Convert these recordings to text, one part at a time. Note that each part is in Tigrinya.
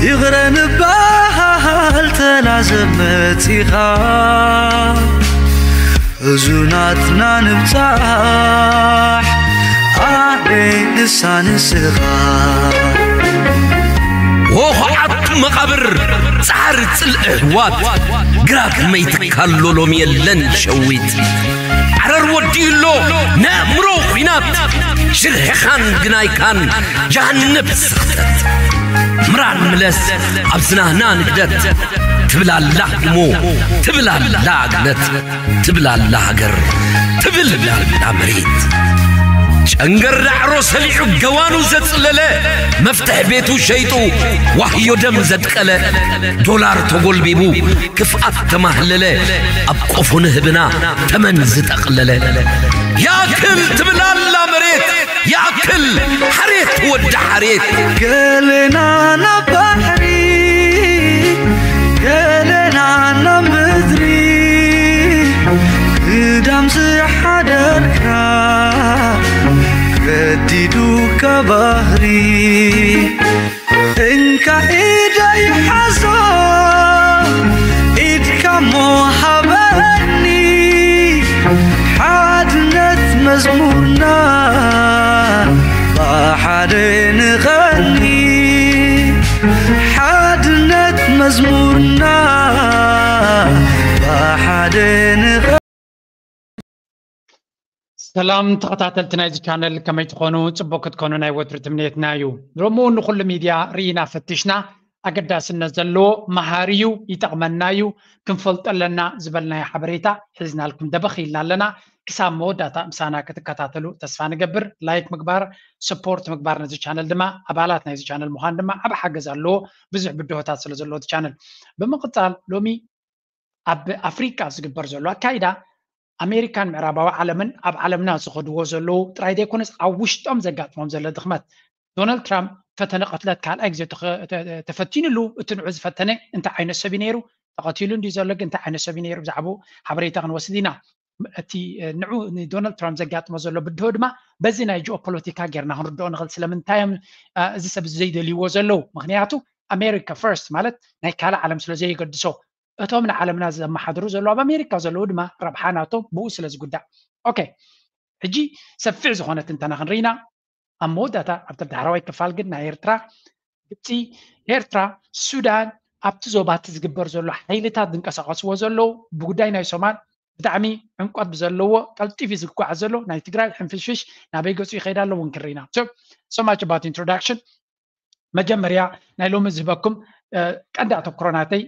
ይቕረ ንበሃል ተላዘብ መጺኻ፣ ሕዙናትና ንብጻሕ ኣደ ንሳ ንስኻ። ወኹዓት መቓብር ጻዕሪ ጽልኢ ኣሕዋት፣ ግራት መይትካሎ ሎሚ የለን ሸዊት። ዓረር ወዲኡ ኣሎ ነእምሮ ኲናት፣ ሽርሕኻን ግናይካን ጃሃነብ ስኽተት። ምራን ምለስ ኣብ ዝናህና ንግደት፣ ትብል ኣላ እሞ ትብል ኣላ ግነት፣ ትብል ኣላ ሃገር፣ ትብል ኣላ መሬት። ጨንገር ዳዕሮ ሰሊዑ ገዋኑ ዘጽለለ፣ መፍትሕ ቤቱ ሸይጡ ዋህዮ ደም ዘድቀለ፣ ዶላር ተጎልቢቡ ክፍኣት ተማህለለ፣ ኣብ ቆፎ ንህብና ተመን ዝጠቕለለ። ያክል ትብል ኣላ መሬት፣ ያክል ሓሬት ወዲ ሓሬት። ገለና ናብ ባሕሪ፣ ገለና ናብ ምድሪ፣ ግዳም ዝሓደርካ ገዲዱካ ባህሪ። እንካ ኢደይ ሓዞ፣ ኢድካ እሞ ሃበኒ፣ ሓድነት መዝሙርና ብሓደ ንቐኒ። ሓድነት መዝሙርና ብሓደ ንቐኒ። ሰላም ተኸታተልቲ ናይዚ ቻነል፣ ከመይ ትኾኑ? ጽቡቅ ክትኮኑ ናይ ወትሩ ትምኒትና እዩ። ሎሚ እውን ንኹሉ ሚድያ ርኢና ፈቲሽና፣ ኣገዳስነት ዘለዎ፣ መሃሪ እዩ፣ ይጠቕመና እዩ፣ ክንፈልጦ ኣለና ዝበልናዮ ሓበሬታ ሒዝናልኩም ደበኽ ኢልና ኣለና። ክሳብ መወዳእታ ምሳና ክትከታተሉ ተስፋ ንገብር። ላይክ ምግባር፣ ሰፖርት ምግባር፣ ነዚ ቻነል ድማ ኣባላት ናይዚ ቻነል ምዃን ድማ ዓቢ ሓገዝ ኣለዎ፣ ብዙሕ ብድሆታት ስለ ዘለዎ እቲ ቻነል። ብምቕጻል ሎሚ ኣብ ኣፍሪቃ ዝግበር ዘሎ ኣካይዳ ኣሜሪካን ምዕራባዊ ዓለምን ኣብ ዓለምና ዝኸድዎ ዘለዉ ጥራይ ዘይኮነስ ኣብ ውሽጦም ዘጋጥሞም ዘሎ ድኽመት። ዶናልድ ትራምፕ ፈተነ ቅትለት ካልኣይ ግዜ ተኸ- ተ- ተ- ተፈቲኑሉ። እቲ ንዑ ዝፈተነ እንታይ ዓይነት ሰብ እዩ ነይሩ? ተቐቲሉ እንዲ ዘሎ ግን እንታይ ዓይነት ሰብ እዩ ነይሩ? ብዛዕባኡ ሓበሬታ ክንወስድ ኢና። እቲ ንዑ ንዶናልድ ትራምፕ ዘጋጥሞ ዘሎ ብድሆ ድማ በዚ ናይ ጂኦፖለቲካ ጌርና ክንርድኦ ንኽእል። ስለምንታይ እዮም እዚ ሰብ ዘይደልይዎ ዘለዉ? ምክንያቱ ኣሜሪካ ፈርስት ማለት ናይ ካልእ ዓለም ስለ ዘየገድሶ፣ እቶም ንዓለምና ዘመሓድሩ ዘለዉ ኣብ ኣሜሪካ ዘለዉ ድማ ረብሓ ናቶም ብኡ ስለ ዝጉዳእ። ኦኬ፣ ሕጂ ሰፊሕ ዝኾነ ትንተና ክንርኢና። ኣብ መወዳእታ ኣብቲ ዳሕራዋይ ክፋል ግን ናይ ኤርትራ፣ ግብፂ፣ ኤርትራ፣ ሱዳን፣ ኣብቲ ዞባ እቲ ዝግበር ዘሎ ሓይልታት ዝንቀሳቐስዎ ዘለዉ ብጉዳይ ናይ ሶማል ብጣዕሚ ዕምቆት ብዘለዎ ቀልጢፉ ዝጓዓዝ ዘሎ ናይ ትግራይ ሕንፍሽፍሽ ናበይ ገፁ ይኸይድ ኣሎ እውን ክንርኢና። So much about introduction። መጀመርያ ናይ ሎሚ ዝህበኩም ቀንዲ ኣተኩሮ ናተይ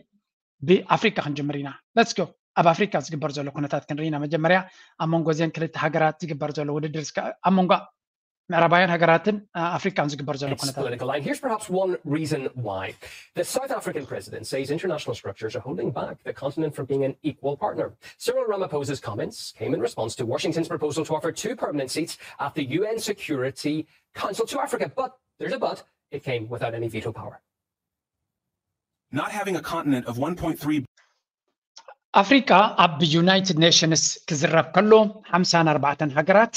ብኣፍሪካ ክንጅምር ኢና። Let's go። ኣብ ኣፍሪካ ዝግበር ዘሎ ኩነታት ክንርኢና። መጀመርያ ኣብ መንጎ እዘን ክልተ ሃገራት ዝግበር ዘሎ ውድድር፣ ኣብ መንጎ ምዕራባውያን ሃገራትን ኣፍሪካን ዝግበር ዘሎ ኩነታት። Here's perhaps one reason why. The South African president says international structures are holding back the continent from being an equal partner. Cyril Ramaphosa's comments came in response to Washington's proposal to offer two permanent seats at the U N Security Council to Africa. But there's a but, it came without any veto power. Not having a continent of one point three ኣፍሪካ ኣብ ዩናይትድ ኔሽንስ ክዝረብ ከሎ ሓምሳን ኣርባዕተን ሃገራት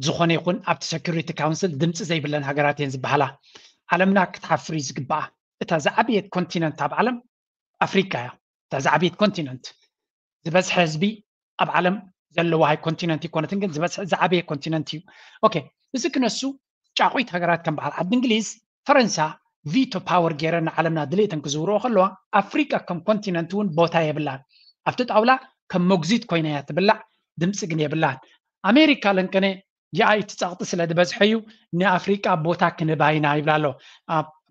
ዝኾነ ይኹን ኣብቲ ሴኩሪቲ ካውንስል ድምፂ ዘይብለን ሃገራት እየን ዝበሃላ። ዓለምና ክትሓፍር እዩ ዝግባኣ። እታ ዝዓበየት ኮንቲነንት ኣብ ዓለም ኣፍሪካ እያ። እታ ዝዓበየት ኮንቲነንት፣ ዝበዝሐ ህዝቢ ኣብ ዓለም ዘለዋ ሃይ ኮንቲነንት ይኮነትን፣ ግን ዝበዝሐ ዝዓበየ ኮንቲነንት እዩ። ኦኬ፣ እዚ ክነሱ ጫቑት ሃገራት ከም በዓል ዓዲ እንግሊዝ፣ ፈረንሳ ቪቶ ፓወር ገይረን ንዓለምና ድሌተን ክዝውርኦ ከለዋ፣ ኣፍሪቃ ከም ኮንቲነንት እውን ቦታ የብላን። ኣብቲ ጣውላ ከም መጉዚት ኮይና እያ ትብላዕ፣ ድምፂ ግን የብላን። ኣሜሪካ ለንቀነ የኣይ እቲ ጸቕጢ ስለ ዝበዝሐ እዩ፣ ንኣፍሪቃ ቦታ ክንህባ ኢና ይብላ ኣሎ።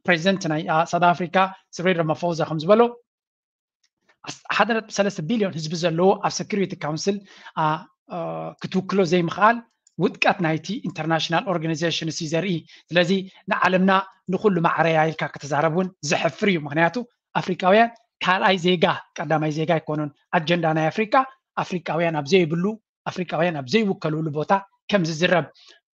ፕሬዚደንት ናይ ሳውት ኣፍሪካ ስሪል ራማፎዛ ከም ዝበሎ፣ ሓደ ነጥቢ ሰለስተ ቢልዮን ህዝቢ ዘለዎ ኣብ ሴኩሪቲ ካውንስል ክትውክሎ ዘይምኽኣል ውድቀት ናይቲ ኢንተርናሽናል ኦርጋናይዜሽን እዩ ዘርኢ። ስለዚ ንዓለምና ንኩሉ ማዕረያ ኢልካ ክትዛረብ እውን ዘሕፍር እዩ። ምክንያቱ ኣፍሪካውያን ካልኣይ ዜጋ ቀዳማይ ዜጋ ኣይኮኑን። ኣጀንዳ ናይ ኣፍሪካ ኣፍሪካውያን ኣብ ዘይብሉ ኣፍሪካውያን ኣብ ዘይውከልሉ ቦታ ከም ዝዝረብ።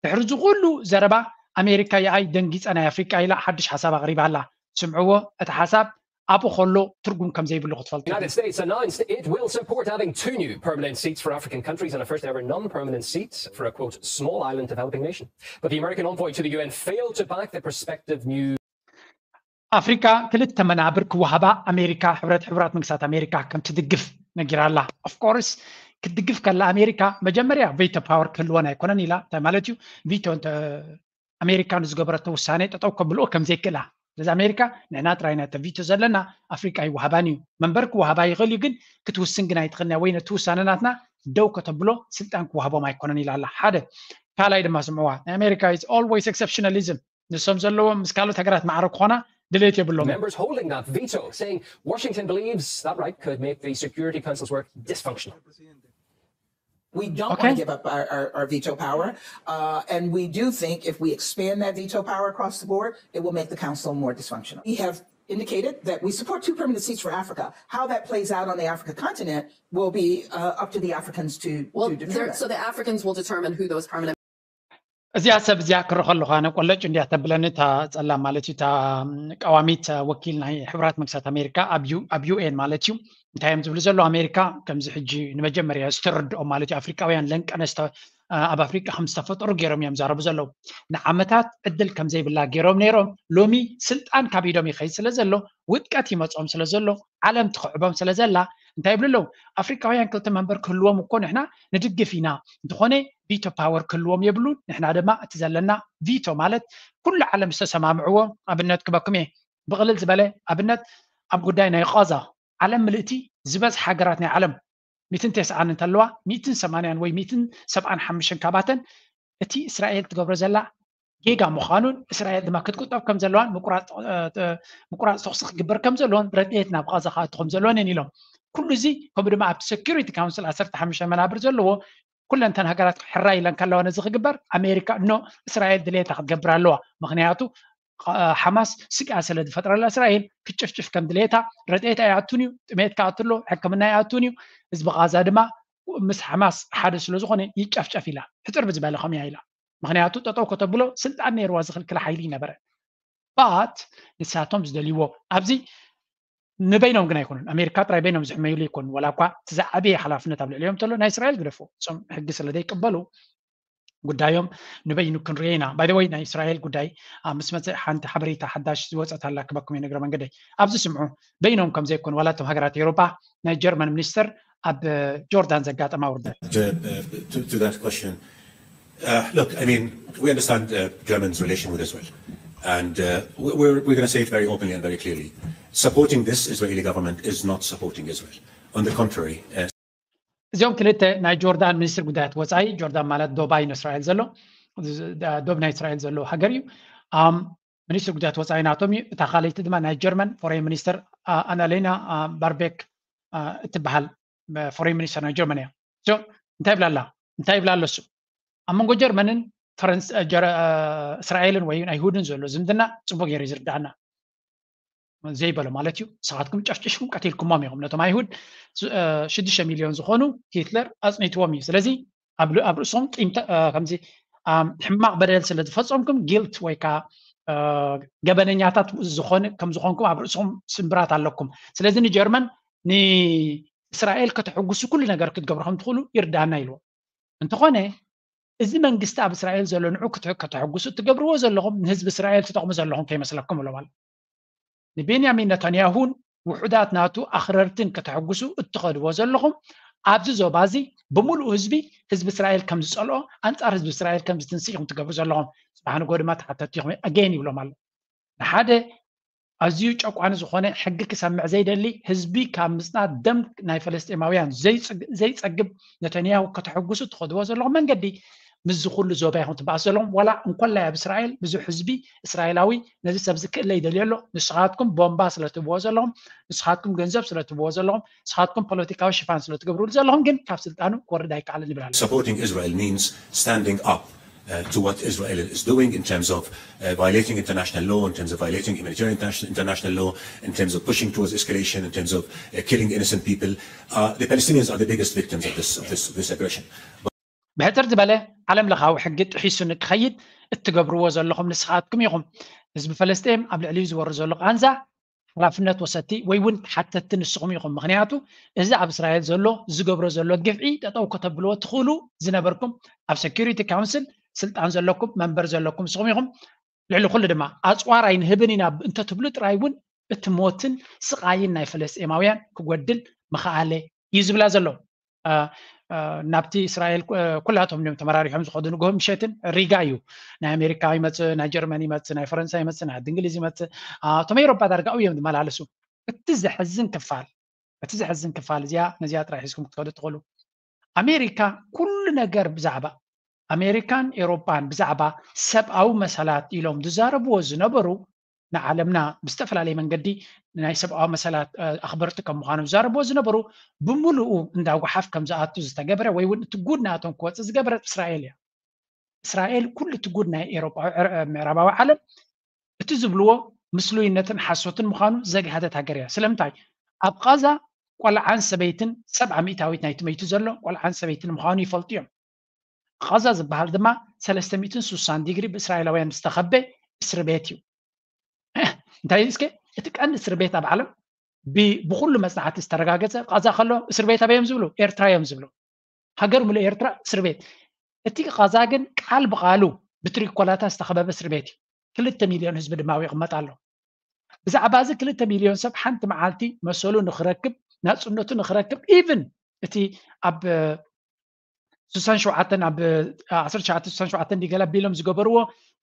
ድሕሪ እዚ ኩሉ ዘረባ ኣሜሪካ የኣይ ደንጊፀ ናይ ኣፍሪካ ኢላ ሓድሽ ሓሳብ ኣቕሪባ ኣላ። ስምዕዎ፣ እቲ ሓሳብ ኣብኡ ከሎ ትርጉም ከም ዘይብሉ ክትፈልጡ። United States announced it will support adding two new permanent seats for African countries and a first ever non permanent seat for a quote small island developing nation. But the American envoy to the U N failed to back the prospective new ኣፍሪካ ክልተ መናብር ክወሃባ ኣሜሪካ፣ ሕብረት ሕቡራት መንግስታት ኣሜሪካ ከም ትድግፍ ነጊራ ኣላ። Of course ክትድግፍ ከላ ኣሜሪካ መጀመርያ ቬቶ ፓወር ክህልወን ኣይኮነን ኢላ። እንታይ ማለት እዩ? ቪቶ እንተ ኣሜሪካ ንዝገበረቶ ውሳኔ ጠጠው ከብልኦ ከም ዘይክእላ። ስለዚ ኣሜሪካ ንሕና ጥራይ ኢና እቲ ቪቶ ዘለና፣ ኣፍሪቃ ይወሃባን እዩ። መንበር ክወሃባ ይኽእል እዩ፣ ግን ክትውስን ግን ኣይትኽእልን እያ፣ ወይ ነቲ ውሳነ ናትና ደው ከተብሎ ስልጣን ክወሃቦም ኣይኮነን ኢላ ኣላ። ሓደ ካልኣይ ድማ ስምዕዋ፣ ናይ ኣሜሪካ is always exceptionalism። ንሶም ዘለዎም ምስ ካልኦት ሃገራት ማዕረ ክኾና ድሌት የብሎም። Members holding that veto saying Washington believes that right could make the Security Council's work dysfunctional. We don't want to give up our, our, our veto power, uh, and we do think if we expand that veto power across the board, it will make the council more dysfunctional. We have indicated that we support two permanent seats for Africa. How that plays out on the Africa continent will be uh, up to the Africans to, Well, to there, determine. So the Africans will determine who those permanent እዚኣ ሰብ እዚኣ ክርኢ ከለኹ ኣነ ቆለጭ እንዲያ ተብለኒ፣ እታ ጸላም ማለት እዩ፣ እታ ቀዋሚት ወኪል ናይ ሕቡራት መንግስታት ኣሜሪካ ኣብ ዩ- ኣብ ዩ ኤን ማለት እዩ። እንታይ እዮም ዝብሉ ዘለዉ? ኣሜሪካ ከምዚ ሕጂ ንመጀመርያ ዝተረድኦም ማለት እዩ፣ ኣፍሪቃውያን ለንቀነስተ ኣብ ኣፍሪቃ ከም ዝተፈጠሩ ገይሮም እዮም ዛረቡ ዘለዉ። ንዓመታት ዕድል ከም ዘይብላ ገይሮም ነይሮም፣ ሎሚ ስልጣን ካብ ኢዶም ይኸይድ ስለ ዘሎ፣ ውድቀት ይመጾም ስለ ዘሎ፣ ዓለም ትኽዕቦም ስለ ዘላ እንታይ ይብሉ ኣለዉ? ኣፍሪቃውያን ክልተ መንበር ክህልዎም እኮ ንሕና ንድግፍ ኢና፣ እንተኾነ ቪቶ ፓወር ክህልዎም የብሉን። ንሕና ድማ እቲ ዘለና ቪቶ ማለት ኩሉ ዓለም ዝተሰማምዕዎ፣ ኣብነት ክበኩም እየ ብቕልል ዝበለ ኣብነት፣ ኣብ ጉዳይ ናይ ቃዛ ዓለም ምልእቲ ዝበዝሓ ሃገራት ናይ ዓለም ሚትን ተስዓን እንተለዋ፣ ሚትን ሰማንያን ወይ ሚትን ሰብዓን ሓሙሽተን ካባተን እቲ እስራኤል ትገብሮ ዘላ ጌጋ ምዃኑን እስራኤል ድማ ክትቁጠብ ከም ዘለዋን ምቁራፅ እ፣ እ፣ ምቁራፅ ተኹሲ ክግበር ከም ዘለዎን ረድኤት ናብ ቃዛ ክኣቱ ከም ዘለዎን እየን ኢሎም። ኩሉ እዚ ከምኡ ድማ ኣብቲ ሴኩሪቲ ካውንስል ዓሰርተ ሓሙሽተ መናብር ዘለዎ ኩለንተን ሃገራት ሕራይ ኢለን ከለዋ ነዚ ክግበር ኣሜሪካ እኖ እስራኤል ድሌታ ክትገብር ኣለዋ። ምክንያቱ እ፣ ሓማስ ስግኣ ስለ ዝፈጥረላ እስራኤል ክጭፍጭፍ ከም ድሌታ ረድኤት ኣይኣቱን እዩ፣ ጥሜት ክኣቱ ኣሎ፣ ሕክምና ኣይኣቱን እዩ። ህዝቢ ቃዛ ድማ ምስ ሓማስ ሓደ ስለ ዝኾነ ይጨፍጨፍ ኢላ ሕፅር ብዝበለ ከምያ ኢላ። ምክንያቱ ጠጠው ከተብሎ ስልጣን ነይርዋ ዝኽልክል ሓይሊ ይነበረ። ባት ንሳቶም ዝደልይዎ ኣብዚ ንበይኖም ግን ኣይኮኑን። ኣሜሪካ ጥራይ በይኖም ዝሕመዩሉ ይኮኑ። ዋላ እኳ እቲ ዝዓበየ ሓላፍነት ኣብ ልዕሊኦም እንተሎ ናይ እስራኤል ግደፎ፣ እሶም ሕጊ ስለ ዘይቅበሉ ጉዳዮም ንበይኑ ክንሪኦ ኢና። ባይ ወይ ናይ እስራኤል ጉዳይ ኣብ ምስ መፅእ ሓንቲ ሓበሬታ ሓዳሽ ዝወፀት ኣላ ክበኩም እየ። ንግረ መንገደይ ኣብዚ ስምዑ፣ በይኖም ከም ዘይኮኑ ዋላ እቶም ሃገራት ኤውሮጳ ናይ ጀርመን ሚኒስትር ኣብ ጆርዳን ዘጋጠማ ውርደት to, uh, to, to that question. Uh, look, I mean, we understand uh, Germany's relation with Israel. And uh, we- we're, we're going to say it very openly and very clearly. Supporting this Israeli government is not supporting Israel. On the contrary, uh, እዚኦም ክልተ ናይ ጆርዳን ሚኒስትር ጉዳያት ወፃኢ፣ ጆርዳን ማለት ዶባይ ንእስራኤል ዘሎ ዶብ ናይ እስራኤል ዘሎ ሃገር እዩ። ኣም፣ ሚኒስትር ጉዳያት ወፃኢ ናቶም እዩ። እታ ካልኣይቲ ድማ ናይ ጀርመን ፎሬን ሚኒስትር ኣናሌና ባርቤክ እትበሃል ፎሬን ሚኒስትር ናይ ጀርመን እያ። So እንታይ ይብላ ኣላ? እንታይ ይብላ ኣሎ እሱ? ኣብ መንጎ ጀርመንን ፈረንስ እ፣ ጀረ- እ፣ እስራኤልን ወይ ኣይሁድን ዘሎ ዝምድና ፅቡቅ ገይሩ እዩ ዝርዳእና ዘይበሎ ማለት እዩ። ንስኻትኩም ጨፍጭፍኩም ቀቲልኩሞም ኢኹም ነቶም ኣይሁድ። እ፣ ሽዱሽተ ሚልዮን ዝኾኑ ሂትለር ኣፅኒትዎም እዩ። ስለዚ ኣብ ል- ኣብ ርእሶም ቂምተ እ፣ ከምዚ ኣም፣ ሕማቕ በደል ስለ ዝፈፀምኩም ጊልት ወይ ከዓ እ፣ ገበነኛታት ዝኾነ ከም ዝኾንኩም ኣብ ርእሶም ስምብራት ኣለኩም። ስለዚ ንጀርመን ንእስራኤል ከተሐጉሱ ኩሉ ነገር ክትገብሩ ከም ትኽእሉ ይርዳና ኢልዎ። እንተኾነ እዚ መንግስቲ ኣብ እስራኤል ዘሎ ንዑ ክት- ከተሐጉሱ እትገብርዎ ዘለኹም ንህዝቢ እስራኤል ትጠቕሙ ዘለኹም ከይመስለኩም ብሎም ኣሎ። ንቤንያሚን ነታንያሁን ውሑዳት ናቱ ኣኽረርትን ከተሐጉሱ እትኸድዎ ዘለኹም ኣብዚ ዞባ እዚ ብምሉእ ህዝቢ ህዝቢ እስራኤል ከም ዝጸልኦ ኣንጻር ህዝቢ እስራኤል ከም ዝትንስእ ኢኹም ትገብሩ ዘለኹም። ጽባሕ ንግሆ ድማ ተሓተቲ ኢኹም ኣገይን ይብሎም ኣሎ። ንሓደ ኣዝዩ ጨቋኒ ዝኾነ ሕጊ ክሰምዕ ዘይደሊ ህዝቢ ካብ ምጽናት ደም ናይ ፈለስጤማውያን ዘይጽግ- ዘይጸግብ ነተንያሁ ከተሐጉሱ ትኸድዎ ዘለኹም መንገዲ ምስዚ ኩሉ ዞባ ኢኹም ትበኣሱ ዘለኹም። ዋላ እንኮላይ ኣብ እስራኤል ብዙሕ ህዝቢ እስራኤላዊ ነዚ ሰብ ዝክእለ ይደልዮ ኣሎ። ንስኻትኩም ቦምባ ስለ ትህብዎ ዘለኹም፣ ንስኻትኩም ገንዘብ ስለ ትህብዎ ዘለኹም፣ ንስኻትኩም ፖለቲካዊ ሽፋን ስለ ትገብርሉ ዘለኹም ግን ካብ ስልጣኑ ክወርድ ኣይከኣልን ይብል ኣሎ። Supporting Israel means standing up uh, to what Israel is doing in terms of uh, violating international law, in terms of violating humanitarian international, international law, in terms of pushing towards escalation, in terms of uh, killing innocent people. Uh, the Palestinians are the biggest victims of this, of this, of this aggression. ብሕፅር ዝበለ ዓለም ለኻዊ ሕጊ ጥሒሱ ንክኸይድ እትገብርዎ ዘለኹም ንስኻትኩም ኢኹም። ህዝቢ ፈለስጤም ኣብ ልዕሊኡ ዝወርድ ዘሎ ቃንዛ ሓላፍነት ወሰድቲ ወይ እውን ተሓተትቲ ንስኹም ኢኹም። ምክንያቱ እዚ ኣብ እስራኤል ዘሎ ዝገብሮ ዘሎ ግፍዒ ጠጠው ከተብልዎ ትኽእሉ ዝነበርኩም ኣብ ሴኩሪቲ ካውንስል ስልጣን ዘለኩም መንበር ዘለኩም ንስኹም ኢኹም። ልዕሊ ኩሉ ድማ ኣፅዋር ኣይንህብን ኢና እንተትብሉ ጥራይ እውን እቲ ሞትን ስቓይን ናይ ፈለስጤማውያን ክጎድል ምኽኣለ እዩ ዝብላ ዘሎ። ናብቲ እስራኤል ኩላቶም እዮም ተመራሪሖም ዝኸዱ። ንግሆ ምሸትን ሪጋ እዩ። ናይ ኣሜሪካ ይመፅእ፣ ናይ ጀርመን ይመፅእ፣ ናይ ፈረንሳ ይመፅእ፣ ናይ እንግሊዝ ይመፅእ። እቶም ኤሮፓ ዳርጋ እዮም ዝመላለሱ። እቲ ዘሕዝን ክፋል እቲ ዘሕዝን ክፋል እዚኣ ነዚኣ ጥራይ ሒዝኩም ክትከዱ ትኽእሉ። ኣሜሪካ ኩሉ ነገር ብዛዕባ ኣሜሪካን ኤሮፓን ብዛዕባ ሰብኣዊ መሰላት ኢሎም ዝዛረብዎ ዝነበሩ ንዓለምና ብዝተፈላለየ መንገዲ ናይ ሰብኣዊ መሰላት ኣኽበርቲ ከም ምዃኖም ዝዛረብዎ ዝነበሩ ብምሉኡ እንዳጓሓፍ ከም ዝኣቱ ዝተገብረ ወይ እውን እቲ ጉድ ናቶም ክወፅእ ዝገበረት እስራኤል እያ። እስራኤል ኩሉ እቲ ጉድ ናይ ኤሮፓዊ ምዕራባዊ ዓለም እቲ ዝብልዎ ምስሉይነትን ሓሶትን ምዃኑ ዘግሃደት ሃገር እያ። ስለምንታይ? ኣብ ቃዛ ቆልዓን ሰበይትን ሰብዓ ሚእታዊት ናይቲ መይቱ ዘሎ ቆልዓን ሰበይትን ምዃኑ ይፈልጡ እዮም። ቃዛ ዝበሃል ድማ ሰለስተ ሚእትን ስሳን ዲግሪ ብእስራኤላውያን ዝተኸበ እስሪ ቤት እዩ። እንታይ እስከ እቲ ቀንዲ እስሪ ቤት ኣብ ዓለም ብኩሉ መፅናዕቲ ዝተረጋገፀ ቃዛ ከሎ እስሪ ቤት ኣበይ እዮም ዝብሉ? ኤርትራ እዮም ዝብሉ። ሃገር ሙሉእ ኤርትራ እስሪ ቤት። እቲ ቃዛ ግን ቃል ብቃሉ ብትሪኮላታ ዝተኸበበ እስሪ ቤት እዩ። ክልተ ሚልዮን ህዝቢ ድማ ይቕመጥ ኣሎ። ብዛዕባ እዚ ክልተ ሚልዮን ሰብ ሓንቲ መዓልቲ መሰሉ ንክረክብ ናፅነቱ ንክረክብ ኢቭን እቲ ኣብ ስሳን ሸውዓተን ኣብ ዓሰርተ ትሽዓተ ስሳን ሸውዓተን ዲገላ ቢሎም ዝገበርዎ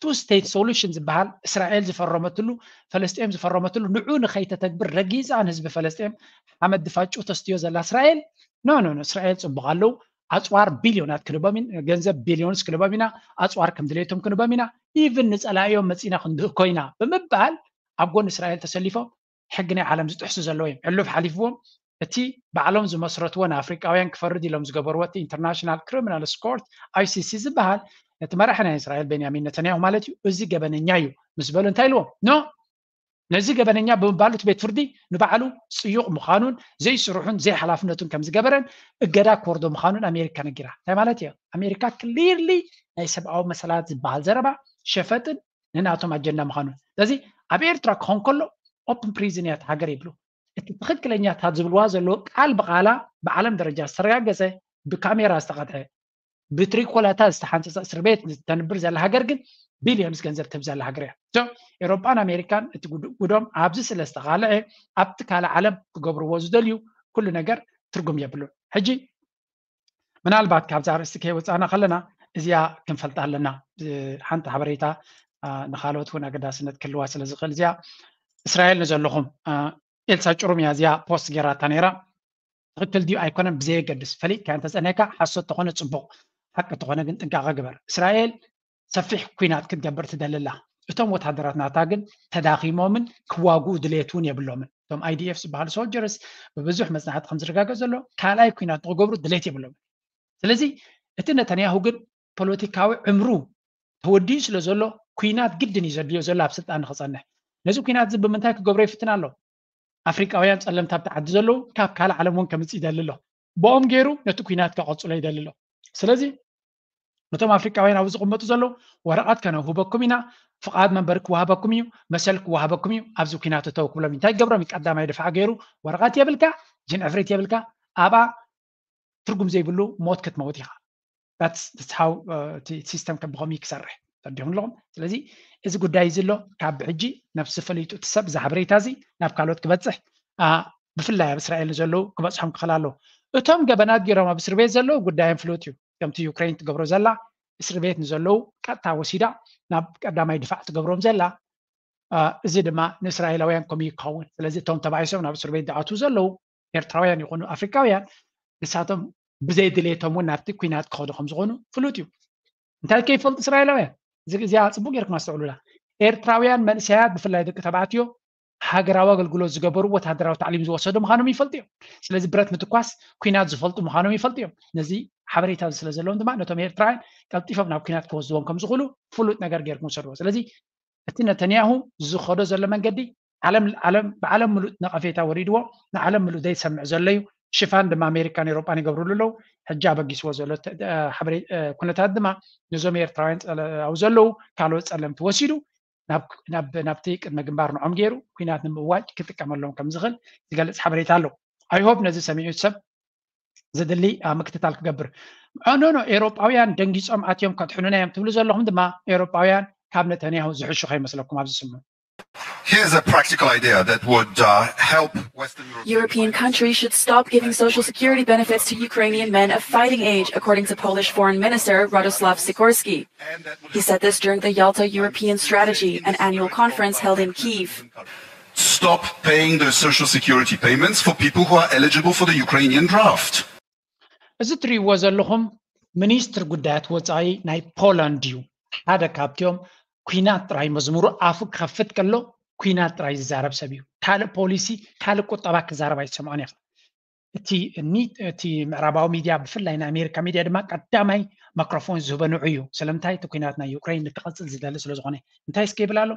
two state solution ዝበሃል እስራኤል ዝፈረመትሉ ፈለስጤም ዝፈረመትሉ ንዑ ንኸይተተግብር ረጊፃ ንህዝቢ ፈለስጤም ሓመድ ድፋጩ ተስትዮ ዘላ እስራኤል ኖ ኖ ኖ እስራኤል ፅቡቕ ኣለዉ ኣፅዋር ቢልዮናት ክንቦም ገንዘብ ቢልዮንስ ክንቦም ኢና ኣፅዋር ከም ድሌቶም ክንቦም ኢና ኢቭን ንፀላእዮም መፂና ክንድህኮ ኢና ብምባል ኣብ ጎን እስራኤል ተሰሊፎም ሕጊ ናይ ዓለም ዝጥሕሱ ዘለዉ እዮም። ሕሉፍ ሓሊፍዎም እቲ ባዕሎም ዝመስረትዎ ንኣፍሪቃውያን ክፈርድ ኢሎም ዝገበርዎ እቲ ኢንተርናሽናል ክሪሚናል ስኮርት ኣይሲሲ ዝበሃል እቲ መራሒ ናይ እስራኤል ቤንያሚን ነተንያሁ ማለት እዩ። እዚ ገበነኛ እዩ ምስ በሉ እንታይ ኢልዎም? ኖ ነዚ ገበነኛ ብምባሉ እቲ ቤት ፍርዲ ንባዕሉ ፅዩቕ ምዃኑን ዘይስርሑን ዘይሓላፍነቱን ከም ዝገበረን እገዳ ክወርዶ ምዃኑን ኣሜሪካ ነጊራ። እንታይ ማለት እዩ? ኣሜሪካ ክሊርሊ ናይ ሰብኣዊ መሰላት ዝበሃል ዘረባ ሸፈጥን ንናቶም ኣጀንዳ ምዃኑ። ስለዚ ኣብ ኤርትራ ክኸውን ከሎ ኦፕን ፕሪዝን እያ ሃገር ይብሉ። እቲ ትኽክለኛታት ዝብልዋ ዘለዎ ቃል ብቃላ ብዓለም ደረጃ ዝተረጋገፀ ብካሜራ ዝተቐድሐ ብትሪኮላታ ዝተሓንፀፀ እስር ቤት ተንብር ዘላ ሃገር ግን ቢልዮንስ ገንዘብ ትህብ ዘላ ሃገር እያ። ኤሮጳን ኣሜሪካን እቲ ጉዶም ኣብዚ ስለ ዝተቃልዐ ኣብቲ ካልእ ዓለም ክገብርዎ ዝደልዩ ኩሉ ነገር ትርጉም የብሉን። ሕጂ ምናልባት ካብዛ ኣርእስቲ ከይወፃእና ከለና እዚኣ ክንፈልጣ ኣለና። ሓንቲ ሓበሬታ ንካልኦት እውን ኣገዳስነት ክህልዋ ስለ ዝኽእል እዚኣ እስራኤል ንዘለኹም ኤልሳ ጭሩም እያ እዚኣ ፖስት ጌራታ ነይራ። ትኽክል ድዩ ኣይኮነን ብዘየገድስ ፈሊጥካ እንተፀኒሕካ ሓሶት ተኾነ ፅቡቕ ሓቂ ተኾነ ግን ጥንቃቐ ግበር። እስራኤል ሰፊሕ ኩናት ክትገብር ትደልላ እቶም ወታደራት ናታ ግን ተዳኺሞምን ክዋግኡ ድሌት እውን የብሎምን። እቶም ኣይዲኤፍ ዝበሃሉ ሶልጀርስ ብብዙሕ መፅናዕቲ ከም ዝረጋገፅ ዘሎ ካልኣይ ኩናት ንክገብሩ ድሌት የብሎምን። ስለዚ እቲ ነተንያሁ ግን ፖለቲካዊ ዕምሩ ተወዲኡ ስለ ዘሎ ኩናት ግድን እዩ ዘድልዮ ዘሎ ኣብ ስልጣን ንክፀንሕ። ነዚ ኩናት እዚ ብምንታይ ክገብሮ ይፍትን ኣሎ? ኣፍሪቃውያን ፀለምቲ ኣብቲ ዓዲ ዘለዉ ካብ ካልእ ዓለም እውን ከምፅእ ይደሊ ኣሎ። ብኦም ገይሩ ነቲ ኩናት ከቐፅሎ ይደሊ ኣሎ። ስለዚ ነቶም ኣፍሪቃውያን ኣብ ዝቕመጡ ዘለዉ ወረቐት ከነውህበኩም ኢና፣ ፍቓድ መንበሪ ክወሃበኩም እዩ፣ መሰል ክወሃበኩም እዩ፣ ኣብዚ ኩናት እተው ክብሎም እዩ። እንታይ ገብሮም እዩ? ቀዳማይ ድፋዕ ገይሩ ወረቐት የብልካ፣ ጅን ዕፍሪት የብልካ፣ ኣብኣ ትርጉም ዘይብሉ ሞት ክትመውት ኢኻ። ሃው እቲ ሲስተም ከብኸም ክሰርሕ ተዲኹም ኣለኹም። ስለዚ እዚ ጉዳይ እዚ ኣሎ ካብ ሕጂ ነብሲ ፈሊጡ እቲ ሰብ እዚ ሓበሬታ እዚ ናብ ካልኦት ክበፅሕ ብፍላይ ኣብ እስራኤል ንዘለዉ ክበፅሖም ክኽእል ኣለዉ። እቶም ገበናት ገይሮም ኣብ እስር ቤት ዘለዉ ጉዳዮም ፍሉጥ እዩ። ከምቲ ዩክሬን ትገብሮ ዘላ እስር ቤት ንዘለዉ ቀጥታ ወሲዳ ናብ ቀዳማይ ድፋዕ ትገብሮም ዘላ። እዚ ድማ ንእስራኤላውያን ከምኡ ይከውን። ስለዚ እቶም ተባኢሶም ናብ እስር ቤት ዝኣትዉ ዘለዉ ኤርትራውያን ይኹኑ ኣፍሪካውያን ንሳቶም ብዘይ ድሌቶም እውን ናብቲ ኩናት ክኸዱ ከም ዝኾኑ ፍሉጥ እዩ። እንታይ ከይፈልጡ እስራኤላውያን እዚኣ ፅቡቅ ጌርኩም ኣስተውዕሉላ። ኤርትራውያን መንእሰያት ብፍላይ ደቂ ተባዕትዮ ሃገራዊ ኣገልግሎት ዝገበሩ ወታደራዊ ታዕሊም ዝወሰዱ ምዃኖም ይፈልጡ እዮም። ስለዚ ብረት ምትኳስ ኩናት ዝፈልጡ ምዃኖም ይፈልጡ እዮም። ነዚ ሓበሬታ እዚ ስለ ዘለዎም ድማ ነቶም ኤርትራውያን ቀልጢፎም ናብ ኩናት ክወስድዎም ከም ዝኽእሉ ፍሉጥ ነገር ጌርኩም ውሰድዎ። ስለዚ እቲ ነተንያሁ ዝኸዶ ዘሎ መንገዲ ዓለም ዓለም ብዓለም ምሉእ ነቐፌታ ወሪድዎ ንዓለም ምሉእ ዘይሰምዕ ዘሎ እዩ። ሽፋን ድማ ኣሜሪካን ኤሮጳን ይገብርሉ ኣለዉ። ሕጂ ኣበጊስዎ ዘሎ ኩነታት ድማ ነዞም ኤርትራውያን ኣብ ዘለዉ ካልኦት ጸለምቲ ወሲዱ ናብቲ ቅድመ ግንባር ንዖም ገይሩ ኩናት ንምእዋጅ ክጥቀመሎም ከም ዝኽእል ዝገልጽ ሓበሬታ ኣለዉ። ኣይሆፕ ነዚ ሰሚዑ ሰብ ዝድሊ ምክትታል ክገብር ኖኖ ኤሮጳውያን ደንጊጾም ኣትዮም ከድሕኑና እዮም ትብሉ ዘለኹም ድማ ኤሮጳውያን ካብ ነተንያሁ ዝሕሹ ከይመስለኩም ኣብዚ ስሙ። Here's a practical idea that would uh, help Western European European countries should stop giving social security benefits to Ukrainian men of fighting age, according to Polish Foreign Minister Radoslaw Sikorski. He said this during the Yalta European Strategy, an annual conference held in Kyiv. Stop paying those social security payments for people who are eligible for the Ukrainian draft. እዚ እትሪእዎ ዘለኹም ሚኒስትር ጉዳያት ወፃኢ ናይ ፖላንድ እዩ። ሓደ ካብቲኦም ኩናት ጥራይ መዝሙሩ ኣፉ ክኸፍት ከሎ ኩናት ጥራይ ዝዛረብ ሰብ እዩ። ካልእ ፖሊሲ ካልእ ቁጠባ ክዛረብ ኣይትሰምዖን ኢኻ። እቲ እቲ ምዕራባዊ ሚድያ ብፍላይ ናይ ኣሜሪካ ሚድያ ድማ ቀዳማይ ማይክሮፎን ዝህበ ንዑ እዩ። ስለምንታይ እቲ ኩናት ናይ ዩክሬን ንክቐፅል ዝደሊ ስለዝኾነ። እንታይ እስከ ይብል ኣሎ?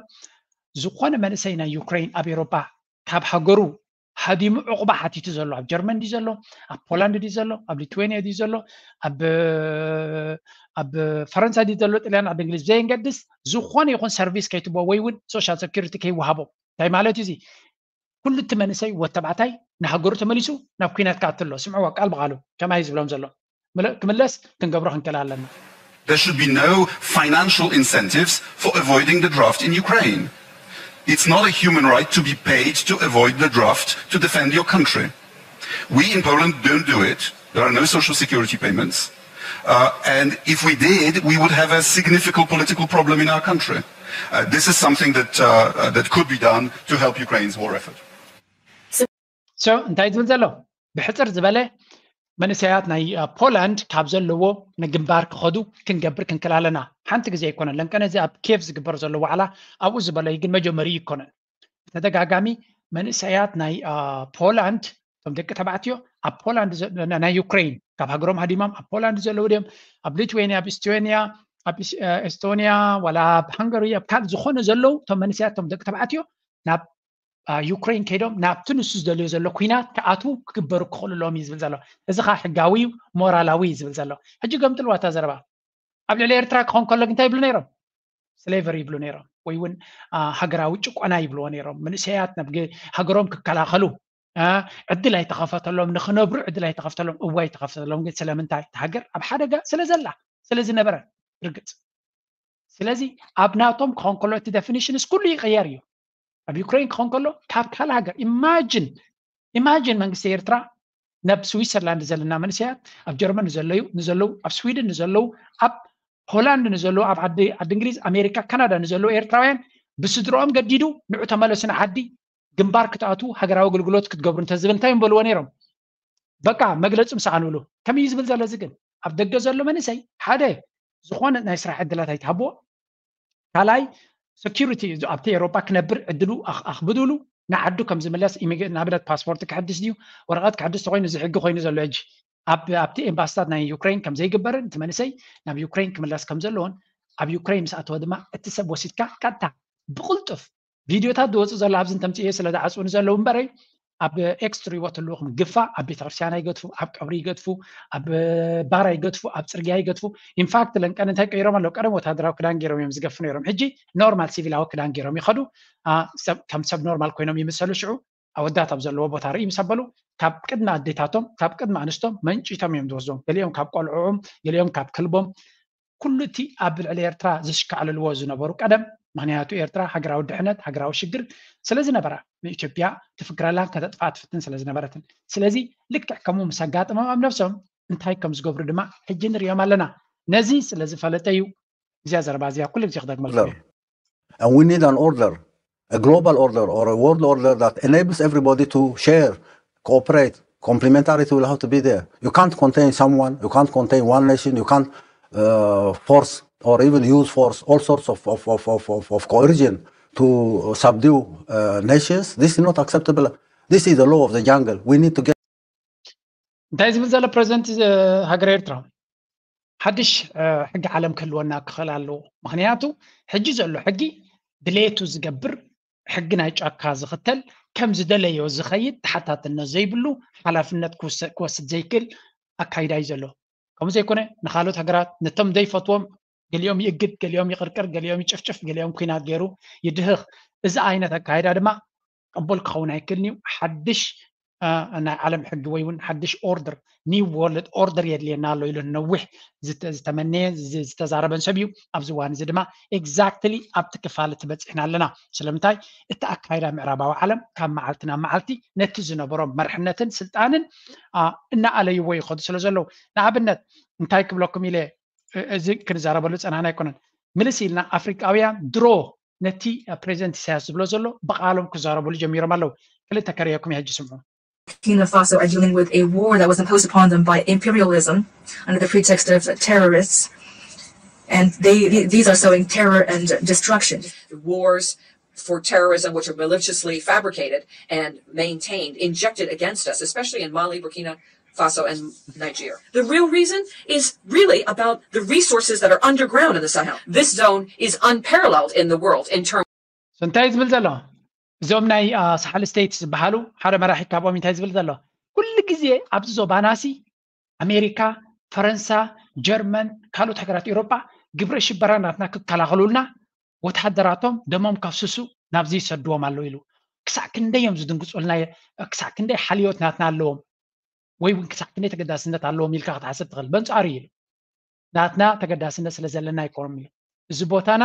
ዝኾነ መንእሰይ ናይ ዩክሬን ኣብ ኤሮፓ ካብ ሃገሩ ሃዲሙ ዕቑባ ሓቲቱ ዘሎ ኣብ ጀርመን ድዩ ዘሎ፣ ኣብ ፖላንድ ድዩ ዘሎ፣ ኣብ ሊትዌንያ ድዩ ዘሎ፣ ኣብ ኣብ ፈረንሳ ድዩ ዘሎ፣ ጥልያን ኣብ እንግሊዝ ብዘየንገድስ ዝኾነ ይኹን ሰርቪስ ከይትቦ ወይ እውን ሶሻል ሰኪሪቲ ከይወሃቦ እንታይ ማለት እዩ እዚ? ኩሉ እቲ መንእሰይ ወተባዕታይ ንሃገሩ ተመሊሱ ናብ ኩናት ክኣቱ ኣሎ። ስምዕዋ ቃል ብቃሉ ከማይ ዝብሎም ዘሎ ክምለስ ክንገብሮ ክንክእል ኣለና። There should be no financial incentives for avoiding the draft in Ukraine. It's not a human right to be paid to avoid the draft to defend your country. We in Poland don't do it. There are no social security payments. Uh, and if we did, we would have a significant political problem in our country. Uh, this is something that, uh, uh, that could be done to help Ukraine's war effort. So እንታይ ዝብል ዘሎ ብሕፅር ዝበለ መንእሰያት ናይ ፖላንድ ካብ ዘለዎ ንግንባር ክኸዱ ክንገብር ክንክል ኣለና። ሓንቲ ግዜ ኣይኮነን ለንቀነ እዚ ኣብ ኬቭ ዝግበር ዘሎ ዋዕላ ኣብኡ ዝበለ ግን መጀመሪ ይኮነን። ብተደጋጋሚ መንእሰያት ናይ ፖላንድ እቶም ደቂ ተባዕትዮ ኣብ ፖላንድ ናይ ዩክሬን ካብ ሃገሮም ሃዲሞም ኣብ ፖላንድ ዘለዉ ድዮም ኣብ ሊትዌንያ ኣብ ኢስቶንያ ኣብ ኤስቶንያ ዋላ ኣብ ሃንገሪ ኣብ ካልእ ዝኾነ ዘለዉ እቶም መንእሰያት እቶም ደቂ ተባዕትዮ ናብ ዩክሬን ከይዶም ናብቲ ንሱ ዝደልዮ ዘሎ ኩናት ክኣትዉ ክግበሩ ክኽእሉ ኣለዎም እዩ ዝብል ዘሎ። እዚ ኸዓ ሕጋዊ እዩ፣ ሞራላዊ እዩ ዝብል ዘሎ። ሕጂ ገምጥልዋ እታ ዘረባ። ኣብ ልዕሊ ኤርትራ ክኾን ከሎ እንታይ ይብሉ ነይሮም? ስሌቨሪ ይብሉ ነይሮም፣ ወይ እውን ሃገራዊ ጭቆና ይብልዎ ነይሮም። መንእሰያት ናብ ሃገሮም ክከላኸሉ ዕድል ኣይተኸፈተሎም፣ ንኽነብሩ ዕድል ኣይተኸፍተሎም። እዋ ኣይተኸፍተሎም፣ ግን ስለምንታይ? እቲ ሃገር ኣብ ሓደጋ ስለ ዘላ ስለ ዝነበረ ርግፅ ስለዚ ኣብ ናቶም ክኾን ከሎ እቲ ደፊኒሽንስ ኩሉ ይቀየር እዩ። ኣብ ዩክሬን ክኾን ከሎ ካብ ካልእ ሃገር ኢማጂን ኢማጂን መንግስቲ ኤርትራ ናብ ስዊትዘርላንድ ዘለና መንእሰያት ኣብ ጀርመን ንዘለዩ ንዘለዉ ኣብ ስዊድን ንዘለዉ ኣብ ሆላንድ ንዘለዉ ኣብ ዓዲ ዓዲ እንግሊዝ ኣሜሪካ ካናዳ ንዘለዉ ኤርትራውያን ብስድሮኦም ገዲዱ ንዑ ተመለሱ ንዓዲ ግንባር ክትኣትዉ ሃገራዊ ኣገልግሎት ክትገብሩ እንተዝብል እንታይ ምበልዎ ነይሮም? በቃ መግለፂ ምሰኣኑሉ ከመይ እዩ ዝብል ዘሎ እዚ ግን ኣብ ደገ ዘሎ መንእሰይ ሓደ ዝኾነ ናይ ስራሕ ዕድላት ኣይትሃብዎ ካልኣይ ሰኪሪቲ ኣብቲ ኤሮጳ ክነብር ዕድሉ ኣኽብዱሉ ንዓዱ ከም ዝምለስ ንኣብነት ፓስፖርት ክሕድስ ድዩ ወረቐት ክሕድስ ተኮይኑ እዚ ሕጊ ኮይኑ ዘሎ ሕጂ ኣብቲ ኤምባስታት ናይ ዩክሬን ከም ዘይግበርን እቲ መንእሰይ ናብ ዩክሬን ክምለስ ከም ዘለዎን ኣብ ዩክሬን ምስ ኣተወ ድማ እቲ ሰብ ወሲድካ ቀጥታ ብቕልጡፍ ቪድዮታት ዝወፁ ዘሎ ኣብዚ እንተምፅእዮ ስለ ዝዓፅውኒ ዘለዉ እምበረይ ኣብ ኤክስ ትሪእዎ ተለኹም ግፋ ኣብ ቤተክርስትያን ኣይገድፉ ኣብ ቀብሪ ይገድፉ ኣብ ባር ኣይገድፉ ኣብ ፅርግያ ይገድፉ ኢንፋክት ለንቀን እንታይ ቀይሮም ኣለዉ ቀደም ወታደራዊ ክዳን ገይሮም እዮም ዝገፉ ነይሮም ሕጂ ኖርማል ሲቪላዊ ክዳን ገይሮም ይኸዱ ከም ሰብ ኖርማል ኮይኖም ይምሰሉ ሽዑ ኣወዳት ኣብ ዘለዎ ቦታ ርኢ ምስ ኣበሉ ካብ ቅድሚ ኣዴታቶም ካብ ቅድሚ ኣንስቶም መንጭቶም እዮም ዝወስዶም ገሊኦም ካብ ቆልዕኦም ገሊኦም ካብ ክልቦም ኩሉ እቲ ኣብ ልዕሊ ኤርትራ ዝሽካዕልልዎ ዝነበሩ ቀደም ምክንያቱ ኤርትራ ሃገራዊ ድሕነት ሃገራዊ ሽግር ስለዝነበራ ንኢትዮጵያ ትፍክረላን ከተጥፋ ትፍትን ስለዝነበረትን ስለዚ ልክዕ ከምኡ ምስ ኣጋጥሞም ኣብ ነብሶም እንታይ ከም ዝገብሩ ድማ ሕጂ ንሪኦም ኣለና ነዚ ስለዝፈለጠ እዩ እዚኣ ዘረባ እዚኣ ኩሉ ግዜ ክደግመልኩም And we need an order, a global order or a world order that enables everybody to share, cooperate. Complementarity will have to be there. You can't contain someone, you can't contain one nation, you can't uh, force or even use force, all sorts of, of, of, of, of, of coercion to subdue uh, nations. This is not acceptable. This is the law of the jungle. We need to get እንታይ ዝብል ዘሎ ፕሬዚደንት ሃገር ኤርትራ ሓድሽ ሕጊ ዓለም ክህልወና ክኽእል ኣለዎ ምክንያቱ ሕጂ ዘሎ ሕጊ ድሌቱ ዝገብር ሕጊ ናይ ጫካ ዝኽተል ከም ዝደለዮ ዝኸይድ ተሓታትነት ዘይብሉ ሓላፍነት ክወስድ ዘይክእል ኣካይዳ እዩ ዘሎ ከምኡ ዘይኮነ ንካልኦት ሃገራት ነቶም ዘይፈትዎም ገሊኦም ይእግድ ገሊኦም ይቕርቅር ገሊኦም ይጭፍጭፍ ገሊኦም ኩናት ገይሩ ይድህኽ እዚ ዓይነት ኣካይዳ ድማ ቅቡል ክኸውን ኣይክእልን እዩ ሓድሽ ናይ ዓለም ሕጊ ወይ እውን ሓድሽ ኦርደር፣ new world order የድልየና ኣሎ ኢሉ ነዊሕ ዝተመነየ ዝተዛረበን ሰብ እዩ። ኣብዚ እዋን እዚ ድማ exactly ኣብቲ ክፋል እቲ በፂሕና ኣለና። ስለምንታይ? እቲ ኣካይዳ ምዕራባዊ ዓለም ካብ መዓልቲ ናብ መዓልቲ ነቲ ዝነበሮም መርሕነትን ስልጣንን እናኣለይዎ ይኸዱ ስለ ዘለዉ። ንኣብነት እንታይ ክብለኩም ኢለ እዚ ክንዛረበሉ ፀናና ኣይኮነን። ምልስ ኢልና ኣፍሪቃውያን ድሮ ነቲ ፕሬዚደንት ኢሳያስ ዝብሎ ዘሎ ብቃሎም ክዛረብሉ ጀሚሮም ኣለዉ። ክልተ ከርእየኩም ሕጂ ስምዑ። Burkina Faso are dealing with a war that was imposed upon them by imperialism under the pretext of terrorists. And they, these are sowing terror and destruction. Wars for terrorism, which are maliciously fabricated and maintained, injected against us, especially in Mali, Burkina Faso, and Niger. The real reason is really about the resources that are underground in the Sahel. This zone is unparalleled in the world in terms እንታይ ዝብል ዘሎ? እዞም ናይ ሳሕል ስቴትስ ዝበሃሉ ሓደ መራሒ ካብኦም እንታይ ዝብል ዘሎ? ኩሉ ግዜ ኣብዚ ዞባናሲ ኣሜሪካ፣ ፈረንሳ፣ ጀርመን፣ ካልኦት ሃገራት ኤውሮጳ ግብረ ሽበራ ናትና ክከላኸሉልና ወተሃደራቶም ደሞም ከፍስሱ ናብዚ ይሰድዎም ኣለዉ ኢሉ። ክሳዕ ክንደይ እዮም ዝድንግፁልና? ክሳዕ ክንደይ ሓልዮት ናትና ኣለዎም? ወይ እውን ክሳዕ ክንደይ ተገዳስነት ኣለዎም ኢልካ ክትሓስብ ትኽእል? በንጻሩ እዩ ኢሉ። ናትና ተገዳስነት ስለ ዘለና ኣይኮኖም ኢሉ። እዚ ቦታና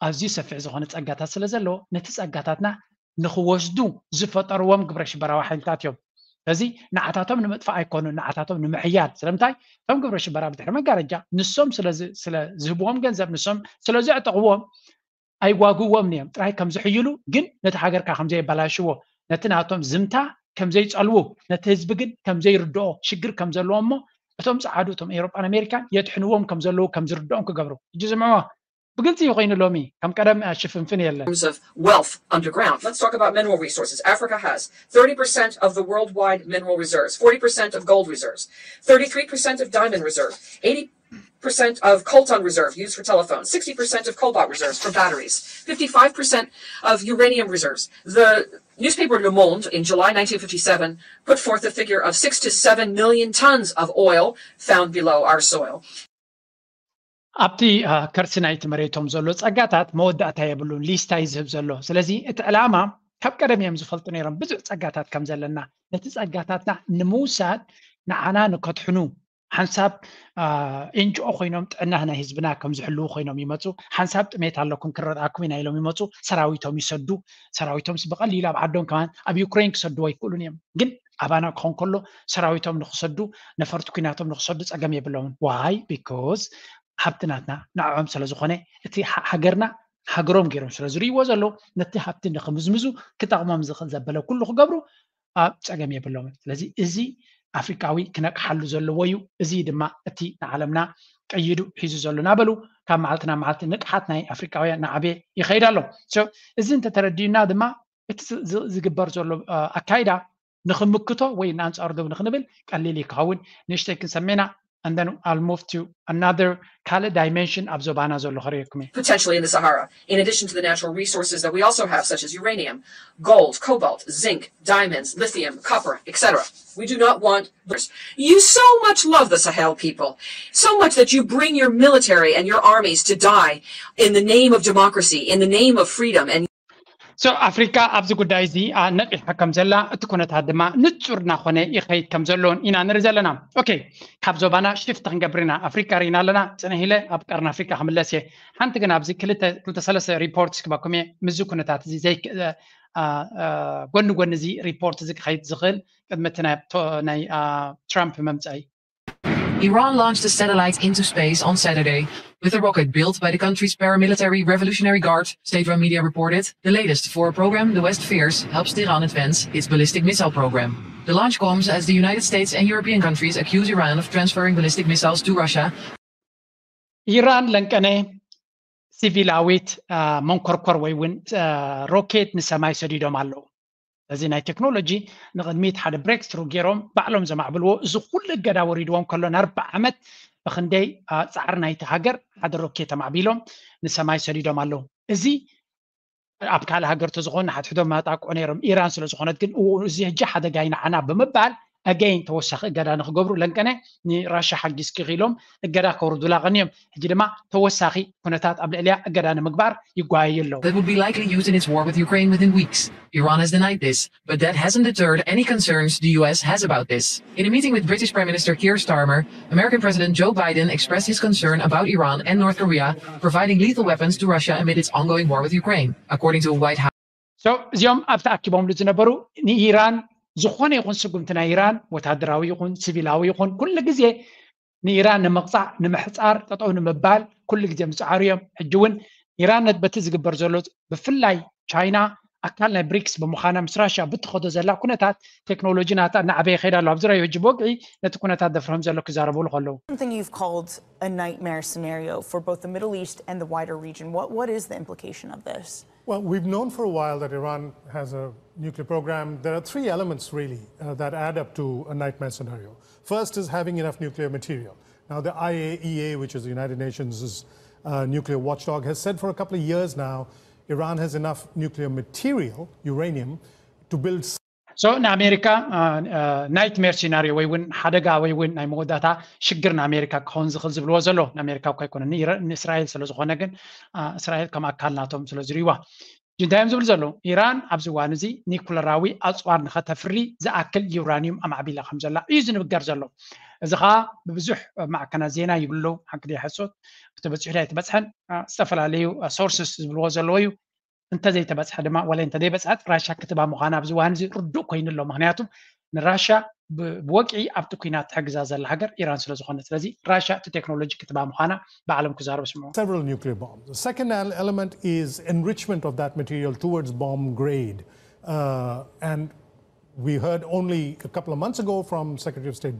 ኣዝዩ ሰፊሕ ዝኾነ ጸጋታት ስለ ዘለዎ ነቲ ጸጋታትና ንኽወስዱ ዝፈጠርዎም ግብረ ሽበራዊ ሓይልታት እዮም። ስለዚ ንዓታቶም ንምጥፋእ ኣይኮኑን፣ ንዓታቶም ንምሕያል። ስለምንታይ? እቶም ግብረ ሽበራ ብድሕሪ መጋረጃ ንሶም ስለ ዝህብዎም ገንዘብ፣ ንሶም ስለ ዘዕጠቕዎም ኣይዋግዎም እዮም ጥራይ ከም ዝሕይሉ፣ ግን ነቲ ሃገርካ ከም ዘየበላሽዎ፣ ነቲ ናቶም ዝምታ ከም ዘይጸልዉ፣ ነቲ ህዝቢ ግን ከም ዘይርድኦ ሽግር ከም ዘለዎ እሞ እቶም ጸዓዱ እቶም ኤውሮጳን ኣሜሪካን የድሕንዎም ከም ዘለዉ ከም ዝርድኦም ክገብሩ። ሕጂ ዝምዕዎ ብግልጺ እዩ ኮይኑ ሎሚ ከም ቀደም ሽፍንፍን የለን። Terms of wealth underground. Let's talk about mineral resources. Africa has thirty percent of the worldwide mineral reserves, forty percent of gold reserves, thirty-three percent of diamond reserve, eighty percent of coltan reserve used for telephones, sixty percent of cobalt reserves for batteries, fifty-five percent of uranium reserves. The newspaper Le Monde in July nineteen fifty-seven put forth a figure of six to seven million tons of oil found below our soil. ኣብቲ ከርሲ ናይቲ መሬቶም ዘሎ ጸጋታት መወዳእታ የብሉን፣ ሊስታ እዩ ዝህብ ዘሎ። ስለዚ እቲ ዕላማ ካብ ቀደም እዮም ዝፈልጡ ነይሮም ብዙሕ ጸጋታት ከም ዘለና። ነቲ ጸጋታትና ንምውሳድ ንዓና ንከድሕኑ ሓንሳብ ኤንጅኦ ኮይኖም ጥዕና ናይ ህዝብና ከም ዝሕልዉ ኮይኖም ይመፁ። ሓንሳብ ጥሜት ኣለኩም ክረድኣኩም ኢና ኢሎም ይመፁ። ሰራዊቶም ይሰዱ። ሰራዊቶምስ ብቐሊሉ ኣብ ዓዶም ከማን ኣብ ዩክሬን ክሰድዎ ኣይክእሉን እዮም። ግን ኣባና ክኾን ከሎ ሰራዊቶም ንክሰዱ ነፈርቲ ኩናቶም ንክሰዱ ጸገም የብሎምን። ዋይ? ቢኮዝ ሃብቲ ናትና ንዕዖም ስለ ዝኾነ እቲ ሃገርና ሃገሮም ገይሮም ስለ ዝርእይዎ ዘለዉ ነቲ ሃብቲ ንክምዝምዙ ክጠቕሞም ዝኽእል ዘበለ ኩሉ ክገብሩ ኣብ ጸገም የብሎምን። ስለዚ እዚ ኣፍሪቃዊ ክነቅሓሉ ዘለዎ እዩ። እዚ ድማ እቲ ንዓለምና ቀይዱ ሒዙ ዘሎ ናበሉ ካብ መዓልቲ ናብ መዓልቲ ንቅሓት ናይ ኣፍሪቃውያን ናዓበየ ይኸይድ ኣሎ። እዚ እንተተረዲዩና ድማ እቲ ዝግበር ዘሎ ኣካይዳ ንክምክቶ ወይ ንኣንጻሩ ደው ንክንብል ቀሊል ይክኸውን። ንእሽተይ ክንሰሜና and then I'll move to another ካልእ dimension ኣብ ዞባና ዘሎ ከርእየኩም እየ። Potentially in the Sahara, in addition to the natural resources that we also have, such as uranium, gold, cobalt, zinc, diamonds, lithium, copper, et cetera. We do not want. You so much love the Sahel people, so much that you bring your military and your armies to die in the name of democracy, in the name of freedom, and so ኣፍሪካ ኣብዚ ጉዳይ እዚ ነቂሓ ከም ዘላ እቲ ኩነታት ድማ ንፁር እናኾነ ይኸይድ ከም ዘለዎን ኢና ንርኢ ዘለና። ኦኬ፣ ካብ ዞባና ሽፍት ክንገብር ኢና። ኣፍሪካ ርኢና ኣለና። ፅንሕ ኢለ ኣብ ቀርኒ ኣፍሪካ ክምለስ እየ። ሓንቲ ግን ኣብዚ ክልተ ሰለስተ ሪፖርት ክበኩም እየ። ምስዚ ኩነታት እዚ ጎኒ ጎኒ እዚ ሪፖርት እዚ ክኸይድ ዝኽእል ቅድሚ እቲ ናይ ትራምፕ መምፀኢ። Iran launched a satellite into space on Saturday with a rocket built by the country's paramilitary Revolutionary Guard, state-run media reported. The latest for a program the West fears helps Tehran advance its ballistic missile program. The launch comes as the United States and European countries accuse Iran of transferring ballistic missiles to Russia. ኢራን ለንቀነ ሲቪላዊት መንኮርኮር ወይ እውን ሮኬት ንሰማይ ሰዲዶም ኣለዉ። እዚ ናይ ቴክኖሎጂ ንቕድሚት ሓደ breakthrough ገይሮም ባዕሎም ዘማዕብልዎ፣ እዚ ኩሉ እገዳ ወሪድዎም ከሎ ንኣርባዓ ዓመት ብክንደይ ፃዕሪ ናይቲ ሃገር ሓደ ሮኬት ኣማዕቢሎም ንሰማይ ሰዲዶም ኣለዉ። እዚ ኣብ ካልእ ሃገር ተዝኾኑ ንሓድሕዶም መጣቅዑ ነይሮም። ኢራን ስለ ዝኾነት ግን እዚ ሕጂ ሓደጋ እዩ ንዓና ብምባል again ተወሳኺ እገዳ ንክገብሩ ለንቀነ ንራሻ ሓጊዝኪ ኢሎም እገዳ ከውርዱላ ቀንዮም። ሕጂ ድማ ተወሳኺ ኩነታት ኣብ ልዕሊያ እገዳ ንምግባር ይጓየዩ ኣለዉ። That would be likely used in its war with Ukraine within weeks. Iran has denied this, but that hasn't deterred any concerns the U S has about this. In a meeting with British Prime Minister Keir Starmer, American President Joe Biden expressed his concern about Iran and North Korea providing lethal weapons to Russia amid its ongoing war with Ukraine, according to a White House. So እዚኦም ኣብ ተኣኪቦምሉ ዝነበሩ ንኢራን ዝኾነ ይኹን ስጉምቲ ናይ ኢራን ወታደራዊ ይኹን ሲቪላዊ ይኹን ኩሉ ግዜ ንኢራን ንምቕፃዕ ንምሕፃር ጠጠው ንምባል ኩሉ ግዜ ምፅዓሩ እዮም። ሕጂ እውን ኢራን በቲ ዝግበር ዘሎ ብፍላይ ቻይና ኣካል ናይ ብሪክስ ብምዃና ምስ ራሽያ ብትኸዶ ዘላ ኩነታት ቴክኖሎጂ ናታ እናዕበየ ይኸይድ ኣሎ። ኣብዚ ራዮ ሕጂ ብወግዒ ነቲ ኩነታት ደፍርሆም ዘሎ ክዛረብሉ ከለዉ Something you've called a nightmare scenario for both the Middle East and the wider region. What, what is the implication of this? Well, we've known for a while that Iran has a nuclear program. There are three elements really uh, that add up to a nightmare scenario. First is having enough nuclear material. Now, the I A E A, which is the United Nations' uh, nuclear watchdog, has said for a couple of years now Iran has enough nuclear material, uranium, to build so ንኣሜሪካ ናይትሜር ሲናሪዮ ወይ እውን ሓደጋ ወይ እውን ናይ መወዳእታ ሽግር ንኣሜሪካ ክኸውን ዝኽእል ዝብልዎ ዘሎ ንኣሜሪካ እኳ ኣይኮነ ንእስራኤል ስለ ዝኾነ ግን እስራኤል ከም ኣካል ናቶም ስለ ዝርእዋ እንታይ እዮም ዝብል ዘለዉ ኢራን ኣብዚ እዋን እዚ ኒኩለራዊ ኣፅዋር ንኸተፍሪ ዝኣክል ዩራኒዩም ኣማዕቢላ ከም ዘላ እዩ ዝንገር ዘሎ እዚ ከዓ ብብዙሕ ማዕከናት ዜና ይብሉ ሓቂ ደይ ሓሶት ተበፂሑ ዳይ ትበፅሐን ዝተፈላለዩ ሶርስስ ዝብልዎ ዘለዎ እዩ እንተዘይተበፅሐ ድማ ዋላ እንተዘይበፅሐት ራሻ ክትባ ምዃና ኣብዚ እዋን እዚ ርዱእ ኮይኑ ኣሎ ምክንያቱ ንራሻ ብወግዒ ኣብቲ ኩናት ትሕግዛ ዘላ ሃገር ኢራን ስለ ዝኾነ ስለዚ ራሻ እቲ ቴክኖሎጂ ክትባ ምዃና ብዓለም ክዛረብ ስምዑ several nuclear bombs. The second element is enrichment of that material towards bomb grade. Uh, and we heard only a couple of months ago from Secretary of State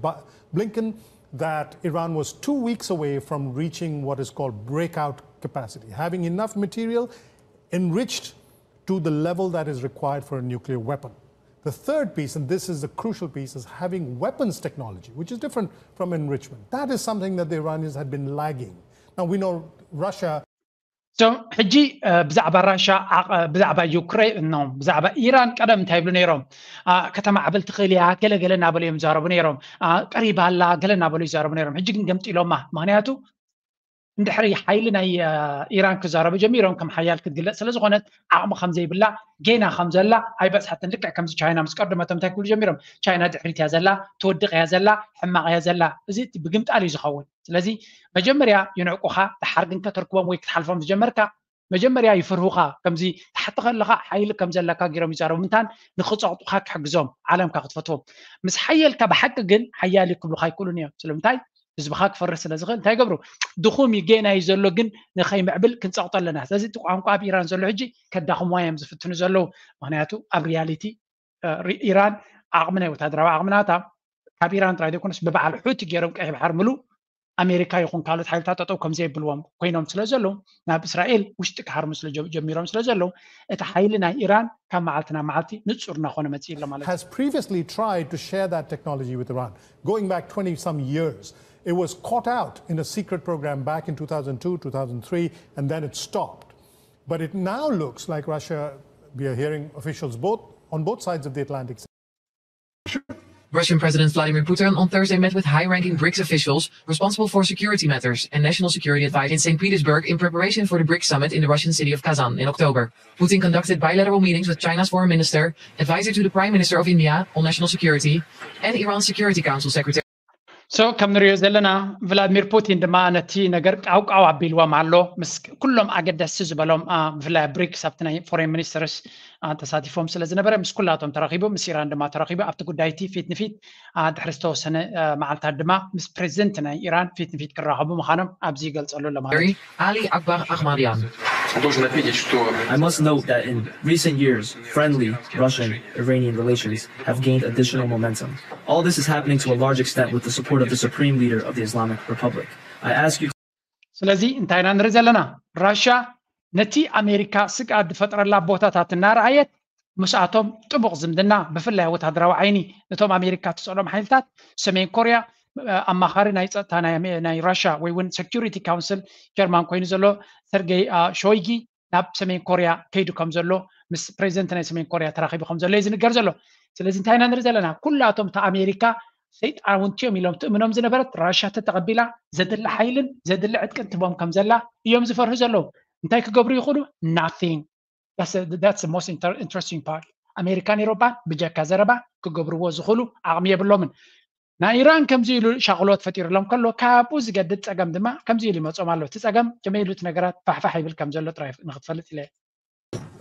Blinken that Iran was two weeks away from reaching what is called breakout capacity, having enough material enriched to the level that is required for a nuclear weapon. The third piece, and this is the crucial piece, is having weapons technology, which is different from enrichment. That is something that the Iranians had been lagging. Now, we know Russia so ሕጂ ብዛዕባ ራሻ ብዛዕባ ዩክሬን ብዛዕባ ኢራን ቀደም እንታይ ይብሉ ነይሮም ከተማዕብል ትኽእል እያ ገለገለ እናበሉ እዮም ዛረቡ ነይሮም ቀሪባ ኣላ ገለ እናበሉ ይዛረቡ ነይሮም ሕጂ ግን ገምጢሎማ ምክንያቱ እንድሕሪ ሓይሊ ናይ ኢራን ክዛረቡ ጀሚሮም ከም ሓያል ክትግለፅ ስለ ዝኾነት ዓቕሚ ከም ዘይብላ ጌና ከም ዘላ ኣይበፅሓትን ልክዕ ከምዚ ቻይና ምስ ቀደመቶም እንታይ ክብሉ ጀሚሮም ቻይና ድሕሪት እያ ዘላ ትወድቕ እያ ዘላ ሕማቕ እያ ዘላ እዚ ብግምጣል እዩ ዝኸውን ስለዚ መጀመርያ ይንዕቁኻ ድሓር ግን ከተርክቦም ወይ ክትሓልፎም ዝጀመርካ መጀመርያ ይፍርሁኻ ከምዚ ታሕቲ ከለኻ ሓይሊ ከም ዘለካ ገይሮም ይዛረቡ ምንታን ንክፀቕጡኻ ክሕግዞም ዓለምካ ክትፈትዎም ምስ ሓየልካ ብሓቂ ግን ሓያል ክብሉኻ ኣይክእሉን እዮም ስለምንታይ ህዝብኻ ክፈርህ ስለ ዝኽእል እንታይ ገብሩ ድኹም እዩ ጌና እዩ ዘሎ ግን ንኸይምዕብል ክንፀቕጦ ኣለና ስለዚ እቲ ቋንቋ ኣብ ኢራን ዘሎ ሕጂ ከዳኽምዋ እዮም ዝፍትኑ ዘለዉ ምክንያቱ ኣብ ሪያሊቲ ኢራን ዓቕሚ ናይ ወታደራዊ ዓቕሚ ናታ ካብ ኢራን ጥራይ ዘይኮነስ ብበዓል ሑቲ ገይሮም ቀይሕ ባሕር ምሉእ ኣሜሪካ ይኹን ካልኦት ሓይልታት ጠጠው ከም ዘይብልዎም ኮይኖም ስለ ዘለዉ ናብ እስራኤል ውሽጢ ክሃርሙ ስለ ጀሚሮም ስለ ዘለዉ እቲ ሓይሊ ናይ ኢራን ካብ መዓልቲ ናብ መዓልቲ ንጹር እናኾነ መፅእ ኣሎ ማለት has previously tried to share that technology with Iran. Going back twenty some years, it was caught out in a secret program back in two thousand two, two thousand three, and then it stopped. But it now looks like Russia, we are hearing officials both on both sides of the Atlantic Russian President Vladimir Putin on Thursday met with high-ranking BRICS officials responsible for security matters and national security advice in Saint Petersburg in preparation for the BRICS summit in the Russian city of Kazan in October. Putin conducted bilateral meetings with China's foreign minister, advisor to the prime minister of India on national security, and Iran's Security Council secretary. So ከም ንሪኦ ዘለና ቭላድሚር ፑቲን ድማ ነቲ ነገር ቃውቃው ኣቢልዎም ኣሎ ምስ ኩሎም ኣገደስቲ ዝበሎም ብፍላይ ብሪክስ ኣብቲ ናይ ፎሬን ሚኒስትርስ ተሳቲፎም ስለ ዝነበረ ምስ ኩላቶም ተራኺቡ ምስ ኢራን ድማ ተራኺቡ ኣብቲ ጉዳይ እቲ ፊት ንፊት ድሕሪ ዝተወሰነ መዓልታት ድማ ምስ ፕሬዚደንት ናይ ኢራን ፊት ንፊት ክራኸቡ ምዃኖም ኣብዚ ይገልጸሉ ኣሎ ማለት Ali Akbar Ahmadian. I must note that in recent years, friendly Russian Iranian relations have gained additional momentum. All this is happening to a large extent with the support of the Supreme Leader of the Islamic Republic. I ask you ስለዚ እንታይ ኢና ንርኢ ዘለና ራሽያ ነቲ ኣሜሪካ ስግኣት ዝፈጥረላ ቦታታት እናረኣየት ምስኣቶም ጥቡቕ ዝምድና ብፍላይ ወታደራዊ ዓይኒ ነቶም ኣሜሪካ ትፅዕሎም ሓይልታት ሰሜን ኮርያ ኣማኻሪ ናይ ፀጥታ ናይ ራሽያ ወይ እውን ሰኪሪቲ ካውንስል ጀርማን ኮይኑ ዘሎ ሰርጌይ ሾይጊ ናብ ሰሜን ኮርያ ከይዱ ከም ዘሎ ምስ ፕሬዚደንት ናይ ሰሜን ኮርያ ተራኺቡ ከም ዘሎ እዩ ዝንገር ዘሎ ስለዚ እንታይ ኢና ንርኢ ዘለና ኩላቶም እቲ ኣሜሪካ ሰይጣውንቲ እዮም ኢሎም ትእምኖም ዝነበረት ራሽያ ተተቐቢላ ዘድሊ ሓይልን ዘድሊ ዕጥቅን ትቦም ከም ዘላ እዮም ዝፈርሁ ዘለዉ እንታይ ክገብሩ ይኽእሉ nothing that's the most interesting part ኣሜሪካን ኤሮጳን ብጀካ ዘረባ ክገብርዎ ዝኽእሉ ዓቕሚ የብሎምን። ናይ ኢራን ከምዚ ኢሉ ሻቕሎት ፈጢሩሎም ከሎ ካብኡ ዝገድድ ጸገም ድማ ከምዚ ኢሉ ይመጾም ኣሎ። እቲ ጸገም ከመይ ኢሉ እቲ ነገራት ፋሕፋሕ ይብል ከም ዘሎ ጥራይ ንክትፈልጥ ኢለ።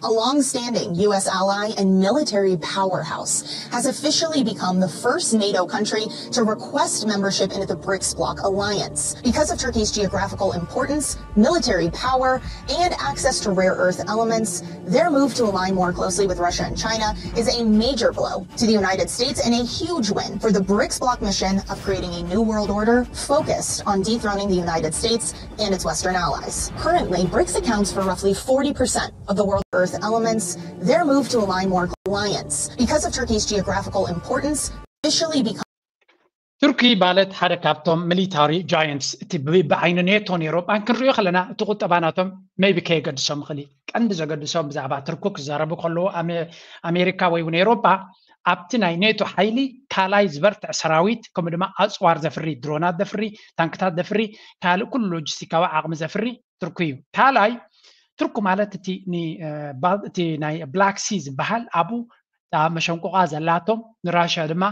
A long-standing U S ally and military powerhouse has officially become the first NATO country to request membership into the BRICS bloc alliance. Because of Turkey's geographical importance, military power, and access to rare earth elements, their move to align more closely with Russia and China is a major blow to the United States and a huge win for the BRICS bloc mission of creating a new world order focused on dethroning the United States and its Western allies. Currently, BRICS accounts for roughly forty percent of the world earth elements. Their move to align more alliance because of Turkey's geographical importance officially become ቱርኪ ማለት ሓደ ካብቶም ሚሊታሪ ጃየንትስ እቲ ብዓይኒ ኔቶን ኤሮጳን ክንሪኦ ከለና እቲ ቁጠባ ናቶም ሜቢ ከየገድሶም ይኽእል እዩ። ቀንዲ ዘገድሶም ብዛዕባ ቱርኩ ክዛረቡ ከለዉ ኣሜሪካ ወይ እውን ኤሮጳ ኣብቲ ናይ ኔቶ ሓይሊ ካልኣይ ዝበርትዕ ሰራዊት ከምኡ ድማ ኣፅዋር ዘፍሪ፣ ድሮናት ዘፍሪ፣ ታንክታት ዘፍሪ፣ ካልእ ኩሉ ሎጂስቲካዊ ዓቕሚ ዘፍሪ ቱርኪ እዩ። ካልኣይ ቱርኩ ማለት እቲ ናይ ብላክ ሲ ዝበሃል ኣብኡ መሸንቆቓ ዘላቶም ንራሽያ ድማ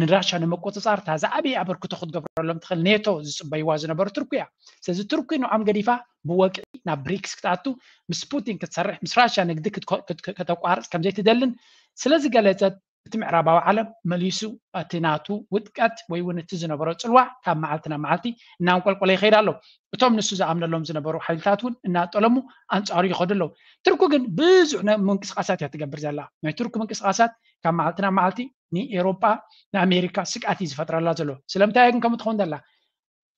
ንራሽያ ንምቁፅፃር እታ ዝዓበየ ኣበርክቶ ክትገብረሎም ትኽእል ኔቶ ዝፅበይዋ ዝነበሩ ቱርኩ እያ። ስለዚ ቱርኪ ንዖም ገዲፋ ብወግዒ ናብ ብሪክስ ክትኣቱ ምስ ፑቲን ክትሰርሕ ምስ ራሽያ ንግዲ ከተቋርፅ ከምዘይትደልን ስለዝገለፀት እቲ ምዕራባዊ ዓለም መሊሱ እቲ ናቱ ውጥቀት ወይ እውን እቲ ዝነበሮ ፅልዋ ካብ መዓልቲ ናብ መዓልቲ እናንቆልቆለ ይኸይድ ኣሎ። እቶም ንሱ ዝኣምነሎም ዝነበሩ ሓይልታት እውን እናጠለሙ ኣንፃሩ ይኸዱ ኣለዉ። ቱርኩ ግን ብዙሕ ምንቅስቃሳት እያ ትገብር ዘላ። ናይ ቱርክ ምንቅስቃሳት ካብ መዓልቲ ናብ መዓልቲ ንኤሮጳ ንኣሜሪካ ስግኣት እዩ ዝፈጥረላ ዘሎ። ስለምንታይ ግን ከምኡ ትኸውን ዘላ?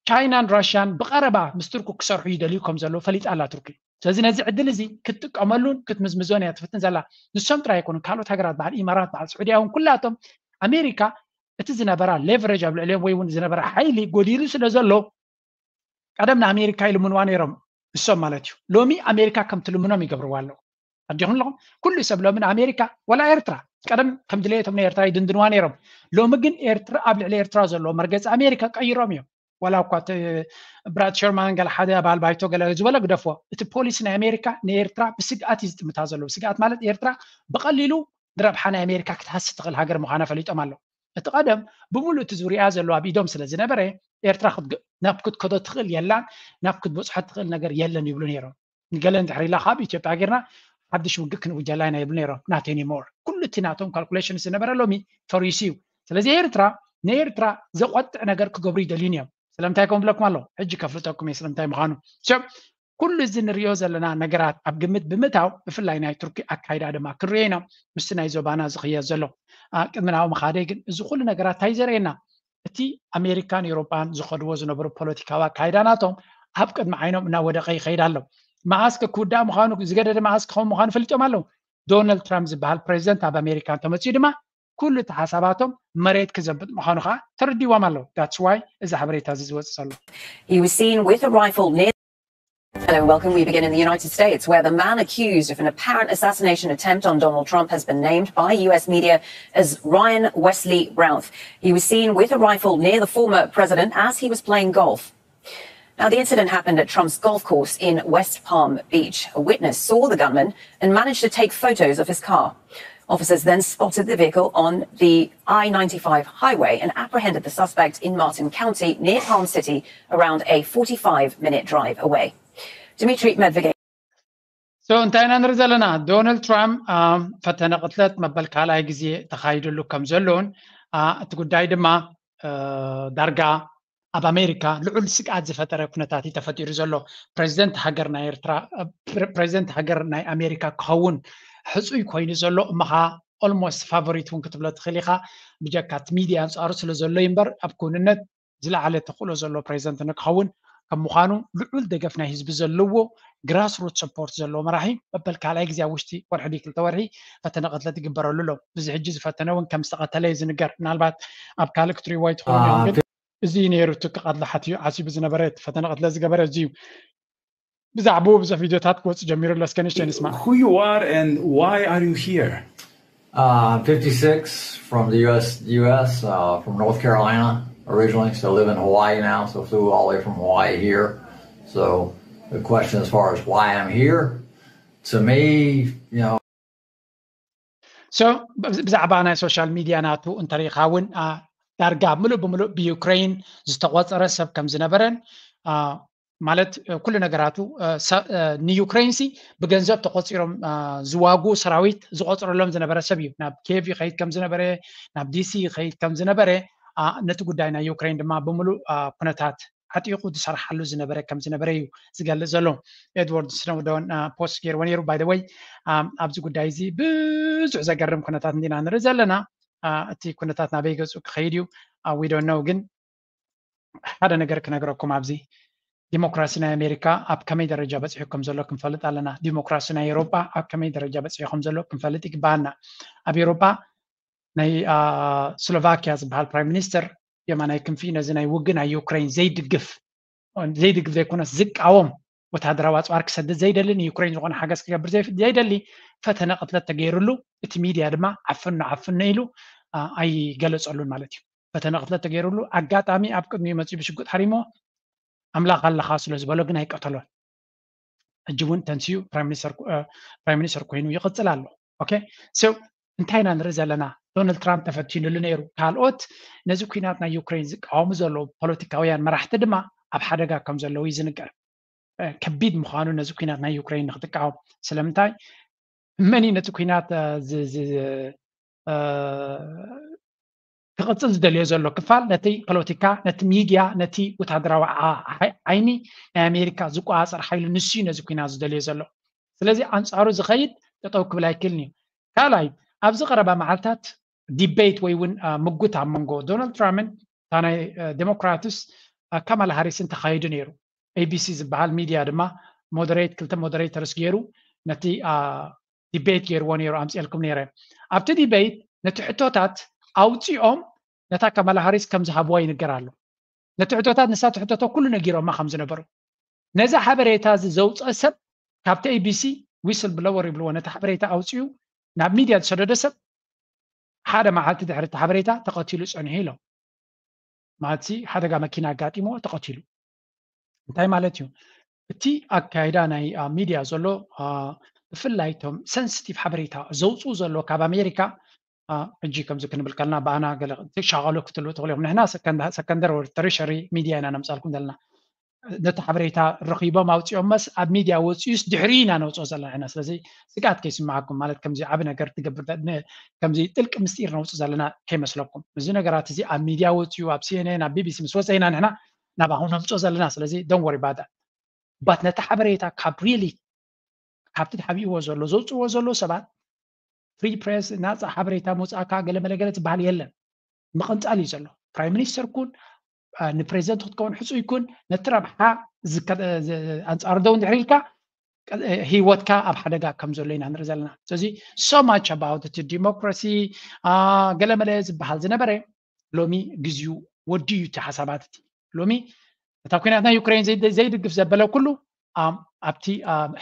ቻይናን ራሽያን ብቐረባ ምስ ቱርክ ክሰርሑ ይደልዩ ከም ዘለዉ ፈሊጣ ኣላ ቱርኪ። ስለዚ ነዚ ዕድል እዚ ክትጥቀመሉን ክትምዝምዞን እያ ትፍትን ዘላ። ንሶም ጥራይ ኣይኮኑን፣ ካልኦት ሃገራት በዓል ኢማራት፣ በዓል ስዑድያ እውን ኩላቶም ኣሜሪካ እቲ ዝነበራ ሌቨሬጅ ኣብ ልዕሊኦም ወይ እውን ዝነበራ ሓይሊ ጎዲሉ ስለ ዘሎ ቀደም ንኣሜሪካ ይልምንዋ ነይሮም እሶም ማለት እዩ። ሎሚ ኣሜሪካ ከም ትልምኖም ይገብርዋ ኣለዉ። ኣዲኹም ኣለኹም ኩሉ ሰብ ሎሚ ንኣሜሪካ ወላ ኤርትራ ቀደም ከም ድሌቶም ንኤርትራ ይድንድንዋ ነይሮም። ሎሚ ግን ኤርትራ ኣብ ልዕሊ ኤርትራ ዘለዎ መርገፂ ኣሜሪካ ቀይሮም እዮም። ዋላ እኳ ብራድ ሸርማን ገለ ሓደ ኣባል ባይቶ ገለ ዝበለ ግደፍዎ። እቲ ፖሊሲ ናይ ኣሜሪካ ንኤርትራ ብስግኣት እዩ ዝጥምታ ዘሎ። ስግኣት ማለት ኤርትራ ብቐሊሉ ንረብሓ ናይ ኣሜሪካ ክትሃሲ ትኽእል ሃገር ምዃና ፈሊጦም ኣለዉ። እቲ ቀደም ብምሉእ እቲ ዙርያ ዘሎ ኣብ ኢዶም ስለ ዝነበረ ኤርትራ ናብ ክትከዶ ትኽእል የላን ናብ ክትበፅሖ ትኽእል ነገር የለን ይብሉ ነይሮም። ንገለ እንድሕር ኢላ ካብ ኢትዮጵያ ጌርና ሓድሽ ውግእ ክንውጀላ ኢና ይብሉ ነይሮም። ናት ኒሞር ኩሉ እቲ ናቶም ካልኩሌሽን ዝነበረ ሎሚ ፈሪሱ እዩ። ስለዚ ኤርትራ ንኤርትራ ዘቆጥዕ ነገር ክገብሩ ይደልዩን እዮም። ስለምንታይ ከም ብለኩም ኣለዉ ሕጂ ከፍልጠኩም እየ ስለምንታይ ምዃኑ። ኩሉ እዚ ንሪኦ ዘለና ነገራት ኣብ ግምት ብምእታው ብፍላይ ናይ ቱርኪ ኣካይዳ ድማ ክንሪኦ ኢና። ምስቲ ናይ ዞባና ዝኽየድ ዘሎ ቅድሚ ናብኡ ምኻደይ ግን እዚ ኩሉ ነገራት እንታይ ዘርእየና? እቲ ኣሜሪካን ኤውሮጳን ዝኸድዎ ዝነበሩ ፖለቲካዊ ኣካይዳ ናቶም ኣብ ቅድሚ ዓይኖም እናወደቐ ይኸይድ ኣሎ። መዓስከ ክውዳእ ምዃኑ ዝገደደ መዓስ ክኸውን ምዃኑ ፈሊጦም ኣለዉ። ዶናልድ ትራምፕ ዝበሃል ፕሬዚደንት ኣብ ኣሜሪካ እንተመፅኡ ድማ ኩሉ እቲ ሓሳባቶም መሬት ክዘብጥ ምዃኑ ከዓ ተረዲዎም ኣለዉ። That's why እዚ ሓበሬታ እዚ ዝወፅእ ዘሎ። He was seen with a rifle near Hello and welcome. We begin in the United States, where the man accused of an apparent assassination attempt on Donald Trump has been named by U S media as Ryan Wesley Routh. He was seen with a rifle near the former president as he was playing golf. Now, the incident happened at Trump's golf course in West Palm Beach. A witness saw the gunman and managed to take photos of his car. Officers then spotted the vehicle on the I ninety-five highway and apprehended the suspect in Martin County near Palm City, around a forty-five minute drive away. Dmitry Medvedev. So እንታይ ኢና ንርኢ ዘለና? ዶናልድ ትራምፕ ፈተነ ቅትለት መበል ካልኣይ ግዜ ተኻይደሉ ከም ዘሎን እቲ ጉዳይ ድማ ዳርጋ ኣብ ኣሜሪካ ልዑል ስግኣት ዝፈጠረ ኩነታት እዩ ተፈጢሩ ዘሎ። ፕሬዚደንት ሃገር ናይ ኤርትራ ፕሬዚደንት ሃገር ናይ ኣሜሪካ ክኸውን ሕፁይ ኮይኑ ዘሎ እሞ ኸዓ ኦልሞስት ፋቮሪት እውን ክትብሎ ትኽእል ኢኻ። ብጀካ እቲ ሚድያ ኣንፃሩ ስለ ዘሎ እዩ እምበር ኣብ ክውንነት ዝለዓለ ተኽእሎ ዘለዎ ፕሬዚደንት ንክኸውን ከም ምዃኑ ልዑል ደገፍ ናይ ህዝቢ ዘለዎ ግራስ ሩት ሰፖርት ዘለዎ መራሒ መበል ካልኣይ ግዜ ኣብ ውሽጢ ወርሒ ድዩ ክልተ ወርሒ ፈተነ ቅትለት ይግበረሉ ኣሎ። እዚ ሕጂ ዝፈተነ እውን ከም ዝተቐተለ እዩ ዝንገር። ምናልባት ኣብ ካልእ ክትሪእዎ ይትኽእሉ እዮም ግን እዚ እዩ ነይሩ እቲ ክቐትሎ ሓትዩ ዓሲቡ ዝነበረ እቲ ፈተነ ቅትለት ዝገበረ እዚ እዩ። ብዛዕባኡ ብዙሕ ቪድዮታት ክወፅእ ጀሚሩ ኣሎ። እስከ ንእሽተይ ንስማዕ። Who you are and why are you here? Uh, I'm fifty-six from the U S, U S, uh, from North Carolina originally. So I live in Hawaii now, so flew all the way from Hawaii here. So the question as far as why I'm here, to me, you know, So ብዛዕባ ናይ ሶሻል ሚድያ ናቱ እንተሪኢኻ እውን ዳርጋ ምሉእ ብምሉእ ብዩክሬን ዝተቆፀረ ሰብ ከም ዝነበረን ማለት ኩሉ ነገራቱ ንዩክሬን ሲ ብገንዘብ ተቆፂሮም ዝዋጉ ሰራዊት ዝቆፅረሎም ዝነበረ ሰብ እዩ። ናብ ኬቭ ይኸይድ ከም ዝነበረ፣ ናብ ዲሲ ይኸይድ ከም ዝነበረ፣ ነቲ ጉዳይ ናይ ዩክሬን ድማ ብምሉእ ኩነታት ዓጢቑ ዝሰርሓሉ ዝነበረ ከም ዝነበረ እዩ ዝገልጽ ዘሎ። ኤድዋርድ ስኖውደን ፖስት ገይርዎ ነይሩ። ባይ ወይ ኣብዚ ጉዳይ እዚ ብዙሕ ዘገርም ኩነታት እንዲና ንርኢ ዘለና። እቲ ኩነታት ናበይ ገጹ ክኸይድ እዩ ዊዶን ነው። ግን ሓደ ነገር ክነግረኩም ኣብዚ ዲሞክራሲ ናይ ኣሜሪካ ኣብ ከመይ ደረጃ በፂሑ ከም ዘሎ ክንፈልጥ ኣለና። ዲሞክራሲ ናይ ኤሮጳ ኣብ ከመይ ደረጃ በፂሑ ከም ዘሎ ክንፈልጥ ይግባኣና። ኣብ ኤሮጳ ናይ ስሎቫኪያ ዝበሃል ፕራይም ሚኒስተር የማናይ ክንፊ ነዚ ናይ ውግእ ናይ ዩክሬን ዘይድግፍ ዘይድግፍ ዘይኮነስ ዝቃወም ወታደራዊ ኣፅዋር ክሰድድ ዘይደሊ፣ ንዩክሬን ዝኾነ ሓገዝ ክገብር ዘይደሊ ፈተነ ቅትለት ተገይሩሉ እቲ ሚድያ ድማ ዓፍኖ ዓፍኖ ኢሉ ኣይገለፀሉን ማለት እዩ። ፈተነ ቅትለት ተገይሩሉ ኣጋጣሚ ኣብ ቅድሚኡ መፅኡ ብሽጉጥ ሃሪሞ ኣምላኽ ኣለኻ ስለ ዝበሎ ግን ኣይቀተሎን። ሕጂ እውን ተንስኡ ፕራይም ሚኒስተር ኮይኑ ይቕፅል ኣሎ። ኦኬ፣ so እንታይ ኢና ንርኢ ዘለና? ዶናልድ ትራምፕ ተፈቲኑሉ ነይሩ። ካልኦት ነዚ ኩናት ናይ ዩክሬን ዝቃወሙ ዘለዉ ፖለቲካውያን መራሕቲ ድማ ኣብ ሓደጋ ከም ዘለዉ እዩ ዝንገር። ከቢድ ምዃኑ ነዚ ኩናት ናይ ዩክሬን ንክትቃወም። ስለምንታይ መን እዩ ነቲ ኩናት ክቕፅል ዝደልዮ ዘሎ ክፋል ነቲ ፖለቲካ፣ ነቲ ሚድያ፣ ነቲ ወታደራዊ ዓይኒ ናይ ኣሜሪካ ዝቆፃፀር ሓይሉ ንሱ እዩ ነዚ ኩናት ዝደልዮ ዘሎ። ስለዚ ኣንፃሩ ዝኸይድ ጠጠው ክብል ኣይክእልን እዩ። ካልኣይ ኣብዚ ቀረባ መዓልታት ዲቤት ወይ እውን ምጉት ኣብ መንጎ ዶናልድ ትራምፕን እታ ናይ ዴሞክራትስ ካማላ ሃሪስን ተኻይዱ ነይሩ። ኤቢሲ ዝበሃል ሚድያ ድማ ሞደሬት ክልተ ሞደሬተርስ ገይሩ ነቲ ዲቤት ገይርዎ ነይሩ ኣምፅኤልኩም ነይረ። ኣብቲ ዲቤት ነቲ ሕቶታት ኣውፂኦም ነታ ካማላ ሃሪስ ከም ዝሃብዋ ይንገር ኣሎ። ነቲ ሕቶታት ንሳ ትሕተቶ ኩሉ ነጊሮማ ከም ዝነበሩ ነዚ ሓበሬታ እዚ ዘውፀአ ሰብ ካብቲ ኤቢሲ ዊስል ብለወር ይብልዎ ነቲ ሓበሬታ ኣውፅኡ ናብ ሚድያ ዝሰደዶ ሰብ ሓደ መዓልቲ ድሕሪ እቲ ሓበሬታ ተቐቲሉ ፀኒሑ ኢሎም። ማለት ሓደጋ መኪና ኣጋጢሞ ተቐቲሉ። እንታይ ማለት እዩ? እቲ ኣካይዳ ናይ ሚድያ ዘሎ ብፍላይ እቶም ሰንስቲቭ ሓበሬታ ዘውፅኡ ዘሎ ካብ ኣሜሪካ ሕጂ ከምዚ ክንብል ከልና ብኣና ገለ ትሻቐሉ ክትልው ትኽእሉ ኢኹም። ንሕና ሰከንደር ተሪሸሪ ሚድያ ኢና ነምፃልኩም ዘለና። ነቲ ሓበሬታ ረኺቦም ኣውፂኦም መስ ኣብ ሚድያ ወፂኡስ ድሕሪ ኢና ነውፅኦ ዘለና ኢና። ስለዚ ስግኣት ከይስምዓኩም ማለት ከምዚ ዓቢ ነገር ትገብር ከምዚ ጥልቂ ምስጢር ነውፅእ ዘለና ከይመስለኩም። እዚ ነገራት እዚ ኣብ ሚድያ ወፂኡ ኣብ ሲኤንኤን ኣብ ቢቢሲ ምስ ወፀ ኢና ንሕና ናባኹም ነምፅኦ ዘለና። ስለዚ don't worry about that። ባት ነቲ ሓበሬታ ካብ ሪሊ ካብቲ ተሓቢእዎ ዘሎ ዘውፅዎ ዘሎ ሰባት ፍሪ ፕሬስ ናፃ ሓበሬታ መውፃእካ ገለመለገለ ዝበሃል የለን። ምቕንፃል እዩ ዘሎ። ፕራይም ሚኒስተር ኩን ንፕሬዚደንት ክትከውን ሕፁ ይኩን ነቲ ረብሓ ኣንፃር ደው እንድሕር ኢልካ ህይወትካ ኣብ ሓደጋ ከም ዘሎ ኢና ንርኢ ዘለና። ስለዚ so much about እቲ ዲሞክራሲ ገለመለ ዝበሃል ዝነበረ ሎሚ ግዜኡ ወዲዩ እቲ ሓሳባት እቲ ሎሚ እታ ኩናት ናይ ዩክሬን ዘይድግፍ ዘበለ ኩሉ ኣብቲ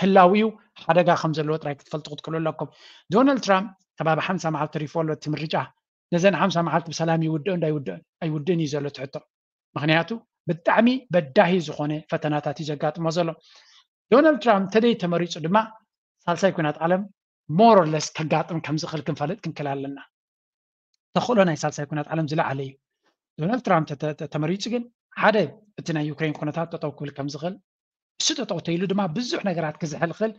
ህላዊኡ ሓደጋ ከም ዘለዎ ጥራይ ክትፈልጡ ክትክእሉ ኣለኩም። ዶናልድ ትራምፕ ከባቢ ሓምሳ መዓልቲ ተሪፎ ኣሎ እቲ ምርጫ። ነዘን ሓምሳ መዓልቲ ብሰላም ይውድኦ እንዳይውድኦ ኣይውድእን እዩ ዘሎ ትሕቶ። ምክንያቱ ብጣዕሚ በዳሂ ዝኾነ ፈተናታት እዩ ዘጋጥሞ ዘሎ። ዶናልድ ትራምፕ ተደይ ተመሪፁ ድማ ሳልሳይ ኩናት ዓለም ሞሮለስ ከጋጥም ከም ዝኽእል ክንፈልጥ ክንክል ኣለና። ተኽእሎ ናይ ሳልሳይ ኩናት ዓለም ዝለዓለ እዩ። ዶናልድ ትራምፕ ተመሪፁ ግን ሓደ እቲ ናይ ዩክሬን ኩነታት ጠጠው ክብል ከም ዝኽእል እሱ ጠጠው ተይሉ ድማ ብዙሕ ነገራት ክዝሕል ክእል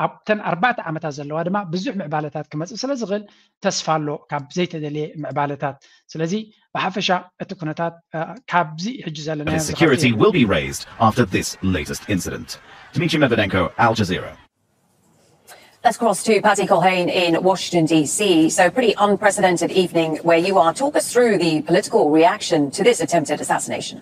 ኣብተን ኣርባዕተ ዓመታት ዘለዋ ድማ ብዙሕ ምዕባለታት ክመፅእ ስለ ዝኽእል ተስፋ ኣሎ ካብ ዘይተደልየ ምዕባለታት። ስለዚ ብሓፈሻ እቲ ኩነታት ካብዚ ሕጂ ዘለና Security will be raised after this latest incident. Dmitry Medvedenko, Al Jazeera. Let's cross to Patty Culhane in Washington, D C. So, pretty unprecedented evening where you are. Talk us through the political reaction to this attempted assassination.